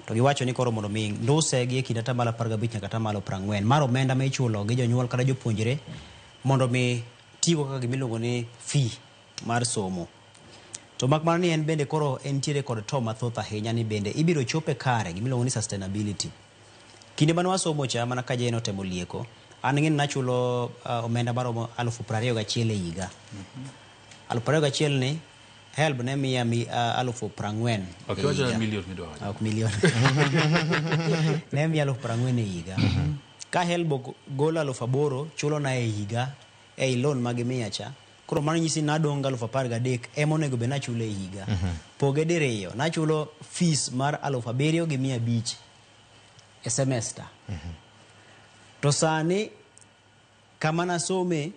To giwacho ni koro mondo mi nduse gi e kind atamalo 15 nyaka atamalo 40 mar omenda ma ichulo gi jonyuol kata jopuonjre mondo mi tigo kaka gimiluongo ni fee mar somo. To mak mana ni en bende koro entiere kod to mathoth ahinya ni bende ibiro chope kare gimiluongo ni sustainability. Kinde mane wasomo cha mana ka Jane otemo lieko, an ng'eni nachulo omenda maromo 21,000 e higa. 21,000 ni HELB ne miya 40,000. Ok iwacho na milion midwa wacho. Ok milion. Ne miya 40,000 e higa. Ka HELB golo 8,000 chulo na e higa ei loan ma gimiya cha. Koro mano nyisi ni nadong' 13,000 ema onego bed nachulo e higa. Poge diriyo, nachulo fees mar 7,500 e semester. To sani kama nasome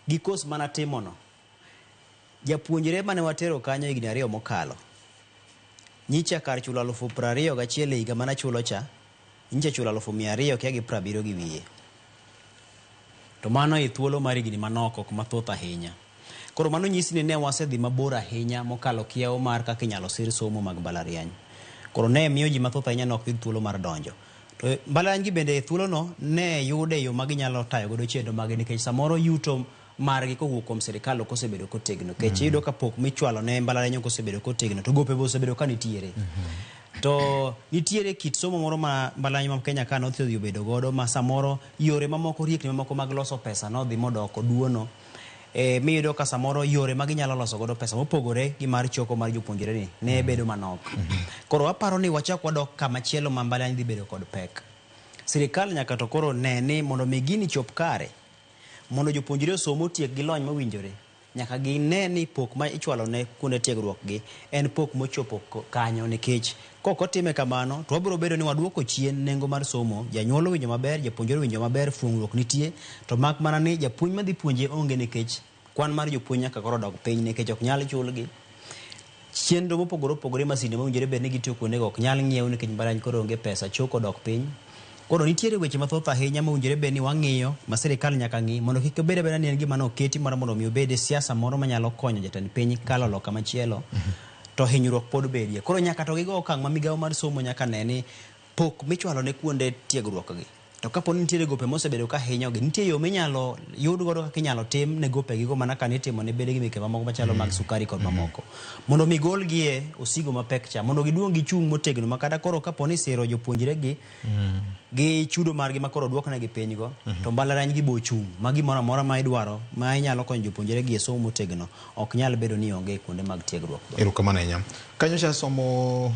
gi course manatimono, japuonjre mane watero kanyo higni 2 mokalo, nyicha kar chulo 21,000 e higa manachulo cha, nyicha chulo 270 gi wiye. To mano e thuolo mar higni manok, ok mathoth ahinya. Koro mano nyisi ni ne wasedhi mabor ahinya mokalo kiewo mar kaka inyalo sir somo mag mbalariany. Koro ne miyo ji mathoth ahinya ne ok yud thuolo mar donjo. To mbalariany gi bende e thuolono ne yude yo ma ginyalo tayo godo chenro mage nikech samoro yuto margi kowuok kuom sirikal ok osebedo kotegno. Nikech iyudo ka pok michwalo ne mbalariany ok osebedo kotegno to gope be osebedo ka nitiere. To nitiere kit somo moro ma mbalariany ma Kenya ka nodhi obedo godo ma samoro yore mamoko riekni mamoko mag loso pesa nodhi modoko duono. Miyudo ka samoro yore ma ginyalo loso godo pesa mopogore gi mar choko mar jopuonjre ni ne bedo manok. Koro aparo ni wachak wadok kama chielo ma mbalariany dhi bedo kod pek. Sirikal nyaka to koro ne ni mondo mi gini chop kare, mondo jopuonjre osom otiek gi lony mowinjore, nyaka gine ni pok ma ichwalo ne kuonde tiegruok gi en pok mochopo kanyo nikech kok otime kamano to wabiro bedo ni waduoko chien nengo mar somo. Janyuol owinjo maber, japuonjre owinjo maber, fuong'ruok nitie, to mak mana ni japuonj madhi puonje onge nikech kwan mar jopuonj nyaka koro dog piny nikech ok nyal chulgi. Chenro mopogore opogore masinde mowinjore bed ni gitiyo kuondego ok nyal ng'iew nikech mbalariany koro onge pesa, choko odok piny. Koro nitiere weche mathoth ahinya mowinjore bed ni wang'iyo, ma sirikal nyaka ng'i mondo kik obed abeda ni en gima noketi mar mondo mi obed e siasa moro manyalo konyo jatend piny kalo loka machielo, to hinyruok pod bedie. Koro nyaka to gigo okang' ma migawo mar somo nyaka ne ni pok michwalo ne kuonde tiegruok gi. To kapo ni nitiere gope mosebedo ka hinyogi, nitie yo minyalo yud godo kaka inyalo tim ne gopegigo mana ka nitimo ne bedegi mike mamoko machalo mag sukari kod mamoko. Mondo mi golgi e osigo mapek cha, mondo giduong' gichung' motegno ma kata koro kapo ni siro jopuonjre gi gi chudo margi ma koro duoknegi piny go, to mbalariany gi bo chung' ma gimoro amora ma idwaro ma inyalo konyo jopuonjre gi e somo motegno ok nyal bedo ni onge e kuonde mag tiegruok go. Erokamano ahinya. Kanyo cha somo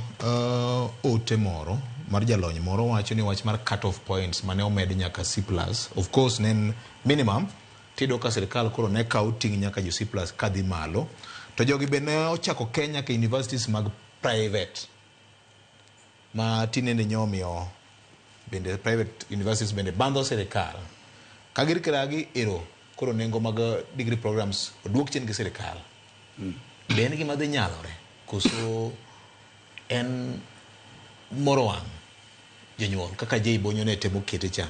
ote moro mar jalony moro wacho ni wach mar cut off points mane omed nyaka C+, of course ne en minimum, tiyudo ka sirikal koro ne kawo ting' nyaka jo C+ kadhi malo, to jogi be ne ochako Kenya ka universities mag private ma tinende nyomiyo bende private universities bende bandho sirikal ka girkiragi ero koro nengo mag degree programs oduok chien gi sirikal. Be en gima dhi nyalore koso en moro wang' jonyuol kaka Jay Bonyo ne temo kete cha?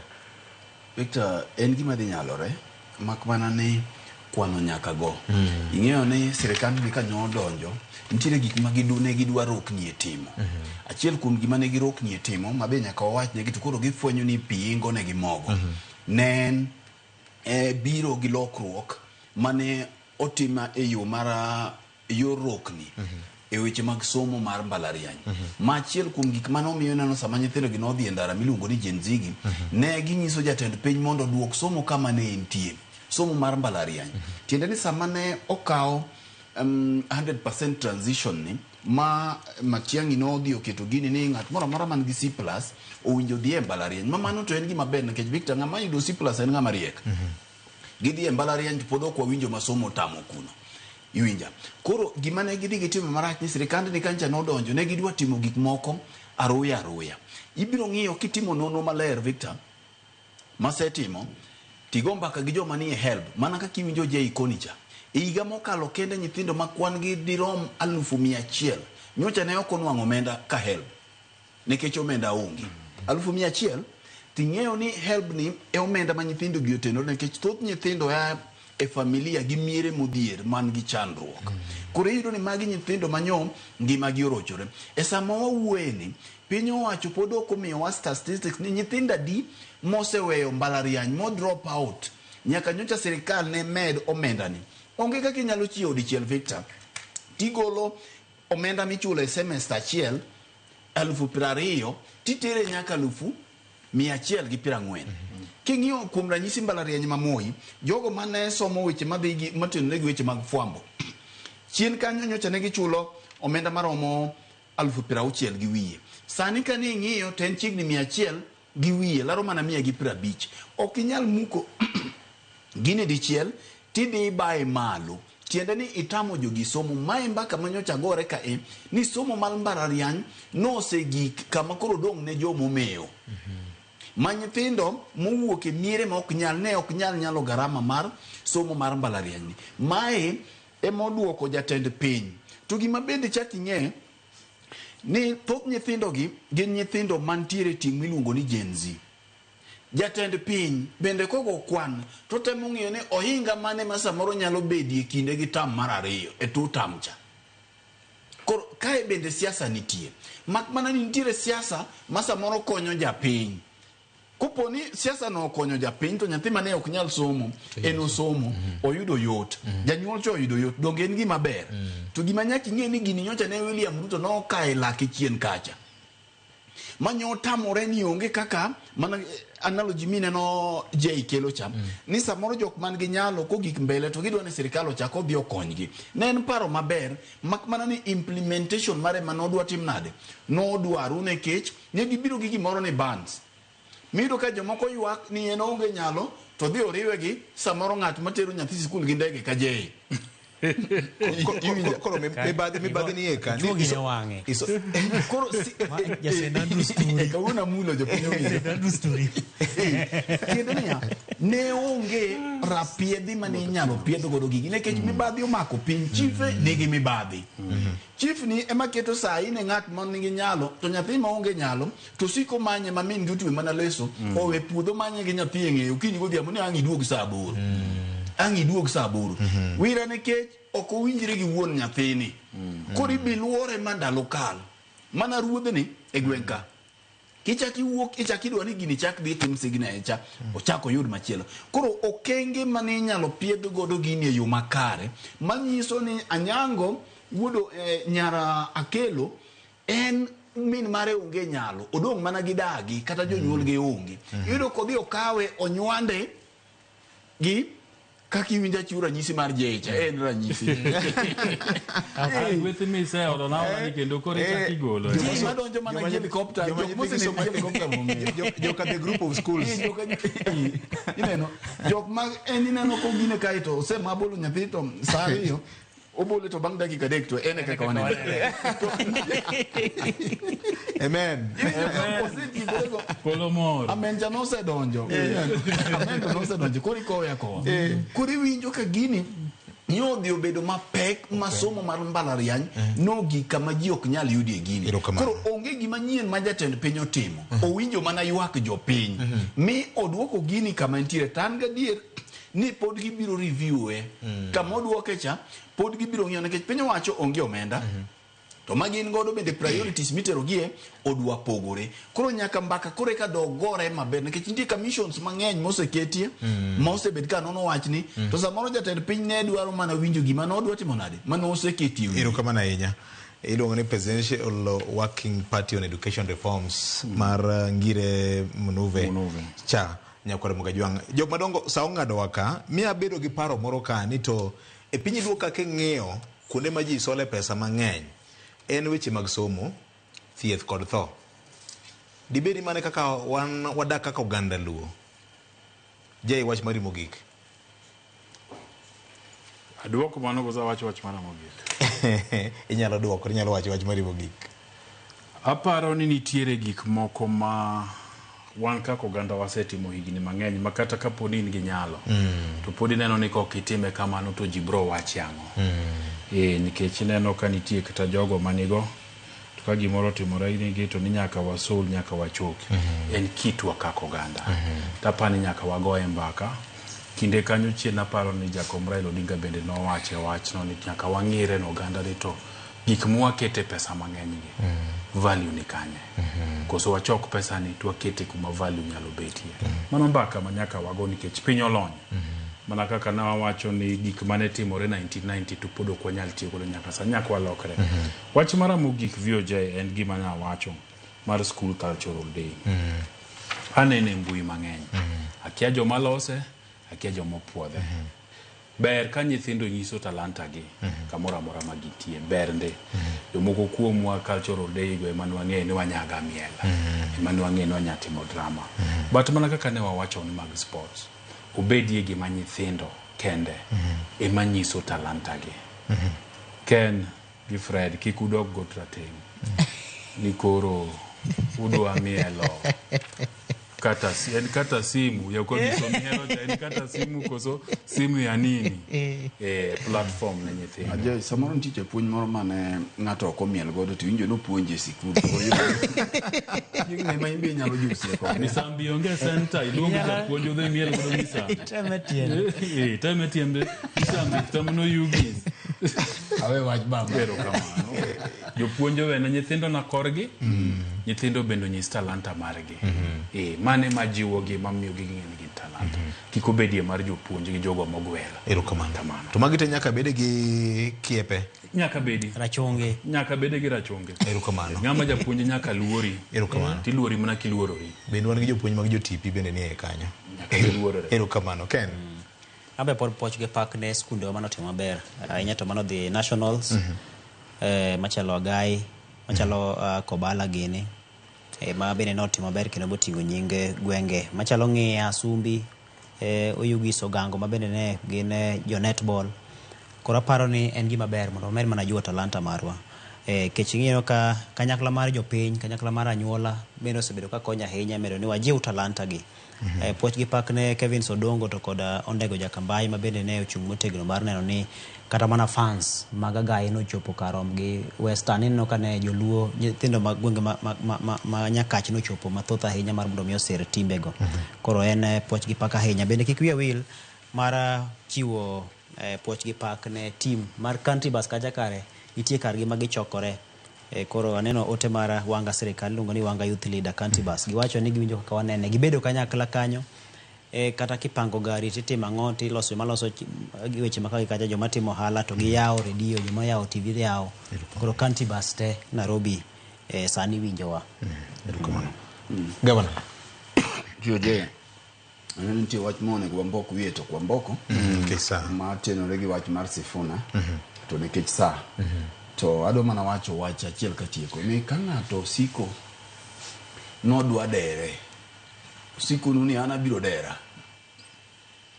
Victor, en gima dhi nyalore mak mana ni kwano nyaka go. Ing'eyo ni sirikand ni kanyo odonjo, nitiere gik ma ne gidwa rokni e timo. Achiel kuom gima ne girokni e timo, ma be nyaka wawach negi to koro gifwenyo ni pi ingo ne gi mogo. Ne en biro gi lokruok mane otima e yo mar yor rokni e weche mag somo mar mbalariany. Ma achiel kuom gik mane omiyo ineno sama nyithindo gi nodhi e ndara miluongo ni Gen Z gi, ne ginyiso jatend piny mondo oduok somo kama ne entie, somo mar mbalariany. Tiende ni sama ne okaw 100% transition ni, ma Matiang'i nodhi oketo gini ni ng'at moro amora man gi C+ owinjo dhi e mbalariany. Ma mano to en gima ber nikech Victor, ng'ama yudo C+ en ng'ama riek. Gidhi e mbalariany to pod ok wawinjo ma somo otamo kuno. Iwinja. Koro gima ne gidhi gitimo marach ni sirikand ni kancha nodonjo, ne gidwa timo gik moko aruya aruya. Ibiro ng'iyo kitimo nonro maler Victor, masetimo, tigo mbaka gi joma nie HELB, mana kaka iwinjo Jay koni cha. E higa mokalo kende nyithindo ma kwan gi dirom 100,000 nyocha ne ok onwang'o omenda ka HELB nikech omenda onge. 100,000 Ting'eyo ni HELB ni e omenda ma nyithindo gi otenore nikech thoth nyithindo ya e familia gi miere modhier man gi chandruok. Koro iyudo ni magi nyithindo manyo ngimagi orochore. E sama wawuoye ni, piny owacho pod ok omiyowa statistics ni nyithindo adi moseweyo mbalariany mo drop out nyaka nyocha sirikal ne med omenda ni. Onge kaka inyalo chiewo dichiel Victor, tigolo omenda michulo e semester achiel 20,000 titere nyaka 140,000. King'iyo kuom ranyisi mbalariany ma Moi, jogo mane somo weche madhi gi matenore gi weche mag fwambo, chien kanyo nyocha ne gichulo omenda maromo 60,000. Sani kane ing'iyo to en chiegni 100 200, laro mana 150. Ok inyal muko gini dichiel tidhi ibaye malo. Tiende ni itamo jogi somo. Mae mbaka manyocha gore ka e ni somo mar mbalariany nosegik kama koro dong' ne jomomewo. Ma nyithindo mowuok e miere ma ok nyal ne ok nyal nyalo garama mar somo mar mbalariany ni. Mae ema oduoko jatend piny. To gima bende chak ing'e ni thoth nyithindo gi gin nyithindo mantiere tieng' miluongo ni Gen Z. Jatend piny bende kogo kwan to temo ng'iyo ni ohinga mane ma samoro nyalo bedie kinde gi tam mar ariyo e two term cha. Koro kae bende siasa nitie. Mak mana ni nitiere siasa ma samoro konyo japiny. Kopo ni siasa no okonyo japiny to nyathi mane ok nyal somo en osomo oyudo yot. Janyuol cha oyudo yot donge en gima ber. To gima nyaka ing'e ni gini nyocha ne William Ruto nokaye lake chien kacha. Manyo otamore ni onge kaka mana analogy mineno Jay kelo cha ni samoro jok man gi nyalo kogik mbele to gidwa ni sirikal ochak odhi okonygi. Ne en paro maber mak mana ni implementation mare manodwa tim nade nodwaru nikech ne gibiro gi gimoro ni bans. Miyudo ka jomoko ywak ni en onge nyalo to dhi oriwe gi samoro ng'at matero nyathi sikul gi ndege ka Jay. Koro mibadhi ni eka. Juogi ne wang'e. Koro kawuono amulo jopiny owinjo. Tiende niya, ne onge rapiedhi mane inyalo piedh godo gigi nikech mibadhi omako piny. Chife nigi mibadhi. Chief ni ema keto sahi ne ng'at ma nigi nyalo to nyathi ma onge nyalo to siko manye ma min gi otwe mana leso owe puodho manye gi nyathi e ng'eye okinyi godhiambo ni ang' iduog saa 8. Ang' iduog saa 8. Wira nikech ok owinjre gi wuon nyathini. Koro ibi luore ma ndalo kal. Mana ruodhni e gweng' ka. Kichak iwuok ichak idwa ni gini chak dhi tim signature ochak oyud machielo. Koro okenge mane inyalo piedh godo gini e yo makare manyiso ni Anyango wuodo nyara Akelo en min mare onge nyalo odong' mana gi dagi kata jonyuol gi onge. Iyudo kodhi okawe onywande gi kaka iwinjo achiwo ranyisi mar Jecha en ranyisi. Gweth miseolo na ola ni kendo koro ichak igolo. Ji madonjo mana gi helicopter, jok moseneno gi helicopter mong'eyo. Joka the group of schools. Ineno jok ma en ineno kogine kae to osema bolo nyathi to saa 2 obole to bang' dakika 3 to en e kaka waneno. Amen. Osetikore Polo mor. Amen cha nosedonjo. Amen to nosedonjo. Koro ikowe akowa. Koro iwinjo ka gini nyodhi obedo mapek ma somo mar mbalariany nogik kama ji ok nyal yudie gini. Koro onge gima nyien ma jatend piny otimo. Owinjo mana ywak jopiny. Mi oduoko gini kama entiere. To an gadier ni pod gibiro review e. Kama oduoke cha pod gibiro ng'iyo nikech piny owacho onge omenda. To ma gin godo bende priorities mitero gie odwa pogore. Koro nyaka mbaka koro eka dog gore maber nikech nitie commissions mang'eny moseketie ma osebed ka nono wachni to samoro jatend piny ne dwaro mana winjo gima nodwa timo nade mane oseketie wiye. Erokamano ahinya. Iluongo ni Presidential Working Party on Education Reforms mar Ngire Munuve cha nyakwar Mugajwang'. Jok madongo sa ong'adowa ka miyo abedo gi paro moro ka ni to e piny luo kaka ing'iyo kuonde ma ji sole pesa mang'eny en weche mag somo, thieth kod tho. Dibed ni mane kaka wan wadak kaka oganda luo. Jay wach mari mogik. Aduoko mano koso awacho wach mara mogik. Inyalo duoko, inyalo wacho wach mari mogik. Aparo ni nitiere gik moko ma wan kaka oganda wasetimo higni mang'eny ma kata kapo ni in gi nyalo to pod ineno ni kok itime kamano to ji bro wachi ang'o. Nikech ineno ka nitie kata jogo manigo To ka gimoro otimore nigi to ni nyaka wasol, nyaka wachoki. En kitwa kaka oganda. Tapani nyaka wagoye mbaka. Kinde kanyo chien aparo ni jakom Raila Odinga bende nowache wachno ni nyaka wang'ire ni oganda ni to gik mwakete pesa mang'eny gi value ni kanye. Koso wachok pesa ni to wakete kuma value nyalo betie. Mano mbaka ma nyaka wago nikech piny olony. Mana kaka ne wawacho ni gik mane timore 1990 to pod ok wanyal tiyo godo nyaka sani, nyaka walokre. Wach mara mogik VOJ en gima nawacho mar school cultural day. Anene e mbui mang'eny. Akia joma lose, akia joma opuodhe. Ber ka nyithindo nyiso talanta gi kamoro amora ma gintie, ber ndi. Jomoko kuomwa cultural day go ema nwang'eyo ni wanyaga miel, ema nwang'eyo ni wanya timo drama. But mana kaka ne wawacho ni mag sports, obedie gima nyithindo kende ema nyiso talanta gi. Ken gi Fred kik udog go rateng' ni koro udwa mielo kata en kata simu ya kwa mielo cha en kata simu koso simu ya nini platform ne nyithindo. Ajay, samoro nitie japuonj moro mane ng'ato ok omiel godo to iwinjo nopuonje e sikul. Chieng'no ema in be inyalo jusie kode. Misambi onge center iluongo japuonj odhi miel godo misambi. Teme tiende. Teme tiende misambi tamno yugis. Awe wach baba. Erokamano. Jopuonj owene nyithindo na korgi, nyithindo bende onyis talanta margi. Mane majiwogi mamiyo ging'e ni gin talanta. Kik obedie mar jopuonj gi jogo mogwel. Erokamano. To magi te nyaka bede gi kiepe. Nyaka bedi. Rachungi. Nyaka bede gi rachungi. Erokamano. Ng'ama japuonj nyaka luori. Erokamano. Tiluori mana kiluorori. Bende wan gi jopuonj mag jotipi bende nie kanyo. Nyaka giluorore. Erokamano. Ken. Abe pod puoch gi pak ne skundewa manotimo maber ahinya to manodhi nationals machalo Agai, machalo Kobala gini ma bende notimo maber kendo boting'o nying gwenge machalo Ng'iya, Sumbi, Oyugis, Ogango ma bende ne gin jo netball. Koro aparo ni en gima ber mondo wamed mana jiwo talanta marwa. Kech ing'iyo ka kanyakla mar jopiny, kanyakla mar anyuola bende osebedo ka konyo ahinya medo ni wajiw talanta gi. Puoch gi pak ne Kevin Sodongo to kod Ondego Jakambai ma bende ne ochung' motegno mar neno ni kata mana fans mag Agai nochopo kar rom gi Western. Ineno ka ne joluo nyithindo mag gwenge ma Nyakach nochopo mathoth ahinya mar mondo mi oser timbego. Koro en puoch gi pak ahinya. Bende kik wiya wil mar chiwo puoch gi pak ne team mar Country Bus kacha kare nitie kargi ma gichokore. Koro aneno ote mar Wanga sirikal iluongo ni Wanga Youth Leader Country Bus. Giwacho ni giwinjo kaka wanene. Gibedo kanyakla kanyo. Kata kipango gari titimo ang'o tiloso maloso weche ma kagi kacha joma timo ohala to giyawo redio joma yawo TV yawo. Koro Country Bus te Nairobi sani winjowa. Erokamano. Governor. Joje. Aneno nitie wach monego wambok wiye to ok wamboko. Ma tenore gi wach mar Sifuna. To nikech sa. To adwa mana wacho wach achiel katieko ni ka ng'ato osiko nodwa dere, osiko nu ni an abiro dera,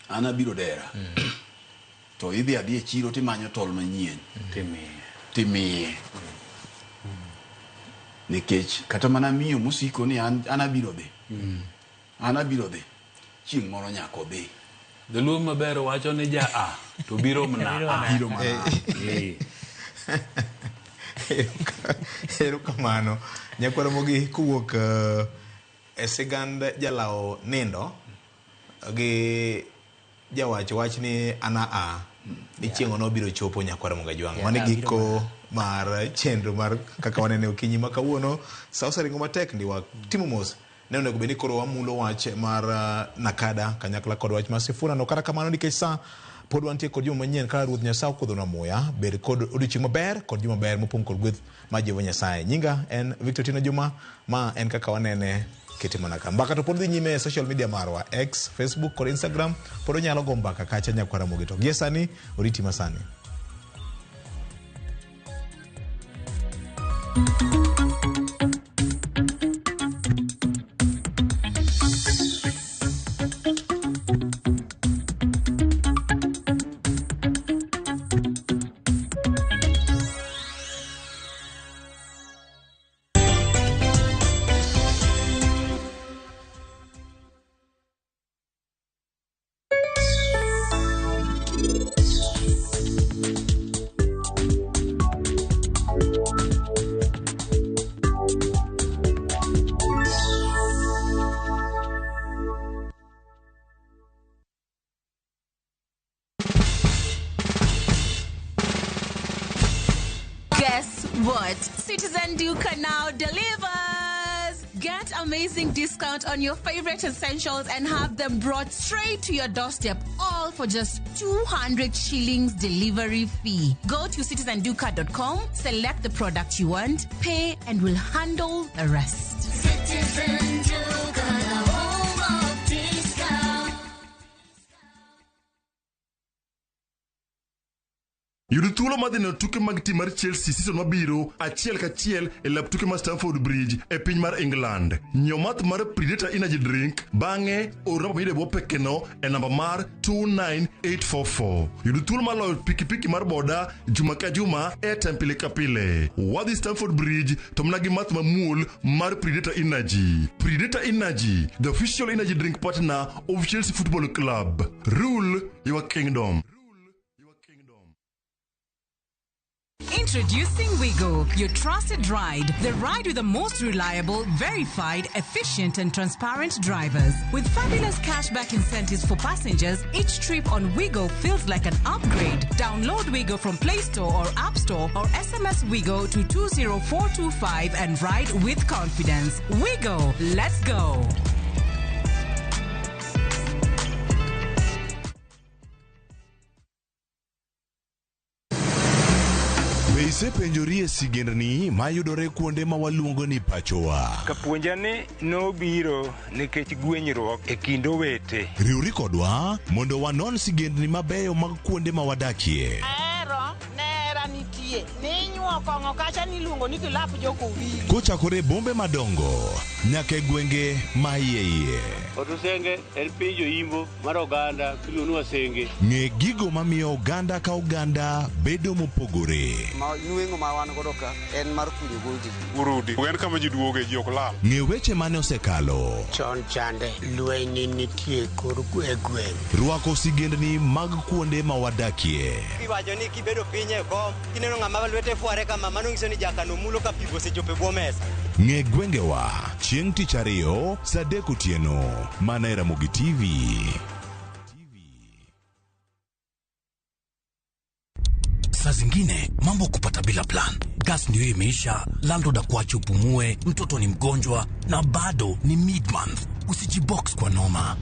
an abiro dera, to idhi adhi e chiro timanyo tol manyien timiye. Nikech kata mana miyo mosiko ni an abiro dhi, an abiro dhi, chieng' moro nyaka odhi. Dholuo maber wacho ni ja a to biro mana a. Biro mana a. Erokamano. Nyakwar Ramogi kowuok e sigand jalawo nindo gi jawach wach ni ana a ni chieng' no biro chopo Nyakwar Ramogi Ajwang'. Mano e giko mar chenro mar kaka wanene okinyi ma kawuono. Sa oseringo matek ndi watimo mos. Ne onego bed ni koro wamulo wach mar Nakada kanyakla kod wach mar Sifuna no. Kata kamano nikech sa pod wantie kod juma manyien ka Ruoth Nyasaye okudhonwa muya, bed kod odiochieng' maber kod juma maber mopong' kod gweth mar Jehova Nyasaye. Nyinga en Victor Tino Juma, ma en kaka wanene kete mana ka. Mbaka to pod dhi nyime e social media marwa, X, Facebook kod Instagram, pod onyalo go mbaka kacha Nyakwar Ramogi. To gie sani, oriti masani. what? Citizen Duka now delivers! Get amazing discount on your favorite essentials and have them brought straight to your doorstep, all for just 200 shillings delivery fee. Go to citizenduka.com, select the product you want, pay, and we'll handle the rest. Citizen Duka, the home of discount. Yud thuolo mar dhi neno tuke mag tim mar Chelsea season mabiro achiel kachiel e lap tuke mar Stamford Bridge e piny mar England. Nyiew math mar Predator Energy Drink bang'e or namba miyudo e bwo pekeno e namba mar 29844. Yud thuolo mar loyo pikipiki mar boda juma ka juma airtime pile ka pile. Wadhi Stamford Bridge to mana gi math mamuol mar Predator Energy. Predator Energy, the official energy drink partner of Chelsea Football Club. Rule your kingdom. Introducing Wigo, your trusted ride. The ride with the most reliable, verified, efficient, and transparent drivers. With fabulous cashback incentives for passengers, each trip on Wigo feels like an upgrade. Download Wigo from Play Store or App Store or SMS Wigo to 20425 and ride with confidence. Wigo, let's go. Be isepenjori e sigendni mayudore kuonde ma waluongo ni pachowa? Kapuonja ni nobiro nikech gwenyruok e kind owete. Riwri kodwa mondo wanon sigendni mabeyo mag kuonde ma wadakie. Ahero nera nitie ninyuo kong'o kacha niluongo ni kilap jokowili. Kochakore e bombe madongo nyaka e gwenge ma iye iye. Otusenge en piny joimbo mar oganda miluongo ni Wasenge. Ng'e gigo mamiyo oganda ka oganda bedo mopogore. Ma nweng'o ma wan godo ka en mar kunyo goji. Urudi en kama ji duoge ji ok lal. Ng'e weche mane osekalo. Chon chande lweny nitie kor e gweng'. Rwako sigendni mag kuonde ma wadakie. Iwacho ni kibedo piny e kom kineno ng'ama lwete fware kama mano nyiso ni jakano mulo ka pi osechopo e bwo mesa. Ng'e gwengewa chieng' tich ariyo saa 3 otieno mana e Ramogi TV. Saa zingine mambo kupata bila plan. Gas ndio imeisha, landlord akuache upumue, mtoto ni mgonjwa na bado ni mid-month. Usijibox kwa noma.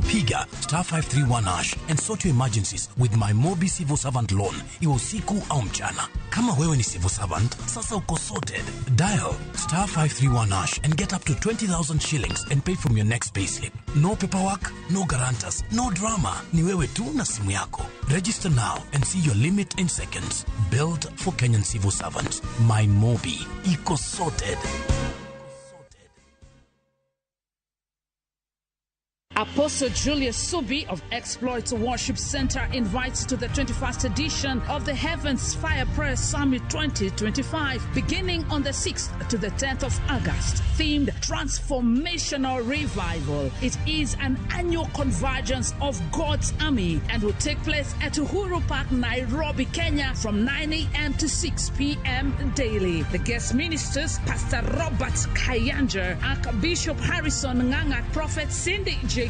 Piga star 531 hash and sort your emergencies with my Mobi Civil Servant Loan, iwe usiku au mchana. Kama wewe ni civil servant, sasa uko sorted. Dial star 531 hash and get up to 20,000 shillings and pay from your next payslip. No paperwork, no guarantors, no drama. Ni wewe tu na simu yako. Register now and see your limit in seconds. Built for Kenyan civil servants. My Mobi. Iko sorted. Apostle Julius Subi of Exploits Worship Center invites you to the 21st edition of the Heavens Fire Prayer Summit 2025, beginning on the 6th to the 10th of August, themed Transformational Revival. It is an annual convergence of God's army and will take place at Uhuru Park, Nairobi, Kenya, from 9 a.m. to 6 p.m. daily. The guest ministers, Pastor Robert Kayanja, Archbishop Harrison Nganga, Prophet Cindy Jacobs,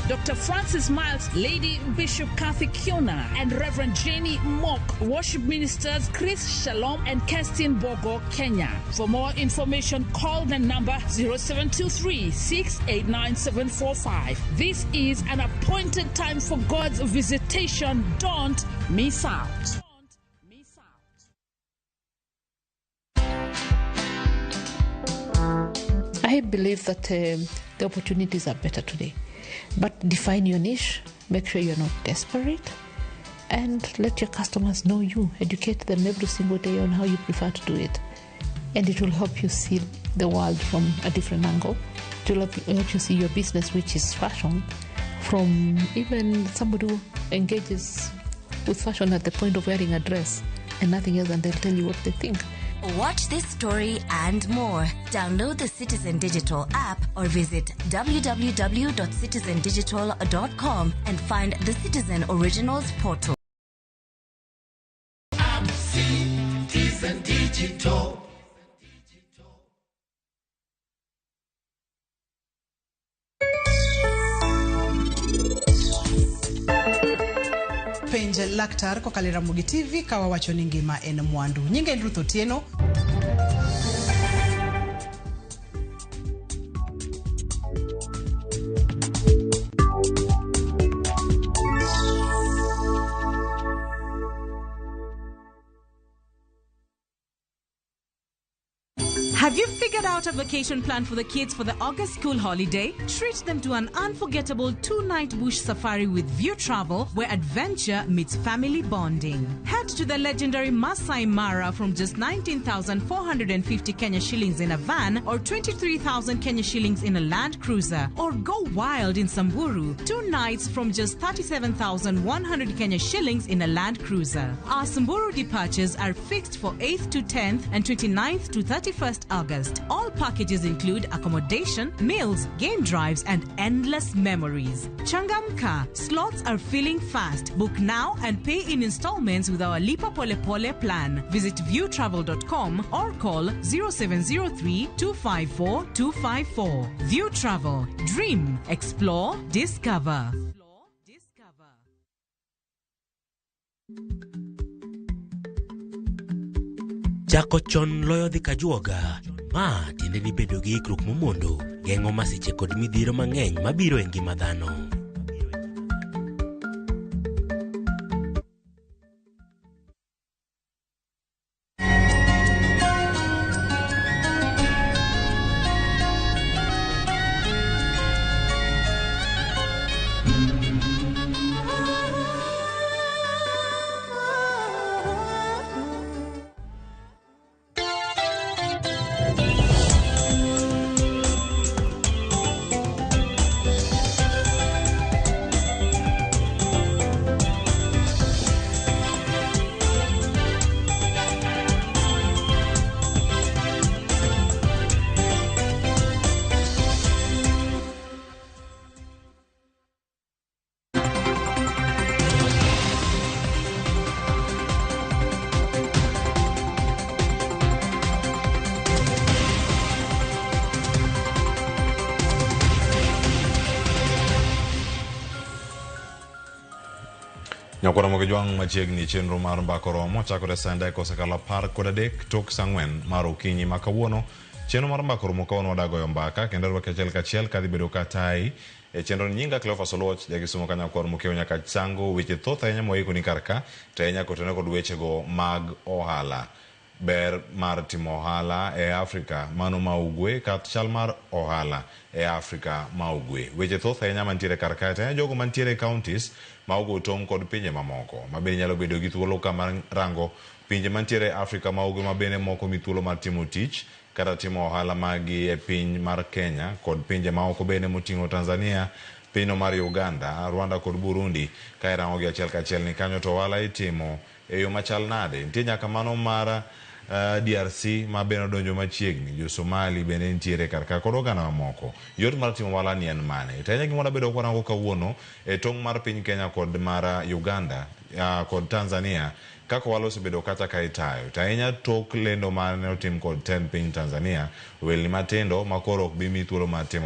Dr. Francis Miles, Lady Bishop Kathy Kiona, and Reverend Jenny Mock. Worship ministers Chris Shalom and Kerstin Bogo, Kenya. For more information, call the number 0723 689 745. This is an appointed time for God's visitation. Don't miss out. I believe that the opportunities are better today. But define your niche, make sure you're not desperate, and let your customers know you. Educate them every single day on how you prefer to do it. And it will help you see the world from a different angle. It will help you see your business, which is fashion, from even somebody who engages with fashion at the point of wearing a dress and nothing else, and they'll tell you what they think. Watch this story and more. Download the Citizen Digital app or visit www.citizendigital.com and find the Citizen Originals portal. Citizen Digital. Penj Penj Laktar kokalo e Ramogi TV ka wawacho ni ngima en mwandu. Nyinga en Ruth Otieno. Have you figured out a vacation plan for the kids for the August school holiday? Treat them to an unforgettable 2-night bush safari with View Travel, where adventure meets family bonding. Head to the legendary Masai Mara from just 19,450 Kenya shillings in a van or 23,000 Kenya shillings in a Land Cruiser. Or go wild in Samburu, 2 nights from just 37,100 Kenya shillings in a Land Cruiser. Our Samburu departures are fixed for 8th to 10th and 29th to 31st August. All packages include accommodation, meals, game drives, and endless memories. Changamka, slots are filling fast. Book now and pay in installments with our Lipa Pole Pole plan. Visit viewtravel.com or call 0703 254 254. View Travel. Dream, explore, discover. Chako chon loyo dhi kajuoga. Ma tiende ni bedo gi ikruok momondo geng'o masiche kod midhiero mang'eny mabiro e ngima dhano. Nyakwara Mogejwang' machiegni chenro mar mbaka oromo chakore saa ndek osekalo 13 tok saa 4 mar okinyi ma kawuono. Chenro mar mbaka oromo kawuono wadagoyo mbaka kendo rwaki achiel kachiel kadhi bedo katayi e chenro ni. Nyinga Cleophas Oluoch jakisumo ka nyakwar Mokeo nyaka chango weche thoth ahinya moikoni kar ka to ahinya kotenore kod wechego mag ohala. Ber mar timo ohala e Afrika mano ma ugwe kata chal mar ohala e Afrika ma ugwe. Weche thoth ahinya mantiere kar kae to ahinya jogo mantiere e counties ma ogo tong' kod pinje mamoko ma bende nyalo bedo gi thuolo ka mar rango pinje mantiere e Afrika ma ugwe ma bende moko mi thuolo mar timo tich kata timo ohala maggi e piny mar Kenya kod pinje maoko bende moting'o Tanzania, pinyno mar Uganda, Rwanda kod Burundi. Ka irango gi achiel kachiel ni kanyo to ohala itimo e yo machal nade. Nitie nyaka mano mar DRC ma bende odonjo machiegni, jo Somali bende nitiere kar ka kod oganda mamoko. Yot mar timo ohala ni en mane? To ahinya gima wabedo kwarango kawuono e tong' mar piny Kenya kod mar Uganda kod Tanzania kaka ohala osebedo kata ka itayo. To ahinya tok lendo mane otim kod tend piny Tanzania, welni matindo ma koro ok bi mi thuolo mar timo